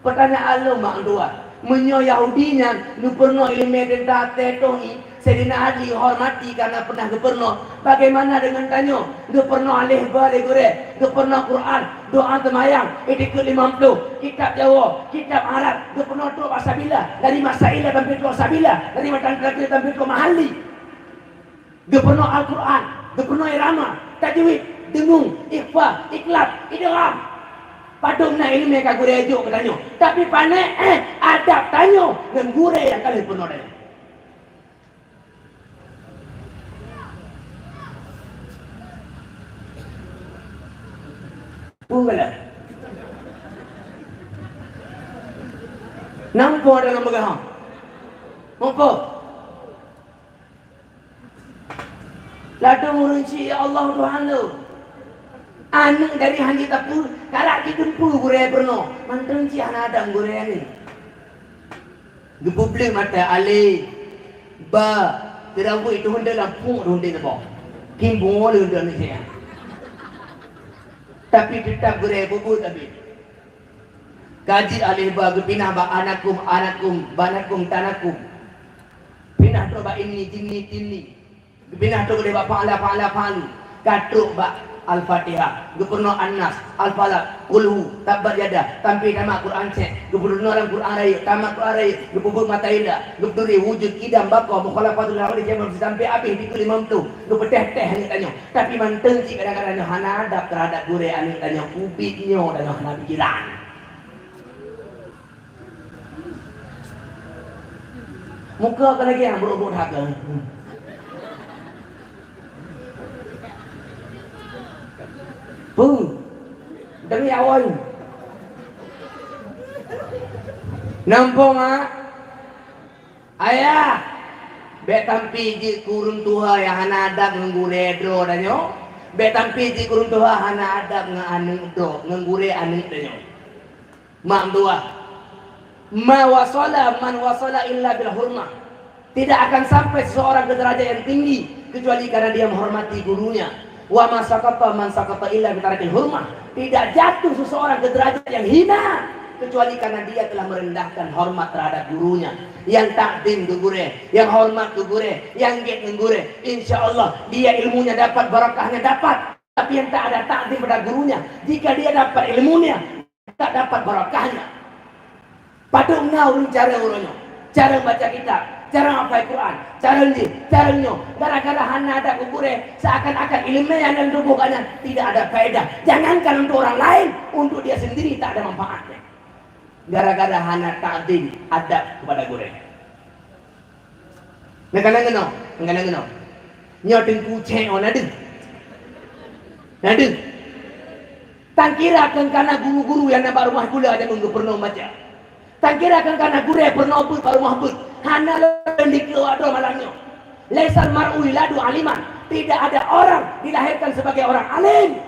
Peutanyaan lôn mak dua, meunyoe Yahudi nyan geupeurunoe iéleumé teuntang atée toh ié, Saidina Ali hormati karena pernah geupeurunoe. Bagaimana dengan tanyoe? Geupeurunoe aleh ba lé gurée, geupeurunoe Quran, doa seumayang, itikeuet limong ploh, kitab Jawoe, kitab Arab, geupeurunoe trok bak Sabila, dari Masaila sampai trok Sabila, dari Matan Terakhir sampai trok Mahalli. Geupeurunoe Al-Quran, geupeurunoe irama, tajwid, deungung, ikhfa, iqlab, idgham. Padum na iéleumé ka gurée jok keu tanyoe. Tapi pane éh adab tanyoe ngon gurée nyang ka lheueh peurunoe tanyoe. Peue galak? Nampak dalam peugah. Nampak? Ladôm ureuëng cit, "Ya Allah Tuhan lôn, aneuëk dari hana jitapeu, karak jiteumpeu gurée peurunoe, mantong cit hana adab gurée nyan." Geupeubleue mata alé, ba, teuraweuh itu honda lampôk tu honda nabo. Kimbo le honda ni saya. Tapi teutap gurée bubuet Abi. Ka jeuet alih ba geupinah bak anakum, anakum, banakum, tanakum. Pinah trok bak inni, jinni, tinni. Geupinah trok deh bak fa'ala, fa'ala, fa'alu. Ka trok bak Al-Fatihah. Geupeurunoe An-Nas, Al-Falaq, Qul Hu, Tabbat Yada. Sampai tamat Quran cek. Geupeurunoe lam Quran rayeuk, tamat Quran rayeuk. Geupeubuet mata indak. Geupeuduek wujud, kidam, baqa, mukhalafatul hawadits, sampai habéh di limong ploh. Geupeuteh-teh aneuk tanyoe. Tapi mantong cit kadang-kadang nyoe hana adab terhadap gurée aneuk tanyoe, ubit nyoe tanyoe hana pikiran. Muka ka lagée nyang brok-brok that. Peue? Demi awai. Nampak, Mak? Ayah, bék tampi jeuet keu ureuëng tuha nyang hana adab ngon gurée droe tanyoe. Bék tampi jeuet keu ureuëng tuha hana adab ngon aneuk droe, ngon gurée aneuk tanyoe. Mak meutuah, "Ma wasala man wasala illa bil hurmah." Tidak akan sampai seseorang ke derajat yang tinggi kecuali karena dia menghormati gurunya. "Wa ma saqata man saqata illa bi tarkil hurmah." Tidak jatuh seseorang ke derajat yang hina kecuali karena dia telah merendahkan hormat terhadap gurunya. Nyang takzim keu gurée, nyang hormat keu gurée, nyang gét ngon gurée, insya Allah dia ilmunya dapat, barakahnya dapat. Tapi nyang tak ada takzim pada gurunya, jika dia dapat ilmunya, tak dapat barakahnya. Padum na ureuëng carông uroe nyoe, carông baca kitab, carông hafai Quran, carông jih, carông nyoe, gara-gara hana adab keu gurée, seakan-akan ileumèe nyang lam tuboh gobnyan tidak ada faedah. Jangankan untuk orang lain, untuk dia sendiri tak ada manfaatnya. Gara-gara hana takzim adab kepada gurée. Nyang kana ngeunoe, nyang kana ngeunoe. Nyoe teungku cék oh na deuh. Na deuh. Tangkira keu kana guru-guru nyang na bak rumoh gula nyang geupeurunoe baca. Tangkira keu kana gurée peurunoe beuet bak rumoh beuet. Hana lôn dikeue awak droe malam nyoe. Laisal mar'u yuladu aliman. Tidak ada orang dilahirkan sebagai orang alim.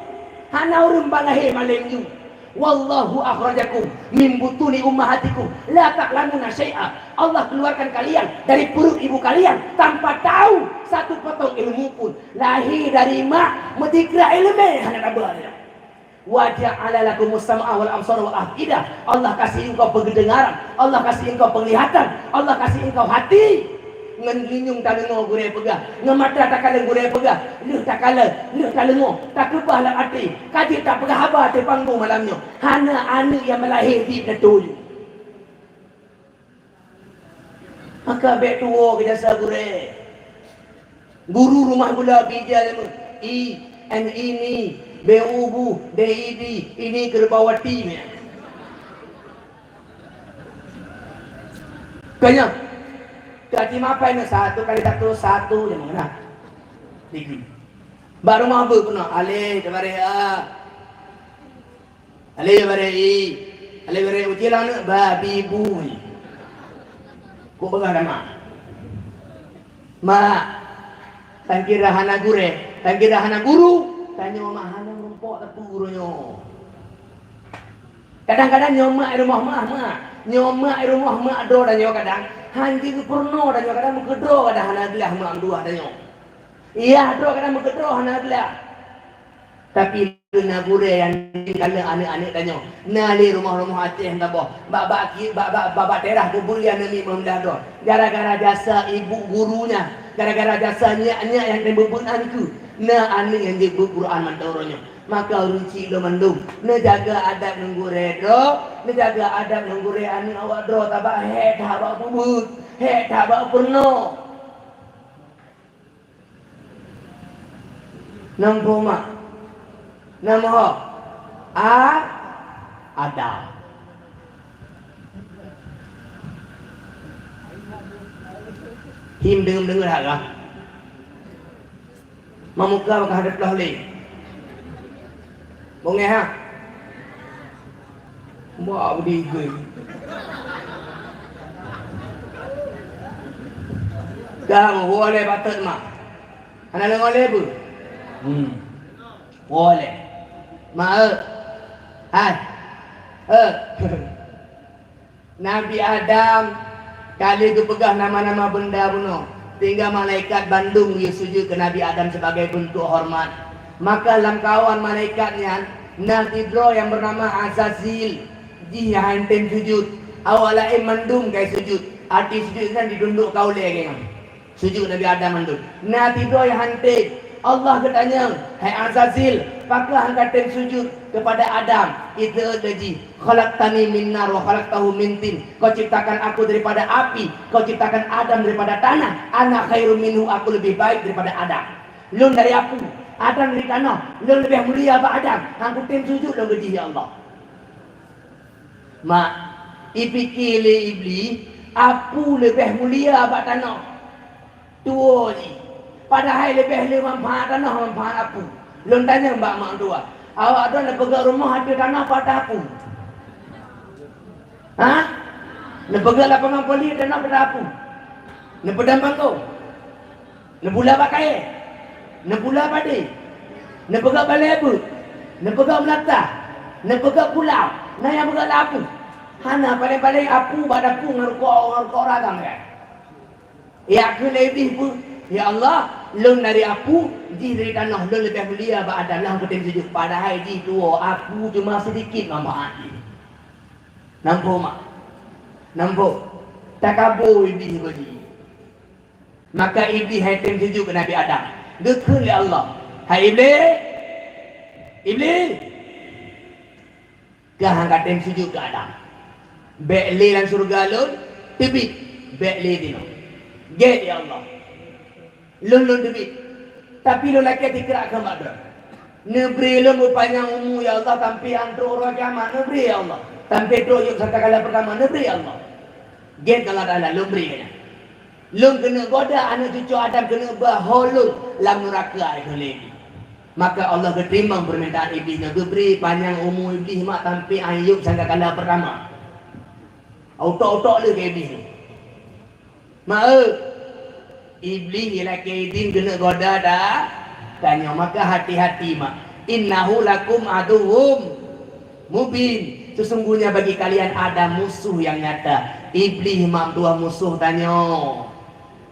Hana ureuëng bak lahé malém ju. Wallahu akhrajakum min butuni ummahatikum la ta'lamuna syai'a. Allah keluarkan kalian dari perut ibu kalian tanpa tahu satu potong ilmu pun. Lahé dari mak, meudikra ileumèe hana taba. Wa ja'ala lakumus sam'a wal absara wal af'idah. Allah kasih engkau pendengaran, Allah kasih engkau penglihatan, Allah kasih engkau hati. Ngon geulinyueng tadeungoe gurée peugah, ngon mata takalon gurée peugah, lheueh takalon, lheueh taleungoe, takeubah lam até, ka jeuet tapeugah haba ateueh panggong malam nyoe. Hana aneuk nyang meulahé di neutôi. Maka bék tuwoe keu jasa gurée. Guru rumoh gula bija lama. I, N I ni, B U bu, D I di, ini kerbawati ni. Kanya, kaki mapai na satu kali satu, satu je mengenai. Degree. Bak rumoh beuh pun, alif, tabareh a. Alif bareh i. Alif bareh u, cil aneuk babi bu. Kok peugah dah mak? Mak, tangkira hana gurée, tangkira hana guru. Tanyoe mak hana meureumpok teupeu guru nyoe. Kadang-kadang nyoe mak i rumoh mak, mak. Nyoe mak i rumoh mak droe tanyoe kadang. Han jeuet geupeurunoe tanyoe kadang meukeudroe kadang hana glah mak meuduah tanyoe. Iyah droe kadang meukeudroe hana glah. Tapi na gurée nyang tinggai aneuk-aneuk tanyoe. Na lé rumoh-rumoh Aceh saboh. Bak, bak, bak, bak, bak, bak teurah kubu lé aneuk miet meuheudah droe. Gara-gara jasa ibu gurunya, gara-gara jasa nyak-nyak nyang teubeubeut ankeue, na aneuk nyang jeuet beuet Quran mantong uroe nyoe. Maka ureuëng chik lôn mandum, neujaga adab ngon gurée droe, neujaga adab ngon gurée aneuk awak droe, tabak hék that bak peubuet, hék that bak peurunoe. Nam poma. Nam ho. A. Ada. Him deungon-deungon harap. Mamuka maka hadap lah lé. Bongeh ha. Mak budi gui. Dah, woe lé batet mak. Hana deungoe lé beuh? Hmm. Woe lé. Mak, eh. Hai. Eh. Nabi Adam ka lheueh geupeugah nama-nama beunda bunoe, sehingga malaikat bandum geusujud keu Nabi Adam sebagai beuntuk hormat. Maka lamkawan malaikat nyan Na sidroe nyang beunama Azazil, jih nyang han tem sujut. Awak laén mandum ka sujut. Arti sujut nyan ditundukkan ulée geuh nyan. Sujut Nabi Adam mandum. Na sidroe nyang han tem. Allah geutanyong, "Hai Azazil, pakon han ka tem sujut keupada Adam?" Iseuôt lé jih, "Khalaqtani min nar wa khalaqtahu min tin." Kau ciptakan aku daripada api, kau ciptakan Adam daripada tanah. Ana khairum minhu, aku lebih baik daripada Adam. Lôn dari apu, Adam dari tanoh, lôn leubeh mulia bak Adam. Han kutem sujut lôn keu jih, ya Allah. Mak, ipike lé Iblih, apu leubeh mulia bak tanoh. Tuwo jih. Padahai leubeh le manfaat tanoh manfaat apu. Lôn tanyong bak mak tuwa, awak droe neupeugöt rumoh ateueh tanoh peue ateueh apu? Ha? Neupeugöt lapangan voli tanoh peue ateueh apu? Neupeudong panggong? Neubula bak kayée, neubula padé, neupeugöt balée beuet, neupeugöt meulatah, neupeugöt pulau, na nyang peugöt lam apu. Hana, paleng-paleng apu bak dapu ngon rukok, ngon rukok ragam kan. Yak keu lé Iblih peue, "Ya Allah, lôn dari apu, jih dari tanoh, lôn leubeh mulia bak Adam, lôn han kutem sujut." Padahai jih tuwo, apu cuma sidikit manfaat jih. Nampak mak? Nampak? Takabô Iblih bak jih. Maka Iblih han tem sujut keu Nabi Adam. Geukheun lé Allah, "Hai Iblih! Iblih! Kah han ka tem sujut keu Adam. Bék lé lam syeuruga lôn teubiet, bék lé dinoe. Gét, ya Allah. Lôn, lôn teubiet. Tapi lôn lakée tikrak keu mak droe. Neubri lôn beupanyang umu, ya Allah, sampai han trok uroe kiamat. Neubri, ya Allah. Sampai trok yôb sangkakala peurtama. Neubri, ya Allah." Gét keu Allah Taala, lôn bri keu nyan. Lôn keuneuk goda aneuëk cucoe Adam keuneuk beuho lôn lam nuraka, kheun lé Iblih. Maka Allah geuteurimong peumintaan Iblih nyoe, geubri panyang umu Iblih mak sampai han yôb sangkakala peurtama. Utok-utok lé keu Iblih nyoe. Mak eu, Iblih ilakée idin keuneuk goda ta-, tanyoe, maka hati-hati mak. Innahu lakum aduwwum mubin. Sesungguhnya bagi kalian ada musuh yang nyata. Iblih mak dua musuh tanyoe.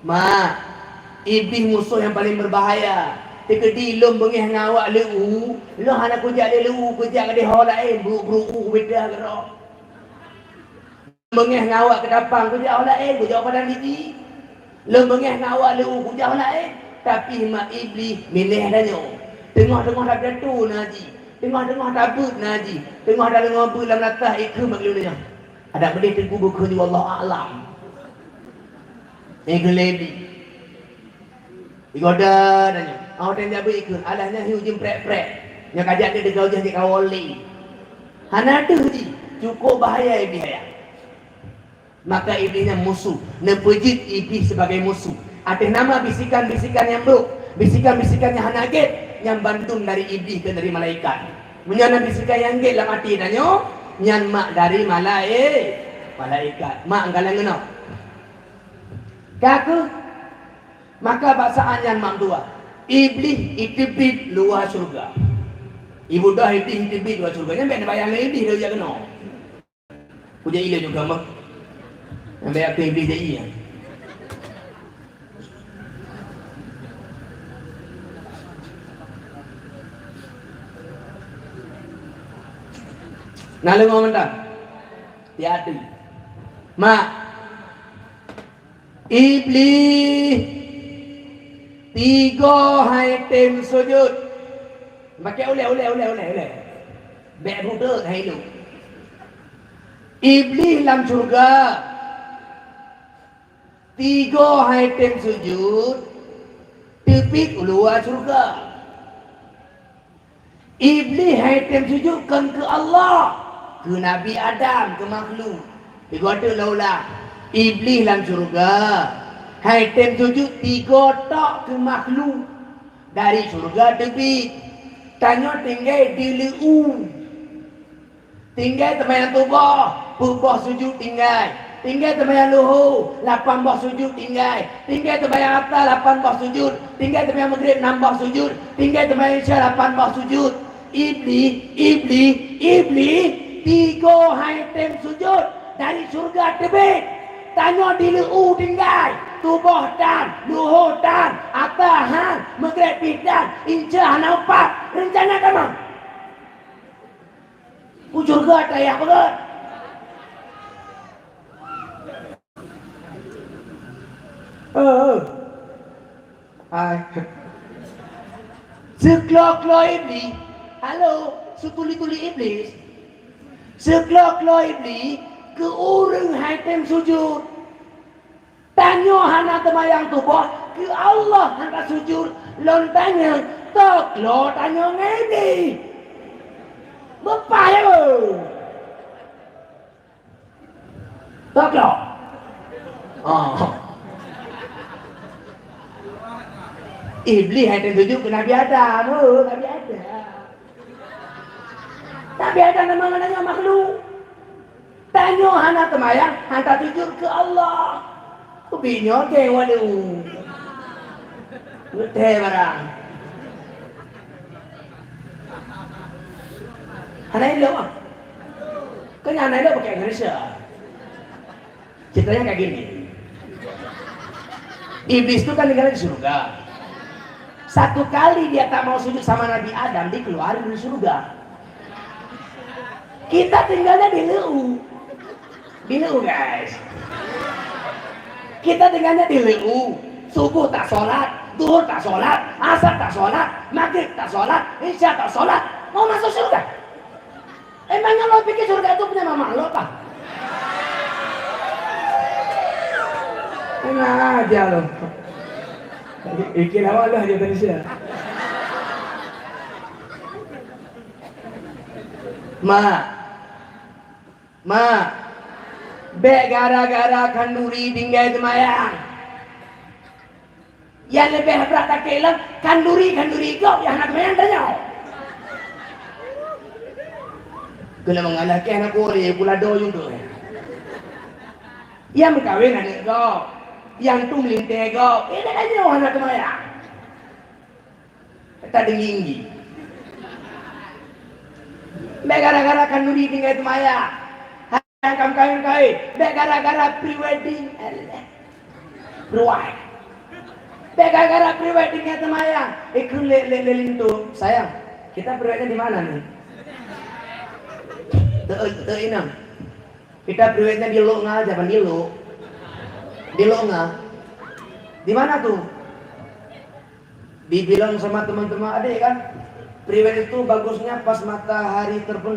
Mak, Iblih musuh nyang paleng beubahaya. Teukeudi lôn beungéh ngon awak lé u, lôn hana kujak lé u, kujak keudéh ho laén, bruk-bruk u beda keudroe. Beungéh ngon awak keudapang, kujak ho laén, kujak padang gigi. Lôn beungéh ngon awak lé u, kujak ho laén. Tapi mak Iblih miléh tanyoe. Teungoh-teungoh tapidato na jih. Teungoh-teungoh tabeuet na jih. Teungoh tadeungoe beuet lam latah ikheun bak lôn nyoe. Adak beudeh teungku beukheun, "Wallahu a'lam." Ikheun lé Iblih. Igoda tanyoe. Awak tanyoe jabeuet ikheun. Alah nyan hiu jeuem prek-prek. Nyoe kajak dia degau jih jikawol lé. Hana deuh jih. Cukup bahaya Iblih nyan. Maka Iblih nyan musuh, neupeujeuet Iblih sebagai musuh. Ateueh nama bisikan-bisikan nyang brok, bisikan-bisikan nyang hana gét, nyan bandum dari Iblih keu dari malaikat. Meunyoe na bisikan nyang gét lam até tanyoe, nyan mak dari malai-, malaikat. Mak galak ngeunoe. Ka keuh, maka bak saát nyan mak dua, Iblih iteubiet luwa syeuruga. Ibudah Iblih iteubiet luwa syeuruga. Nyan bèk neubayang lé Iblih lé jak keunoe. Kujak ilée juga mah. Nyang bèk aku Iblih jadi ya. Nah, lengok mentah. Hati-hati. Mak. Iblih tigo hai tem sujud. Pakai uleh, uleh, uleh, uleh, uleh. Bèk budok hai lu. Iblih lam syeuruga. Tigo hai tem sujud, teubiet u luwa syeuruga. Iblih hai tem sujud kon keu Allah, keu Nabi Adam, keu makhluk. Digoe teuk lau-lau, Iblih lam syeuruga hai tem sujud tigo tok keu makhluk. Dari syeuruga teubiet, tanyoe tinggai di leu-u. Tinggai teumayang tuboh, peuet boh sujud tinggai. Tinggai teumayang luho, lapan boh sujud tinggai. Tinggai teumayang atra, lapan boh sujud. Tinggai teumayang Maghrib, nam boh sujud. Tinggai teumayang Isya, lapan boh sujud. Iblih, Iblih, Iblih, tigo hai tem sujud dari syeuruga teubiet. Tanyoe di leu-u tinggai, tuboh tan, luho tan, atra han, Maghrib pih tan, Isya hana upat. Reuncana tamong. Bujur geuh tayah beugét. Eh, eh. Hai. Seuklo-klo Iblih, halo, seutuli-tuli Iblih. Seuklo-klo Iblih keu ureuëng hai tem sujud. Tanyoe hana teumayang tuboh keu Allah hana sujud, lôn tanyong, toklo tanyoe ngon Iblih. Beupah ya, beuh. Toklo. Oh. Iblih hai tem sujud keu Nabi Adam, oh, Nabi Adam. Nabi Adam nama ngon tanyoe makhluk. Tanyoe hana teumayang, hana sujud keu Allah. Ubit nyoe teuh walu. Beuteh barang. Hana ilok ah. Kan hana ilok pakai Indonesia. Ceritanya kayak gini. Iblis itu kan tinggal di surga. Satu kali dia tak mau sujud sama Nabi Adam, dikeluarin dari surga. Kita tinggalnya di leu. Di leu, guys. Kita tinggalnya di leu. Subuh tak sholat, duhur tak sholat, asar tak sholat, maghrib tak sholat, isya tak sholat. Mau masuk surga? Emangnya lo pikir surga itu punya mama lo apa? Enak aja lo. Pikir awak lah dia manusia. Mak, mak, bek gara-gara khanduri tinggai teumayang. Nyang leubeh brat takée lom, khanduri-khanduri gob nyang hana teumayang tanyoe. Keuneuk meungalah keu aneuk ureuëng, pula doyong tu. Nyang meukawen aneuk gob, nyang tu meulintée gob, eh, tanyoe hana teumayang. Ka tadeungi-deungi. Bèk gara-gara khanduri tinggai teumayang. Hai kam kawin-kawin, bèk gara-gara pre-wedding. Alah. Ruai. Bèk gara-gara pre-wedding nyang teumayang. Ikheun lé, lé, lé linto. Sayang, kita pre-wedding di mana nih? Teu, teu inong. Kita pre-wedding di Lok Nga aja, Bang, di Lok. Di Lok Nga. Di mana tuh? Dibilang sama teman-teman adik kan, pre-wed itu bagusnya pas matahari terbenam.